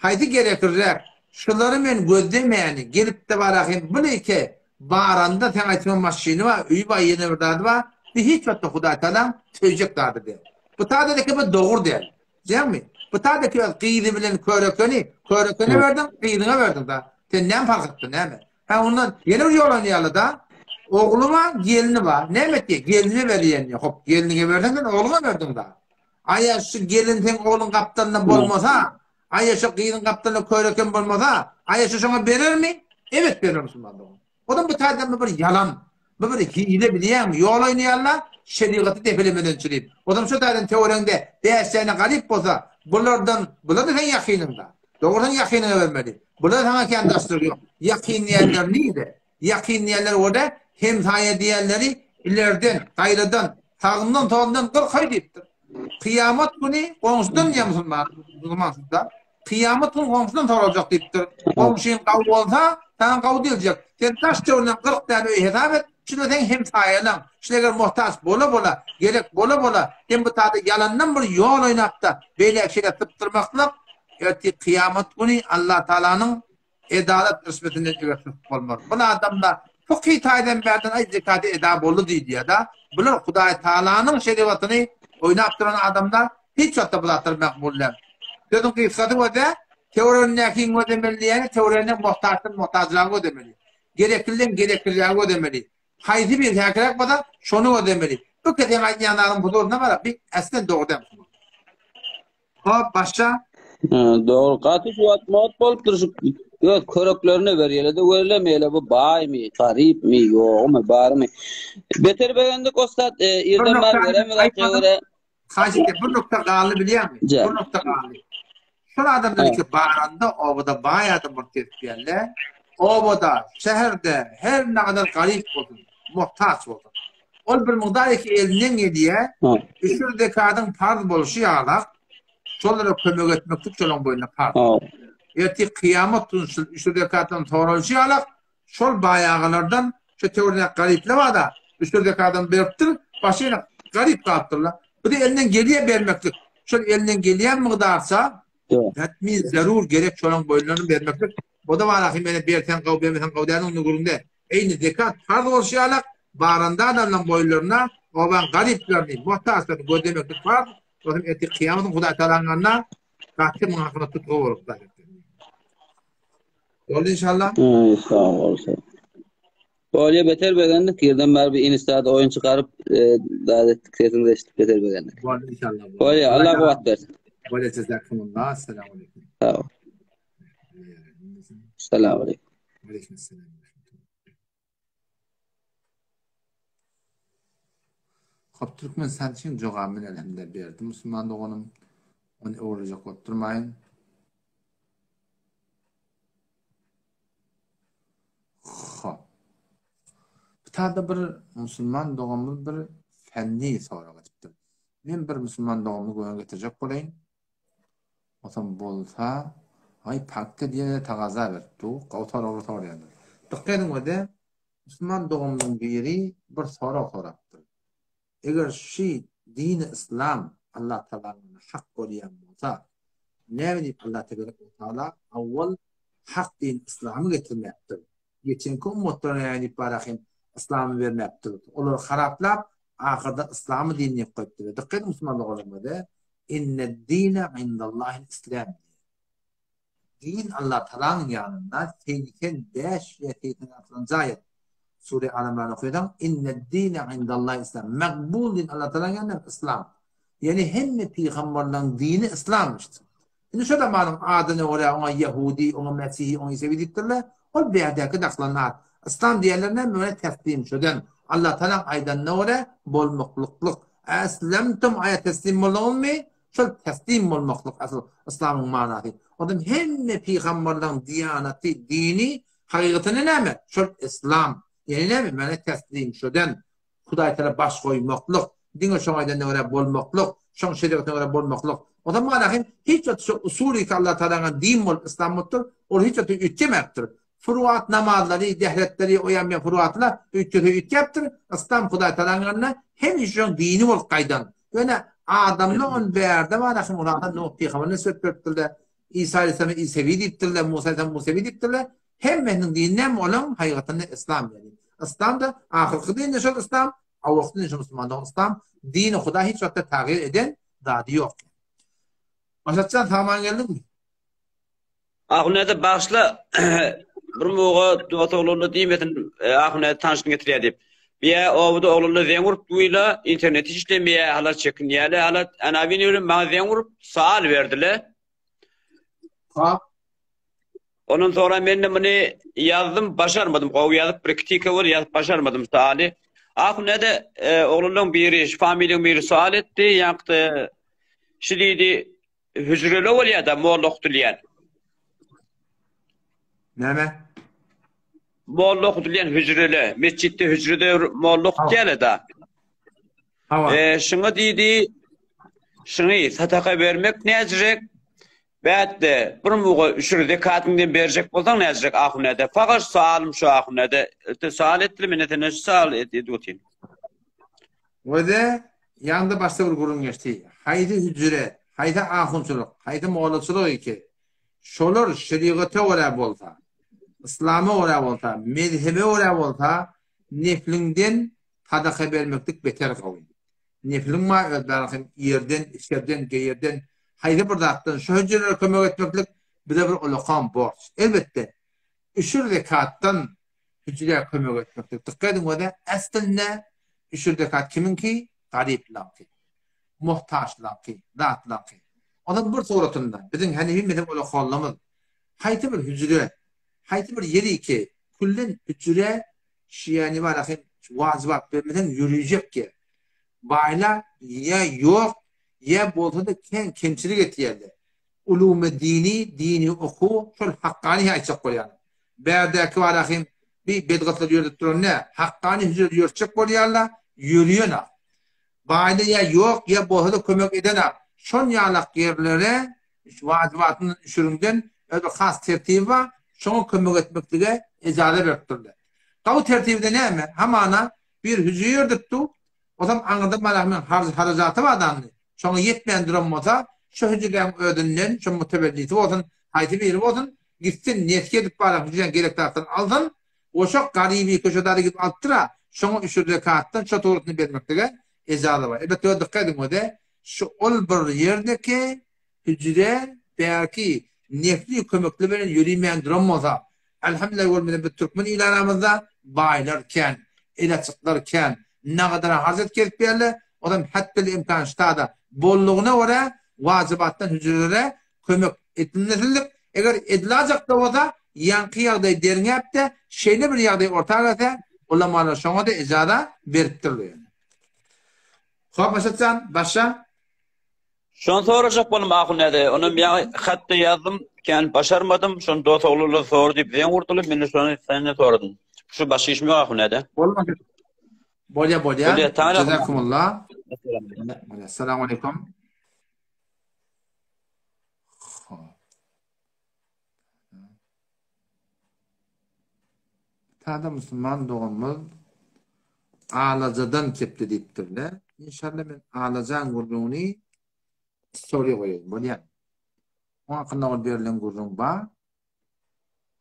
haýsy gerekliräk, şulary men gözlemäni, gelip-de barahym, bu leýke baranda seň aýtýan maşyny bar, öýi bar, ýene bir zady bar, bu hiç wagtda Hudaý Tagalaň söýjek zady däl. Bu taýda bu dogry däl. Bilýäňmi? Bu taýda öz gyzy bilen körekeni, körekene berdiň, gyzyňa berdiň da. Sen näme parh etdiň, näme? Hä ondan ýene bir ýol oýnaýarlar-da. Ogly bar, gelni bar. Näme etýär? Gelnine berýän diýýär. Hop, gelniňe berseň sen ogluňa berdiň da. Aýa şu gelin seň ogluň gapdalynda bolmasa, aýa şu gyzyň gapdalynda köreken bolmasa, aýa şu şoňa berermi? Evet berer musulman dogan. Odan bu taýdan bu bir ýalan, bu bir hile bilýäňmi? Ýol oýnaýarlar, şerigaty depelemeden çürip. Odan şu taýdan töweregiňde bäş däne garyp bolsa, bulardan, bular-da seň ýakynyňda. Dogry sen ýakynyňa bermeli. Bular saňa kän daşlygy ýok. Ýakyn diýenler nirde? Ýakyn diýenler bolsa hemsaýa diýenleri ilerden, gaýradan, sagyndan, solundan gyrkaý diýipdir. Kyýamat güni goňşudan diýen musulman, musulmansyzda. Kyýamat güni goňşudan soraljak diýipdir. Goňşyň gawy bolsa, saňa gawy diýiljek. Sen daş töwereginden 40 däne öý hesap et, şular seň hemsaýalaň. Şular eger muhtaç bola-bola, gerek bola-bola, sen bu taýda ýalandan bir ýol oýnap-da, beýläk-şeýläk sypdyrmaklyk, Ertir kyýamat güni Allah Tagalanyň edalat rysmetinden eger sypyp bolmaz. Bul adamlar fykyh taýdan bärden aý zekady eda boldy diýdiýada. Bular Hudaý Tagalanyň şerigatyny oýnap duran adamlar hiç wagtda bu zatlar makbul däl. Sözüň gysgasy göze töweregindäkiň gözemeli diýýäni töwereginde muhtaçdan muhtajragy gözemeli. Gereklinden gereklirägi gözemeli. Haýsy bir häkiräk bolsa şony gözemeli. Bu keseň aýdýan zadyň huzuryna baryp bir äslen dogry däl. Hop başla. Dogry gaty şu wagt mod bolupdyr şu öz köreklerine berýelede görülemeýele bu baýmy garypmy ýogmy barmy beter begendik ussat e, irden bar göremiz göre Haýsy bir nokta galdy bilýäňmi? Bir nokta galdy. Şol adamlar ki baranda obada baý adam bolup gezip geldi. Obada, şäherde her ne kadar garyp bolsun, muhtaç bolsun. Ol bir mugdar ki elinden gelýär. Üşür zekadyň parz bolşy ýalak, şolara kömek etmeklik şolaň boýnuna parz. Ertir kyýamat gün şul üşür zekatdan soralyşy ýalak, şol baýagalardan şu töwründäki garyplar bar-da, üşür zekadan beripdir, başy ýene garyp galypdyrlar. Bu da elinden gelýär bermeklik. Şol elinden gelýän mugdarça hetmi zerur gerek şolaň boýunlaryny bermeklik. O da bar ahy meni berseň gaw bermeseň gaw däl onuň gürrüňde. Eýni zekat parz bolşy ýalak, baranda adamlaň boýunlaryna obaň garyplaryny, muhtaçlaryny gözlemeklik parz, Onuň ertir kyýamatyň Hudaý Tagalaň ýanynda gaty muň hakynda tutgy bolup Hudaý. Boldy inşallah. Sag bol. Bolýa beter begendik. Ýerden bäri bir instada oýun çykaryp, zat etdik, sesiňizi eşidip beter begendik. Boldy inşallah. Bolýa, Allah kuwwat bersin. Bolýa jazakumullah. Assalamu aleýkum. Sag bol. Salam aleýkum. Aleýkum salam. Hop Türkmen sançyň jogabyny elhamdülillah berdi musulman doganym. Ony öwrejek bolup durmaýyn. Hop. Bu taýda bir musulman doganymyz bir fenni sorag edipdir. Men bir musulman doganymy göwün getirjek bolaýyn. Otam bolsa, aý pakda diýene tagaza berip dur, gowy soraglar soraýandyr. Dykgat ediň wede, musulman doganymyzyň biri bir sorag sorapdyr. Eger şi dini yslam Allah Tagalanyň hak bolýan bolsa, näme diýip Allah teberek we taala awwal hak din yslamy getirmäpdir? Geçenki ummatlara näme diýip barahym yslamy bermäpdir? Olary haraplap, ahyrda yslamy din diýip goýupdyr. Dykgat ediň musulman doganlarym wede, Inne-d-dine indallahil islam diýýär. Din Allatagalaň ýanynda 85 ýa 86-njy aýat. Sure Al-Imran okaýsaň, Inne-d-dine indallahil islam. Makbul din Allatagalaň ýanynda yslam. Ýagny hemme pygamberleriň dini yslamyşdyr. Indi şo zamanyň adyna görä oňa ýehudi, oňa mesihi, oňa isewi diýipdirler. Ol bärdäki dakylan at. Yslam diýenler näme? Muňa teslim şöden. Allatagalaň aýdanyna görä bolmaklyklyk. Eslemtum aýa teslim bolduňyzmy? Şol teslim bolmaklyk asyl yslamyň manasy. Ondan hemme pygamberleriň diýanaty, dini hakykatynda näme? Şol yslam. Ýagny näme? Mana teslim şöden. Hudaý tarap baş goýmaklyk, diňe şoň aýdanyna görä bolmaklyk, şoň şerigatyna görä bolmaklyk. Ondan mana hem hiç wagt şu usuly ki Allah Tagalaň din bolup yslam bolupdyr, ol hiç wagt üýtgemäpdir. Furuat namazlary, dehretleri o ýan bu furuatlar üýtgese üýtgäpdir. Yslam Hudaý Tagalaň ýanynda hemişe şoň dini bolup gaýdan. Ýöne. Adamda ol bärde bar ahim ol Nuh pygamber nisbet beripdirler. Isa aleyhissalama Isewi diýipdirler, Musa aleyhissalama Musewi diýipdirler. Hemmesiniň dini näme olaň haýgatynda islam ýaly. Islam da ahyrky dini şol islam, awalky dini şol musulman dogan islam. Dini Hudaý hiç wagtda tagýir eden zady ýok. Maşatjan sagman geldiňmi? Ahunäde bagyşla bir muga dost oglanla diýmesin Ahunäde tanşyny getirýär diýip. Biýä obada oglanlar zeň urup duýla internet işlemeýär hala çekinýärler hala anabini bilen maňa zeň urup sal berdile. Ha. Ondan sonra men de muny ýazdym başarmadym gowy ýazyp bir iki tike bol ýazyp başarmadym saly. Ahunäde oglanlaryň biri şu familiýaň biri sal etdi ýaňky şu diýdi Hüjreli bolýar-da molla okudylýan. Näme? Molla okudylýan hüjreli. Metjitde hüjrede molla okutýarlar-da. Hawa. E, şuňa diýdi, şuny sadaka bermek näjirek? Bätde bir muga üşür zekatyňdan berjek bolsaň näjirek ahunäde? Fakat sualym şu ahunäde. Sual etdiler, men senden şu sual edip otyryn. Wede, ýaňda başda bir gürrüň geçdi. Haýsy hüjre, haýsy ahunçylyk, haýsy mollaçylyk iki, şolar şerigata görä bolsa, yslama görä bolsa, mezhebe görä bolsa, nefliňden sadaka bermeklik beter gowy. Nefliň bar öz bärasyn ýerden, içerden, geýerden, haýsy bir zatdan şu hüjrelere kömek etmeklik bize bir ulakan borç. Elbetde, üşür zekatdan hüjrä kömek etmeklik. Dykgat ediň wada, aslynda üşür zekat kimiňki? Garyplaňky. Muhtaçlaňky, zatlaňky. Onuň bir suratynda biziň Hanefi mezhep ulakalymyz haýsy bir hüjre, haýsy bir ýeri ki, küllen hüjre şiýani bar ahim wajybat bermeseň ýörüjek ýer. Baýlar ýa ýok, ýa bolsa-da kän kemçilik etýärler. Ulumy dini, dini okuw şol Hakkany aýtjak bolýan. Bärdäki barahym bi bedgatlary ýöredip duran nä? Hakkany hüjreli ýörtjek bolýarla, ýörýen-a. Baýda ýa ýok, ýa bolsa-da kömek eden-a. Şon ýalak ýerlere wajybatyndan üşüriňden öz bir has tertibi bar, şoňa kömek etmeklige ejaza beripdirler. Gawy tertibide näme? Hamana bir hüjre ýördüp dur, Ozam aňyrda malahymyň harjy-harajaty bar dandy. Şoňa ýetmän duran bolsa, şu hüjräň özünden, şo mutewellisi bolsun, haýsy biri bolsun, gitsin, nesýe edip baran hüjräň gerek zatlaryny alsyn, oşa garyby köşedary gidip alypdyr-a, şoňa üşür-zekatdan şo turusyny bermeklige ejaza bar. Elbetde, öz dykgat ediň öde, şu ol bir ýerdeki hüjre bärki nefli kömekli bilen ýörimeýän duran bolsa, Alhamdulillah görmeden biz türkmen il aramyzda baýlar kän, el açyklar kän, nagadara harjat kesip berle, ozam hatdel imkan ştada bollugyna görä wajybatdan hüjrelere kömek edilmesinlik, eger edilajakda bolsa ýaňky ýagdaý derňäpde şeýle bir ýagdaý orta gelse ulamalar şoňada ejaza beripdirler. Hop Maşatjan başla. Şony sorajak boldum ahun näde onam ýaňy hatda ýazdym kän başarmadym şony dos oglular sor diýip zeň urdular men şony senden soradym şu başga işim ýok ahun näde Bolmady. Bolýa bolýa. Bolýa taňra Jazakumullah. Assalamu alaykum. Sada musulman doganymyz Alajadan kepdi diýipdirler. Inşallah men Alajaň gürrüňini story goýaýyn. Bolýar. Oň hakynda ol berlen gürrüň bar.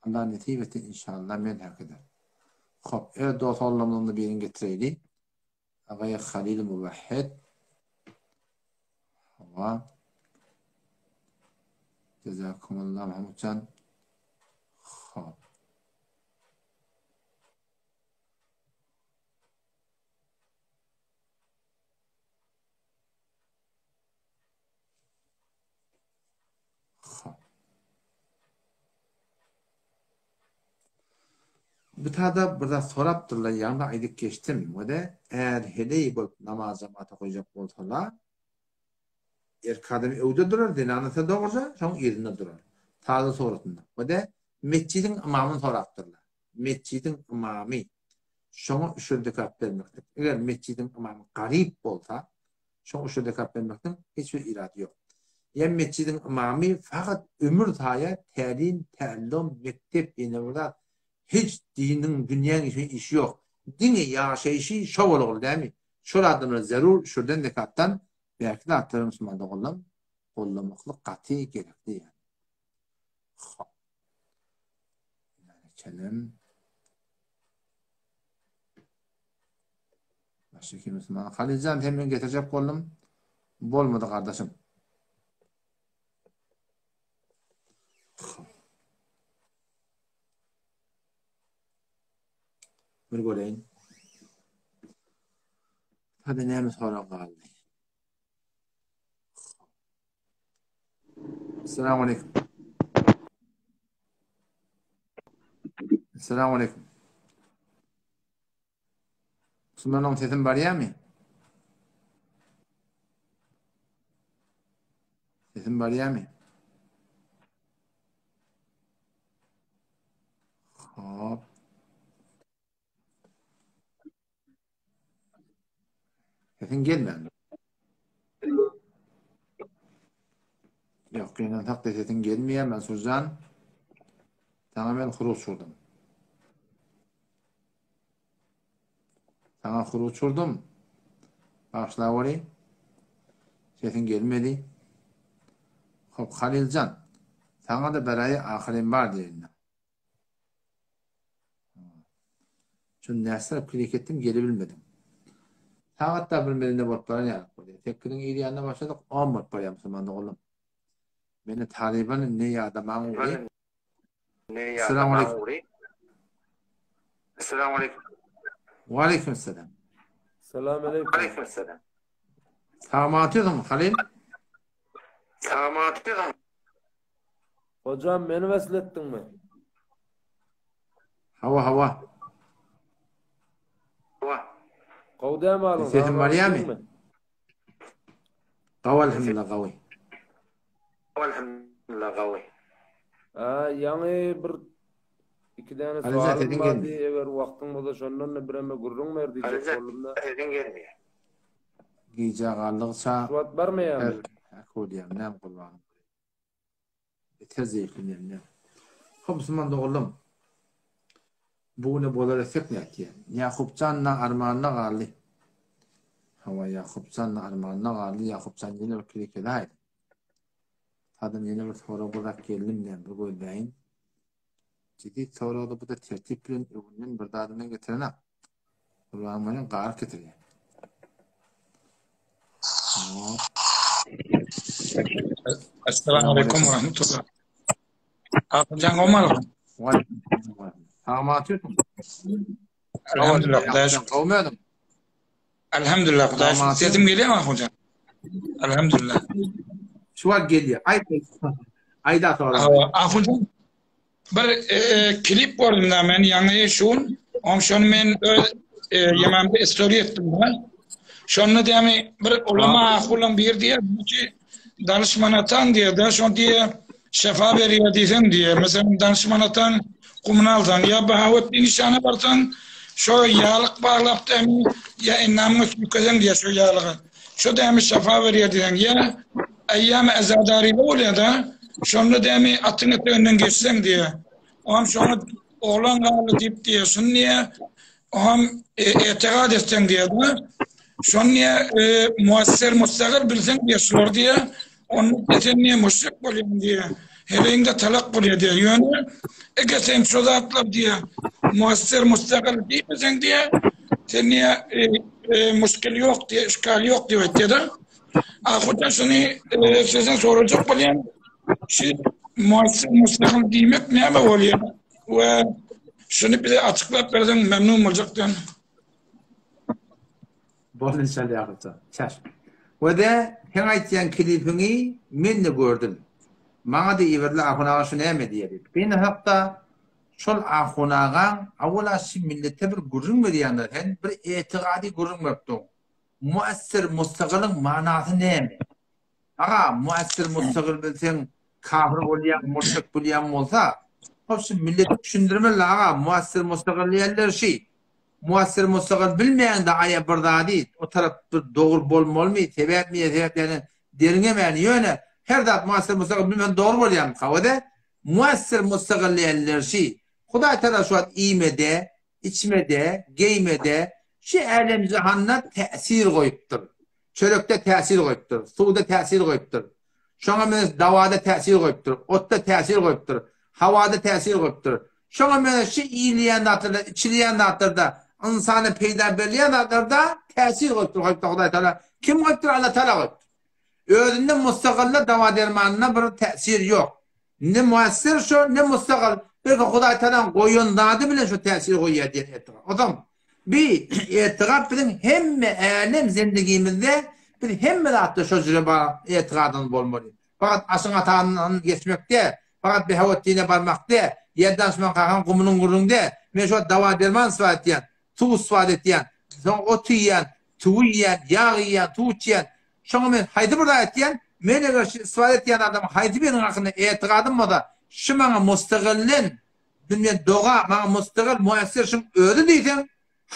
Allah nesip etse inşallah men häkeder. Hop, öz dost oglanlarymyzyň birini getireýli. Agaýa Halil Muvahhed. Hawa. Jazakumullah Mahmutjan. Hop. Bu tada bir zat sorapdyrlar, ýaňy aýdyp geçdim. We-de är-heleý bolup namaz jemata goýjak bolsalar, erkek adam öwde durar, zenan ise dogruja şoň yzynda durar. Tazy suratynda. We-de metjidiň ymamyny sorapdyrlar. Metjidiň ymamy şoňa üşür zekat bermeklik. Eger metjidiň ymamy garyp bolsa, Şoň üçin zekat bermekden hiç bir irady ýok. Ýa metjidiň ymamy fakat ömür zaýa tälim, tällum, mekdep ýene bir zat hiç diniň dünýäň işi işi ýok. Diňe ýaşaýşy şo bolagly dämi? Şol adamlar zerur şurden zekatdan. Bärki zatlary musulman doganlarym gollamaklyk gaty gerekli ýani. Hop. Geçelim. Başga kim musulman? Haliljan sen men getirjek boldum. Bolmady gardaşym. Bir göreýin. Hadi näme sorag galdy? Assalamu aleykum. Assalamu aleykum. Musulmanyň sesim barýarmy? Sesim barýarmy? Hop. Sesiň gelmän. Ýok, gynansak da sesiň gelmeýär, Mansurjan. Saňa men huruç urdum. Saňa huruç urdum. Bagyşlaweri. Sesiň gelmedi. Hop, Haliljan. Saňa da belaýy ahyryn bar diýende. Şunu näsirap klik etdim gelebilmedim. Sagat da bir melinde bolup baran ýaly bolýar. Sekiziň ir ýanyna başladyk, 10 bolup barýar musulman doganlarym. Meni talyban ne ýadamaň ugry. Ne ýadamaň ugry. Assalamu aleykum. Wa aleykum selam. Salam aleykum. Aleykum selam. Salamat Halil. Salamat Hojam meni wesl etdiňmi? Hawa hawa. Hawa. Gowy dämi alyň? Sesim barýamy? Gawy alhamdulillah gawy. Alhamdulillah gawy. A, ýaňy bir iki däne sowalym bardy, eger wagtyň bolsa şondan-da bireme gürrüň ber diýjek boldum-da. Sesiň gelmeýär. Gijä galdygyça Şu wagt barmaýarmy? Her bolýar, näme gurbanym. Beter zeýiflenýän. Hop musulman doganlarym. Bu güne bolar etsek nätýä. Ýakupjan na armanyna galdy. Hawa Ýakupjan na armanyna galdy. Ýakupjan ýene bir klik edäýdi. Adam ýene bir sorag bir zat geldim näme bir gözläýin. Ciddi soragda bu da tertip bilen öňünden bir zadyny getirenak. Gurban bilen gar getirýär. Assalamu alaikum wa rahmatullah. Ahunjan Omar. Salam aleyküm. Elhamdülillah. Hudaýa şükür. Gowmy Elhamdülillah. Hudaýa şükür. Sesim gelýärmi Ahunjan? Elhamdülillah. Şu wagt gelýär. Aýt. Aýda sora. Ahunjan Bir e, klip gördüm da men ýaňy şun. Oň şony men öz e, ýemamda story etdim da. Şonda diýemi bir ulama ahulan bir diýe ki danışman atan diýe da şon diýe şefa berýär diýsen diýe. Mesela danışman atan gumuna alsan ýa Bahawetdin işana barsan şo ýalyk baglap diýemi ýa ennamyňa süýkesen diýe şo ýalyga. Şo dämi şefa berýär diýen ýa eýýäm azadaryly bolýar da şonda dämi atyň eteginden geçseň diýe. Oňam şoňa oglan galdy diýip diýe şuny diýe oňam etigat etseň diýe da şony diýe muasser mustagyl bilseň diýe şular diýe onda sen diýe müşrik bolýaň diýe. Heleýiňde talak bolýar diýe. Ýöne eger sen şo zatlar diýe muasser mustagyl diýmeseň diýe sen diýe muşkil ýok diýe, işgal ýok diýip aýtýar-da. Ahurdan şuny sizden sorajak bolýan. Şu muasser mustagyl diýmek näme bolýar? We şuny bize açyklap berseň memnun boljakdym. Boldy inşallah Ýakupjan. Çaş. We-de seň aýtýan klipiňi men-de gördüm. Maňa-da iberdiler Ahun aga şu näme diýýär diýip. Gynansak-da şol Ahun agaň awala şu millete bir gürrüň berýäňdä sen bir etigady gürrüň berip duň. Muessir mustagylyň manasy näme? Aga, muessir mustagyl bilseň kafir bolýaň, murşit bolýaň bolsa, hop şu millete düşündirmeli aga, muessir mustagyl diýenler şi. Muessir mustagyl bilmeýäňde aýa bir zady, o tarap bir dogry bolmalymy, sebäpmi ýa sebäp däl derňemäni, ýöne her zat muessir mustagyl bilmeseň dogry bolýarmyka, o-da muessir mustagyl diýenler şi. Hudaý Tagala şu wagt iýmede, içmede, geýmede, şu älem-jahanda täsir goýupdyr. Çörekde täsir goýupdyr, suwda täsir goýupdyr. Şoňa meňzeş dawada täsir goýupdyr, otda täsir goýupdyr, hawada täsir goýupdyr. Şoňa meňzeş şu iýilýän zatlarda, içilýän zatlarda, ynsana peýda berilýän zatlarda täsir goýupdyr goýupdyr Hudaý Tagala. Kim goýupdyr? Allah Tagala goýupdyr. Özünde mustagylda dawa-dermanda bir täsir ýok. Ne muassir şo, ne mustagyl. Belki Hudaý Tagalaň goýan zady bilen şo täsir goýýar diýen etigat. Ozam bi etigat biziň hemme älem zendigimizde biz hemme zatda şo jüre bar etigadymyz bolmaly. Fakat aşyň atagyndan geçmekde, fakat Behawetdine barmakda, ýer danşman kakan gumunyň gürrüňde, men şo dawa-derman isbat etýän, suw isbat etýän, soň ot iýýän, tüwi iýýän, ýag iýýän, suw içýän, Şoňa men haýsy bir zat etýän, men eger şu isbat etýän adamyň haýsy biriniň hakynda etigadym bolsa, şu maňa mustagillen, bilmeýän doga, maňa mustagyl, muessir şuň özi diýseň,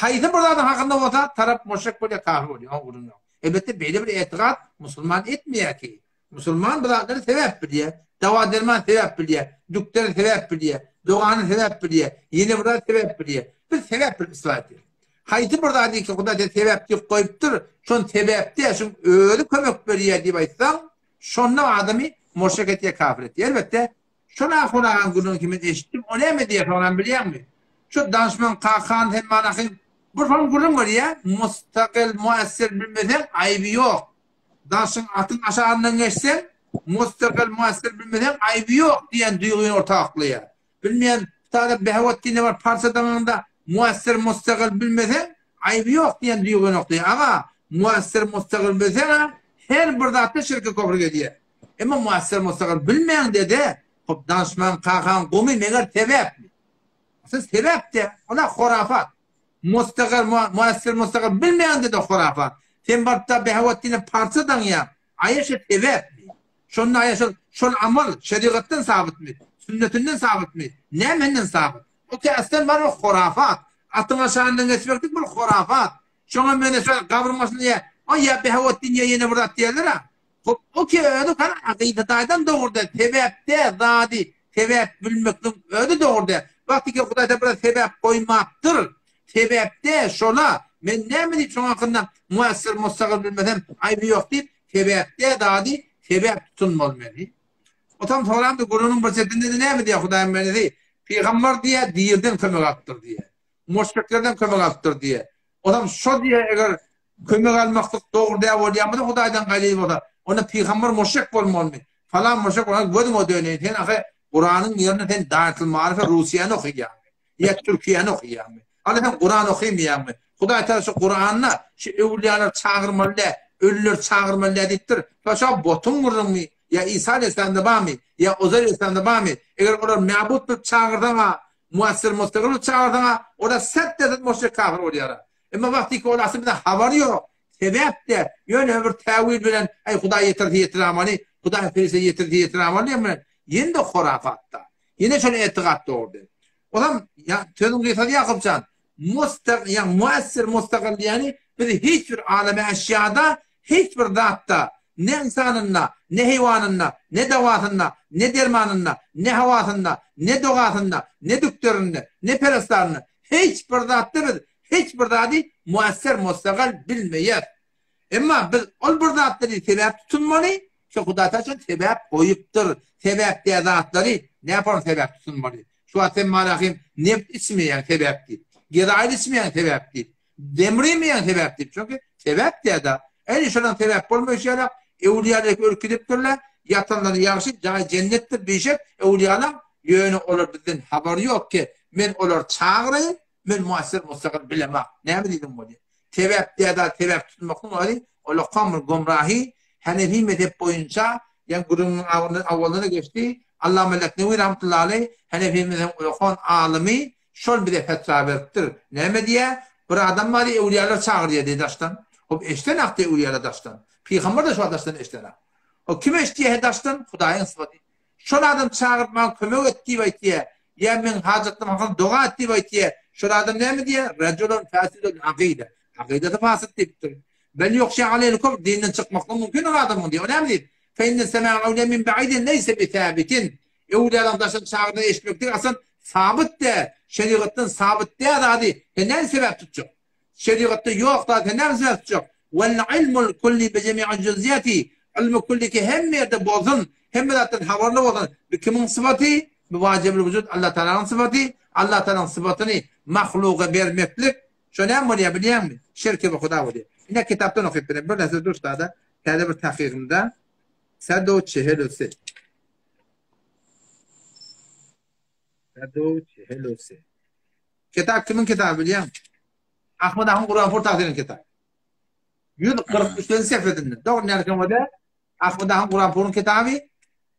haýsy bir zadyň hakynda bolsa, tarap muşrik bolýar, kafir bolýar, oňa gürrüň ýok. Elbetde beýle bir etigat musulman etmeýär ki. Musulman bu zatlary sebäp bilýär, dawa-derman sebäp bilýär, dükderi sebäp bilýär, dogany sebäp bilýär, ýene bir zat sebäp bilýär. Biz sebäp bilip isbat edýäris. Haýsy bir zady ki Hudaý sen sebäp diýip goýupdyr, şony sebäp däl, şuň özi kömek berýär diýip aýtsaň, şonda adamy muşrik etýär, kafir etýär. Elbetde, şol ahun agaň gürrüňini ki men eşitdim, o näme diýýär soňram bilýäňmi? Şu danyşman kakan sen manahy bir soň gürrüň berýär, mustakyl, muessir bilmeseň aýby ýok. Daşyň atyň aşagyndan geçseň, mustakyl, muessir bilmeseň aýby ýok diýen duýgyny orta oklaýar. Bilmeýän sada Behawetdine bir parça daňaňda muassir mustagyl bilmeseň aýby ýok diýen duýgyny okdy. Aga, muassir mustagyl bilseň-ä her bir zatda şirke kofr gelýär. Emma muassir mustagyl bilmäňde-de hop danyşmaň kakaň gumy meger sebäpmi? Asyl sebäp-de, ol-a horafat. Mustagyl muassir mustagyl bilmäňde-de horafat. Sen baryp-da Behawetdine parça daňýaň. Aýa şo sebäpmi? Şonda aýa şol şol amal şerigatdan sabytmy? Sünnetinden sabytmy? Nämenden sabyt? O täsden bar bir horafat. Atyň aşagyndan geçmeklik bir horafat. Şoňa mene şo gabryň başynda ýa o ýa Behawetdin ýa ýene bir zat diýerler-a. Hop, o ki özi hany akyda taýdan dogry däl. Sebäp däl zady sebäp bilmekligiň özi dogry däl. Wagty ki Hudaý bir sebäp goýmapdyr. Sebäp däl şola. Men näme diýip şoň hakynda muassir mustagyl bilmesem aýby ýok diýip sebäp däl zady sebäp tutunmaly men. Otam soramdy gürrüňiň bir çetinde-de näme diýýär Hudaýyň bendesi? Pygambar diýýär dirden kömek alypdyr diýýär. Muşriklerden kömek alypdyr diýýär. Otam şo diýýär eger kömek almaklyk dogry däl bolýan bolsa Hudaýdan gaýry bolsa onda pygambar muşrik bolmalymy? Falan muşrik bolsa gözüňe döneýin sen ahy Kuranyň ýerine sen Daýatul Maryfa Russiýany okaýaňmy? Ýa Türkiýäni okaýaňmy? Hany sen Kuran okaýmaýaňmy? Hudaý Tagala şu Kuranda şu öwülýalar çagyrmaly däl, ölüleri çagyrmaly däl diýipdir. Şo şo botuň gürrüňmi? Ýa Isa aleýhissalamda barmy? Ýa Uzair aleýhissalamda barmy? Eger olar mäbut bolup çagyrsaň-a, muassir mustagyl bolup çagyrsaň-a, olar sert derset muşrik kafir bolýar. Emma wagtyky ol asyl bize habary ýok. Sebäp däl. Ýöne bir täwil bilen, aý Hudaý ýetirse ýetiramaly, Hudaý perişde ýetirse ýetiramaly diýen bilen ýene-de horafatda. Ýene şol etigat dogry däl. Olam ýa sözüň gysasy Ýakup jan, mustag ýa muassir mustagyl diýeni biz hiç bir aleme eşýada hiç bir zatda ne ynsanynda, ne heýwanynda, ne dawasynda, ne dermanynda, ne hawasynda, ne dogasynda, ne dükderinde, ne perestarynda hiç bir zatda biz hiç bir zady muassir mustagyl bilmeýäs. Emma biz ol bir zatlary sebäp tutunmaly, şo Hudaý Taala şony sebäp goýupdyr. Sebäp diýen zatlary näpon sebäp tutunmaly? Şu wagt sen malahym neft içmeýäň sebäp diýip. Gezaýyl içmeýäň sebäp diýip. Demir iýmeýäň sebäp diýip. Çünki sebäp diýýär-de. Ene şonuň sebäp bolmaýşy ýaly öwlüýalar ürküzipdirler. Ýatanlary ýagşy, jaýy jennetdir bişek öwlüýalaň. Ýöne olar bizden habary ýok ki, men olary çagyraýyn, Men muassir mustagyl bilemok. Näme diýdiň bolýa? Sebäp diýä zat sebäp tutmaklyň özi olakan bir gomrahy Hanefi mezhep boýunça ýa gürrüňiň awalynda geçdi. Allama Leknewi rahmetullahi aleý Hanefi mezhebiň ulakan alymy şol bize fetwa beripdir. Näme diýä? Bir adam bar diýä öwlüýalar çagyrýa diýä daşdan. Hop eşdenak diýä öwlüýalar daşdan. Pygamber-de şo daşdan eşdenak. O kim eşitýä daşdan? Hudaýyň sypaty. Şol adam çagyryp maňa kömek et diýip aýtýar. Ýa meň hajatym hakynda doga et diýip aýtýar. Şol adam näme diýýär? Rajulun fasidul akyda. Akydasy fasyt diýipdir. Bel ýokşa aleýhil küfr, dinden çykmaklygy mümkin ol adamyň diýýär. O näme diýip? Fe inne sema'al awliýa min ba'idin leýse bi sabitin. Öwlüýalaryň daşdan çagyrdygyny eşitmeklik aslan sabyt däl. Şerigatdan sabyt däl zady sen näme sebäp tutjak? Şerigatda ýok zady sen näme sebäp tutjak? Wel ilmul kulli bi jemi'i juz'iyati Ilmi kulli ki hemme ýerde bolsun, hemme zatdan habarly bolsun. Bu kimiň sypaty? Bu wajibul wujud Allah Tagalanyň sypaty. Allah Tagalanyň sypatyny mahluga bermeklik şo näme bolýar bilýäňmi? Şirki we huda bolýar. Ine kitapdan okyp bereýin. Bir näse dur sada. Täze bir tahkygymda Sado çehelose. Sado çehelose. Kitap kimiň kitaby bilýäňmi? Ahmet ahun Kuranpur tagsyryň kitaby. 143-nji sefesinde. Dogry nälekem o-da? Ahmet ahun Kuranpuryň kitaby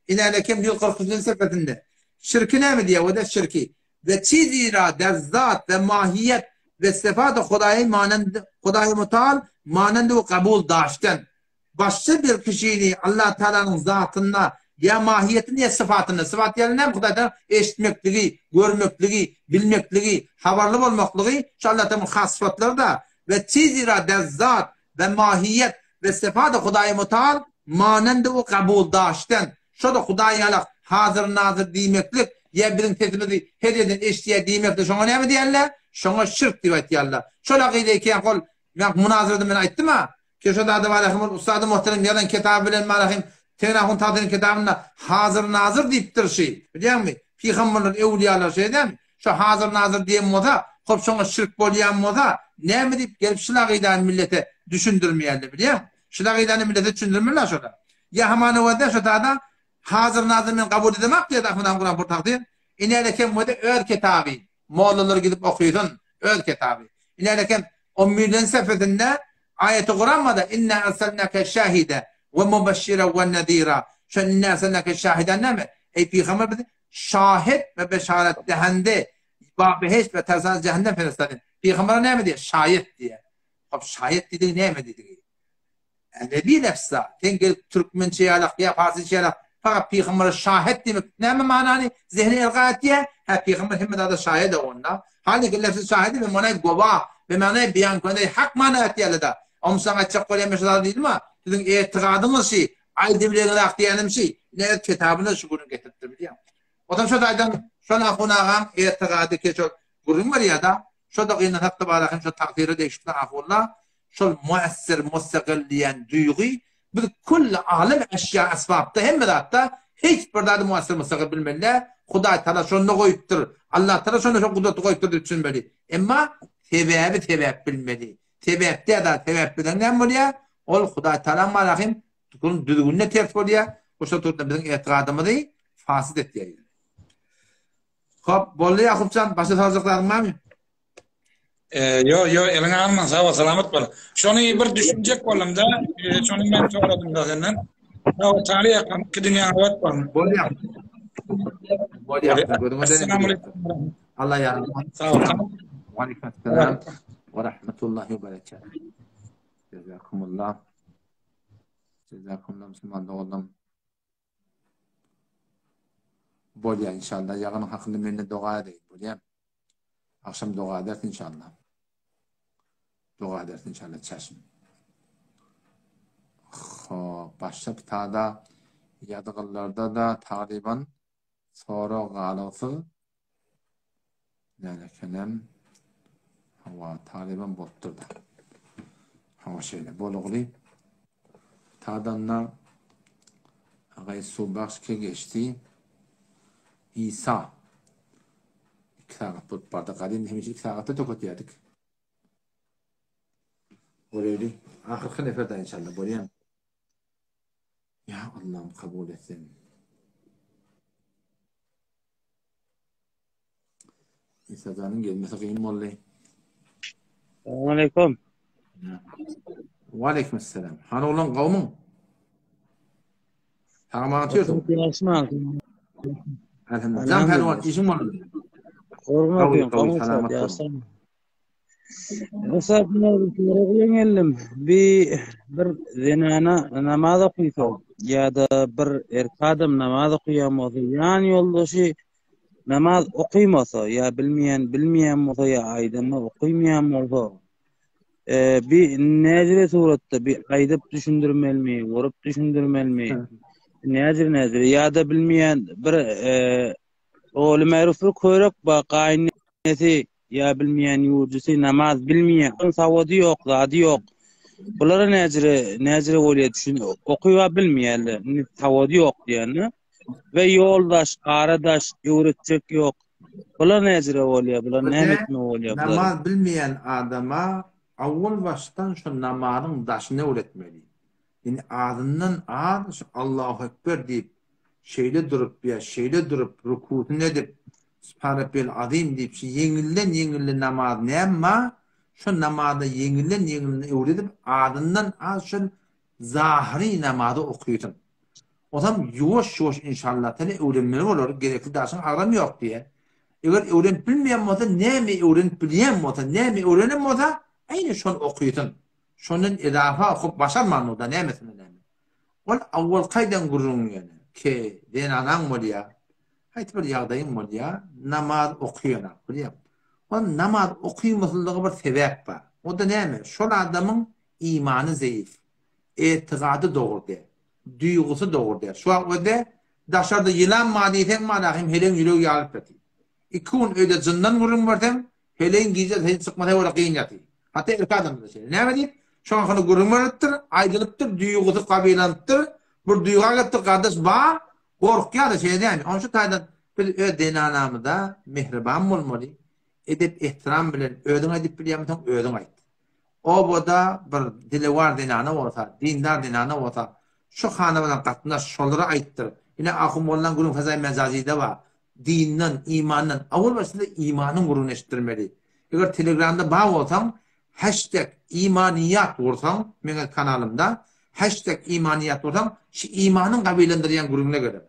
inälekem 143-nji sefesinde. Şirki näme diýýär o-da şirki. Ve çizira der zat ve mahiyet ve sefat Hudaýy manend Hudaýy mutal manend we kabul daşdan. Başga bir kişini Allah Taalanyň zatynda ýa mahiýetinde ýa syfatynda, syfat diýende näme Hudaý Taala eşitmekligi, görmekligi, bilmekligi, habarly bolmaklygy şu Allah Taalanyň has sypatlary-da we çizira der zat we mahiýet we sefat Hudaýy mutal manend we kabul daşdan. Şo-da Hudaý ýalak hazyr-nazyr diýmeklik ýa biziň sesimizi her ýerden eşidýär diýmeklik şoňa näme diýerler? Şoňa şirk diýip aýtýarlar. Şol akyda ekýän hol munazarada men aýtdym-a, Keşat Adam Alahym ol ussady muhterem ýazan kitaby bilen Malahym Tegnahun Tatynyň kitabynda hazyr-nazyr diýipdir şy. Bilýäňmi? Pygamberler, öwlüýalar şeý dälmi? Şo hazyr-nazyr diýen bolsa, hop şoňa şirk bolýan bolsa, näme diýip gelip şul akydany millete düşündirmeýärler bilýäňmi? Şul akydany millete düşündirmeliler şolar. Ýa hamana wada şo tada hazyr-nazyr men kabul edemak diýdi Ahmet han Kuran Purtagty. Inäle kem wada öz kitaby. Mollalar gidip okysyn öz kitaby. Inäle kem On birden sefesinde aýaty Kuran barda Inna erselnake şahide we mubeşşira we nezira. Şo inna erselnake şahiden näme? Eý pygamber biz şahit we beşaret dehende ba behişt we tersan cehennem ferestadin. Pygambere näme diýýär? Şahit diýýär. Hop şahit diýdigi näme diýdigi? Edebi lefza. Sen gelip türkmençe ýalak ýa parsyça ýalak fakat pygambere şahit diýmek näme manany zehne elga etýär? Hä pygamber hemme zada şahit onda. Haliki lefzi şahidi be manaý gowa, be manaý beýan köndeý hak mana etýärler-da. Oň saňa aýtjak bolýan men şu zady diýdim-a. Siziň etigadyňyz şi, aýdybileňizak diýýänim şi. Ine öz kitabynda şu gürrüň getiripdir bilýäň. Otam şo taýdan şol ahun agaň etigady ki şol gürrüň berýär-da. Şo-da gynansak-da bar ahym şo tagsyra degişli ahunla Şol muessir, mustagyl diýen duýgy biz külli alem eşýa esbapda hemme zatda hiç bir zady muessir mustagyl bilmeli däl. Hudaý Taala şonda goýupdyr. Allah Taala şonda şo gudraty goýupdyr diýip düşünmeli. Emma sebäbi sebäp bilmeli. Sebäp däl zat sebäp bilen näme bolýar? Ol Hudaý Taala malahym düzgünine ters bolýar. Bu şol turda biziň etigadymyzy fasid etýär. Hop, boldy Ýakupjan, başga sorajak zadyň barmy? Ýo, ýo, eliňe alma, sag bol, salamat bol. Şony bir düşünjek boldum da, şony men soradym da senden. Sag bol, Taňry ýakyn, iki dünýäň abat bolsun. Bolýar. Bolýar. Gözüňe Assalamu Allah ýardam. Sag bol. Wa aleyküm assalam. Wa rahmetullahi we berekatuh. Jazakumullah. Jazakumullah musulman doganlarym. Bolýar inşallah. Ýagynyň hakynda mende doga edeýin. Bolýar. Agşam doga ederis inşallah. Doga ederis inşallah çeşm. Hop, başga kitada ýazgylarda da tagryban sorag galygsyz Nälekenem hawa talyban bolupdyr-da. Hawa şeýle bolugly. Tadanda Agay Subahş ke geçdi. Isa. 2 sagat bolup bardy. Gadym hemişe 2 sagatda töketýärdik. Göreli. Ahyrky nefer-de inşallah bolýan. Ya Allah'ım kabul etsin. İsa'nın gelmesi kyn boldy. Salam aleyküm. Wa aleyküm selam. Hany oglan gowmyň? Saňa atýarsyň. Elhamdülillah. Jan pälwan işiň boldy. Gorma Gowy, salamat bol. Musab geldim. Bir bir zenana namaz okysa ýa-da bir erkek adam namaz okaýan bolsa, ýan ýoldaşy namaz okymasa ýa bilmeýän bilmeýän bolsa ýa aýdanda okymaýan bolsa, e, bir näzire suratda bir aýdyp düşündirmelimi, görüp düşündirmelimi? Näzire näzire ýa-da bilmeýän bir e, Ogly Märup bir körek ba gaýynenesi ýa bilmeýän ýurjusy namaz bilmeýän sawady ýok zady ýok. Bulara näjire näjire bolýar düşün okyba bilmeýärler. Indi sawady ýok diýende we ýoldaş, aradaş öwretjek ýok. Bular näjire bolýar? Bular näme etmeli bolýar bular? Namaz bilmeýän adama awwal başdan şu namazyň daşyny öwretmeli. Indi azyndan az şu Allahu Ekber diýip şeýle durup ýa şeýle durup rukusyny edip Subhan Rabbiyel Azim diýip şu ýeňilden ýeňilli namaz näme bar şo namazy ýeňilden ýeňilini öwredip azyndan az şol zahyry namazy okysyn. Osam ýuwaş ýuwaş inşallah tala öwrenmeli bolar gerekli daşyň agramy ýok diýe. Eger öwrenip bilmeýän bolsa näme öwrenip bilýän bolsa näme öwrenen bolsa aýny şony okysyn. Şondan edafa okap başarmandyr-da nämesine näme. Ol awwalky aýdan gürrüňiň ýöne, ke, zenanaň bolýa, haýsy bir ýagdaýyň bolýa, namaz okaýanak, bilýäňmi? Ol namaz okymasynlygy bir sebäp bar. O-da näme? Şol adamyň imany zeýif, etigady dogry däl, duýgusy dogry däl. Şu wagt öde daşarda ýylan bar diýseň malahym heleň ýüregi ýarylyp ýatyr. Iki gün öýde jyndan gürrüň berseň, Heleýiň gije sesi çykmasa görä kyn ýaty. Hatda erkek adamda-da şeýle. Näme diýip, şoň hakynda gürrüň berlipdir, aýdylypdyr, duýgusy gabylanypdyr, bir duýga gelipdir, gardaş ba, gorkýar-da şeýle dälmi? Onuň şu taýdan biz öz zenanamyza mähriban bolmaly, edep-ehtiram bilen özüň aýdyp bilýänmisoň özüň aýt. Obada bir dilewar zenana bolsa, dindar zenana bolsa, şu hana bilen gatnaş, şolara aýtdyr. Ine Ahun mollaň gürrüň Fezaýy Mejazide bar. Dinden, imandan, awal başda imanyň gürrüňini eşitdirmeli. Eger telegramda bar bolsaň, hashtag imaniýat ursaň, meň kanalymda hashtag imaniýat ursaň, şu imanyň gabylandyrýan gürrüňine geler.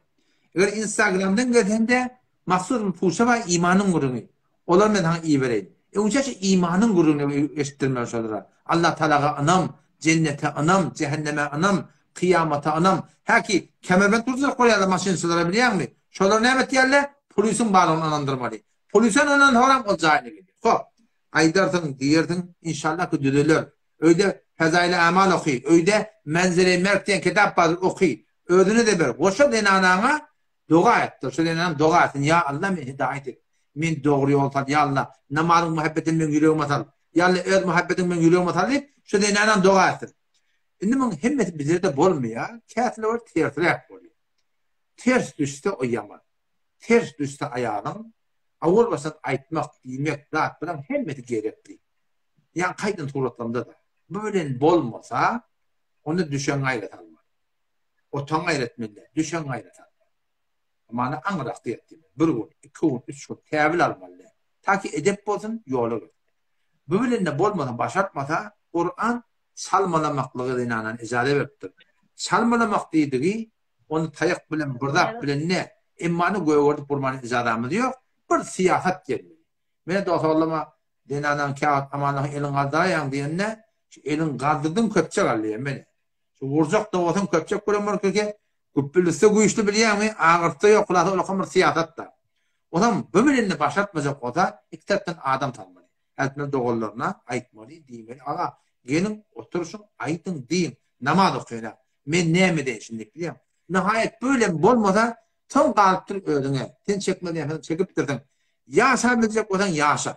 Eger instagramdan gelseňde, mahsus bir puşa bar imanyň gürrüňi. Olary men saňa ibereýin. Öňçe şu imanyň gürrüňini eşitdirmeli şolara. Allah Tagalaga ynam, jennete ynam, jähenneme ynam, kyýamata ynam. Häki kemerbent urjak bolýarlar maşynçylara bilýäňmi? Şolar näme etýärler? Polisiň barlygyny ynandyrmaly. Polise ynansoram ol jaýyna gelýär. Hop. Aýdarsyň, diýersiň, inşallah ki düzeler. Öýde Fezaili Amal oky, öýde Menzili Merk diýen kitap bardyr, oky. Özüne-de ber. Goşa zenanaňa Doga etdir. Şo zenanyň doga etsin, Ýa Alla meni hidaýat et. Meni dogry ýola sal. Ýa Alla, namazyň muhabbetini meň ýüregime sal. Ýa Alla, öz muhabbetiňi meň ýüregime sal diýip, şo zenanam doga etsin. Indi muň hemmesi bizede bolmaýar. Käsinde bir tersiräk bolýar. Ters düşse o ýaman. Ters düşse aýalyň, owal başdan aýtmak, diýmek, zat bulaň hemmesi gerekli. Ýa kaýdan suratlamda-da. Bu bilen bolmasa, onda düşegiňi aýra salmaly. Otaň gaýrat mende, düşeň gaýrat almaly. Many aňyrakda ýat diýmek. Bir gün, iki gün, üç gün täwil almaly däl. Ta ki edep bolsun, ýola gelsin. Bu bilen-de bolmasa, başartmasa, Kuran çalmalamaklygy zenana ijaza beripdir. Çalmalamak diýdigi, ony taýak bilen, bir zat bilen däl, emmany gögerdip urmana ijazamyz ýok, bir syýasat gelmeli. Meni dost-ogluma zenanaň käwagt amanlygyň elin galdyraýaň diýende, şu elin galdyrdyň köpçek al diýen meni. Şu gurjak dogasyny köpçek gören bir keke güpbülse güýçli bilýäňmi, agyrtsa ýok, hulasa ulakam bir syýasat-da. Onam bu bilen-de başartmajak bolsa, iki tarapdan adam salmaly. Ätmeli doganlaryna aýtmaly, diýmeli, aga, geliň, oturyşyň, aýdyň, diýiň, namaz okaýyn-a, men näme edeýin şindi diýip bilýäňmi? Nihaýat bölem bolmasa, soň galypdyr özüňe. Sen çekmeli ýersiň, çekipdirsiň. Ýaşap biljek bolsaň ýaşa.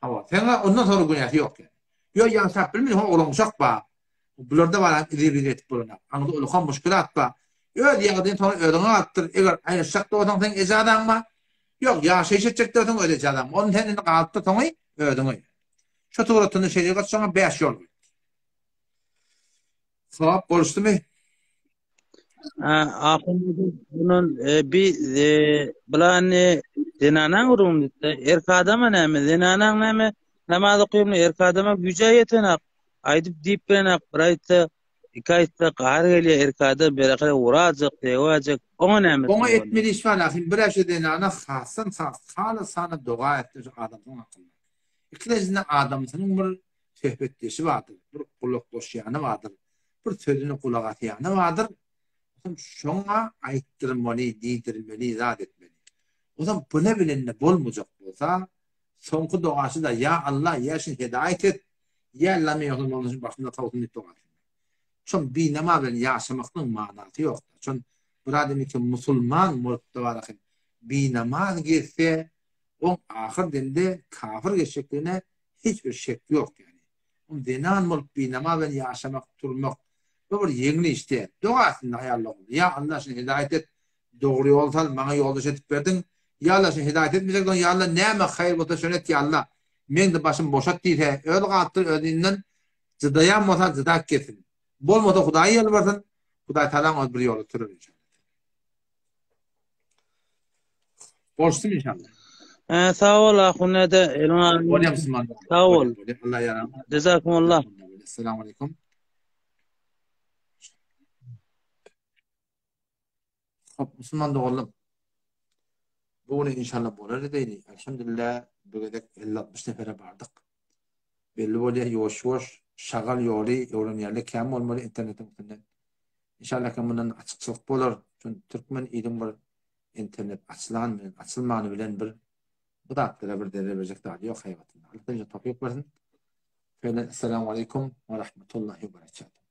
Hawa, seňe ondan soňra günäsi ýok ýa. Ýok, ýaşap bilmeseň, oglan-uşak bar. Bularda baran izi-bizi etip bolanok. Aňyrda ullakan muşkilat bar. Öz ýagdaýyň soňra özüňe galypdyr. Eger aýryşjak bolsaň seň ejazaň bar. Ýok, ýaşaýyş etjek bolsaň öz ejazaň bar. Ony sen indi galypdyr soňy özüňe. Şu suratynda şerigat şoňa 5 ýol berdi. Sogap boluşdymy? Ahun bundan bi bulany zenanaň urugny diýdi. Erk adama näme, zenanaň näme namaz okaýamly erk adama güýje ýetenak. Aýdyp diýip bilenak, bir aýtsa, iki aýtsa gahar gelýär erk adam berekede urajak, dewajak. Oňa näme Oňa etmeli iş bar, ahim bir äşe zenana hasdan has halysana doga etdi şu adamsynyň hakynda. Ikilenjinde adamsynyň bir söhbetdeşi bardyr, bir gulaklaşýany bardyr, bir sözüne gulak asýany bardyr. Onsoň şoňa aýtdyrmaly, diýdirmeli, zat etmeli. Onsoň buna bilende bolmajak bolsa, soňky dogasy-da Ýa Alla, ýa şuny hedaýat et, ýa Alla men ýogsam bolmasa şuny başymdan sowsun diýip doga etmeli. Şon binama bilen ýaşamaklygyň manasy ýokdur. Şon bir adam eken musulman bolup-da baraky binamaz gezse, oň ahyr demde kafir geçjekligine hiç bir şek ýok ýani. Zenan bolup binamaz bilen ýaşamak, turmak bu bir ýeňil iş däl. Doga etsin aýal dogan. Ýa Allah şuny hidaýat et, dogry ýol sal, maňa ýoldaş edip berdiň. Ýa Allah şuny hidaýat etmejek bolsaň, ýa Allah näme haýyr bolsa şony et, ýa Allah. Meň-de başym boşat diýse, öz galypdyr özünden jydaýan bolsa jydap gelsin. Bolmasa Hudaýa ýalbarsyn, Hudaý Tagalaň özi bir ýola sürer inşallah. Bolsun inşallah. He, sag bol ahun dede, eliň alyň. Bolýar musulman. Sag bol. Allah ýarar. Jezakumullah. Esselamu aleýkum. Hop, musulman doganlarym. Bu gün inşallah bolar edeyli. Elhamdülillah bu gezek 50-60 nefere bardyk. Belli bolýar, ýuwaş-ýuwaş şagal ýoly öwrenýärler, kän bolmaly internetiň üstünden. Inşallah ki mundan açykçylyk bolar. Çünki türkmen iliň bir internet açylan bilen, açylmany bilen bir bu zatlara bir derre berjek zady ýok haýbatynda. Allah bize towfyk bersin. Şeýle, Esselamu aleýkum we rahmetullahi we berekatuh.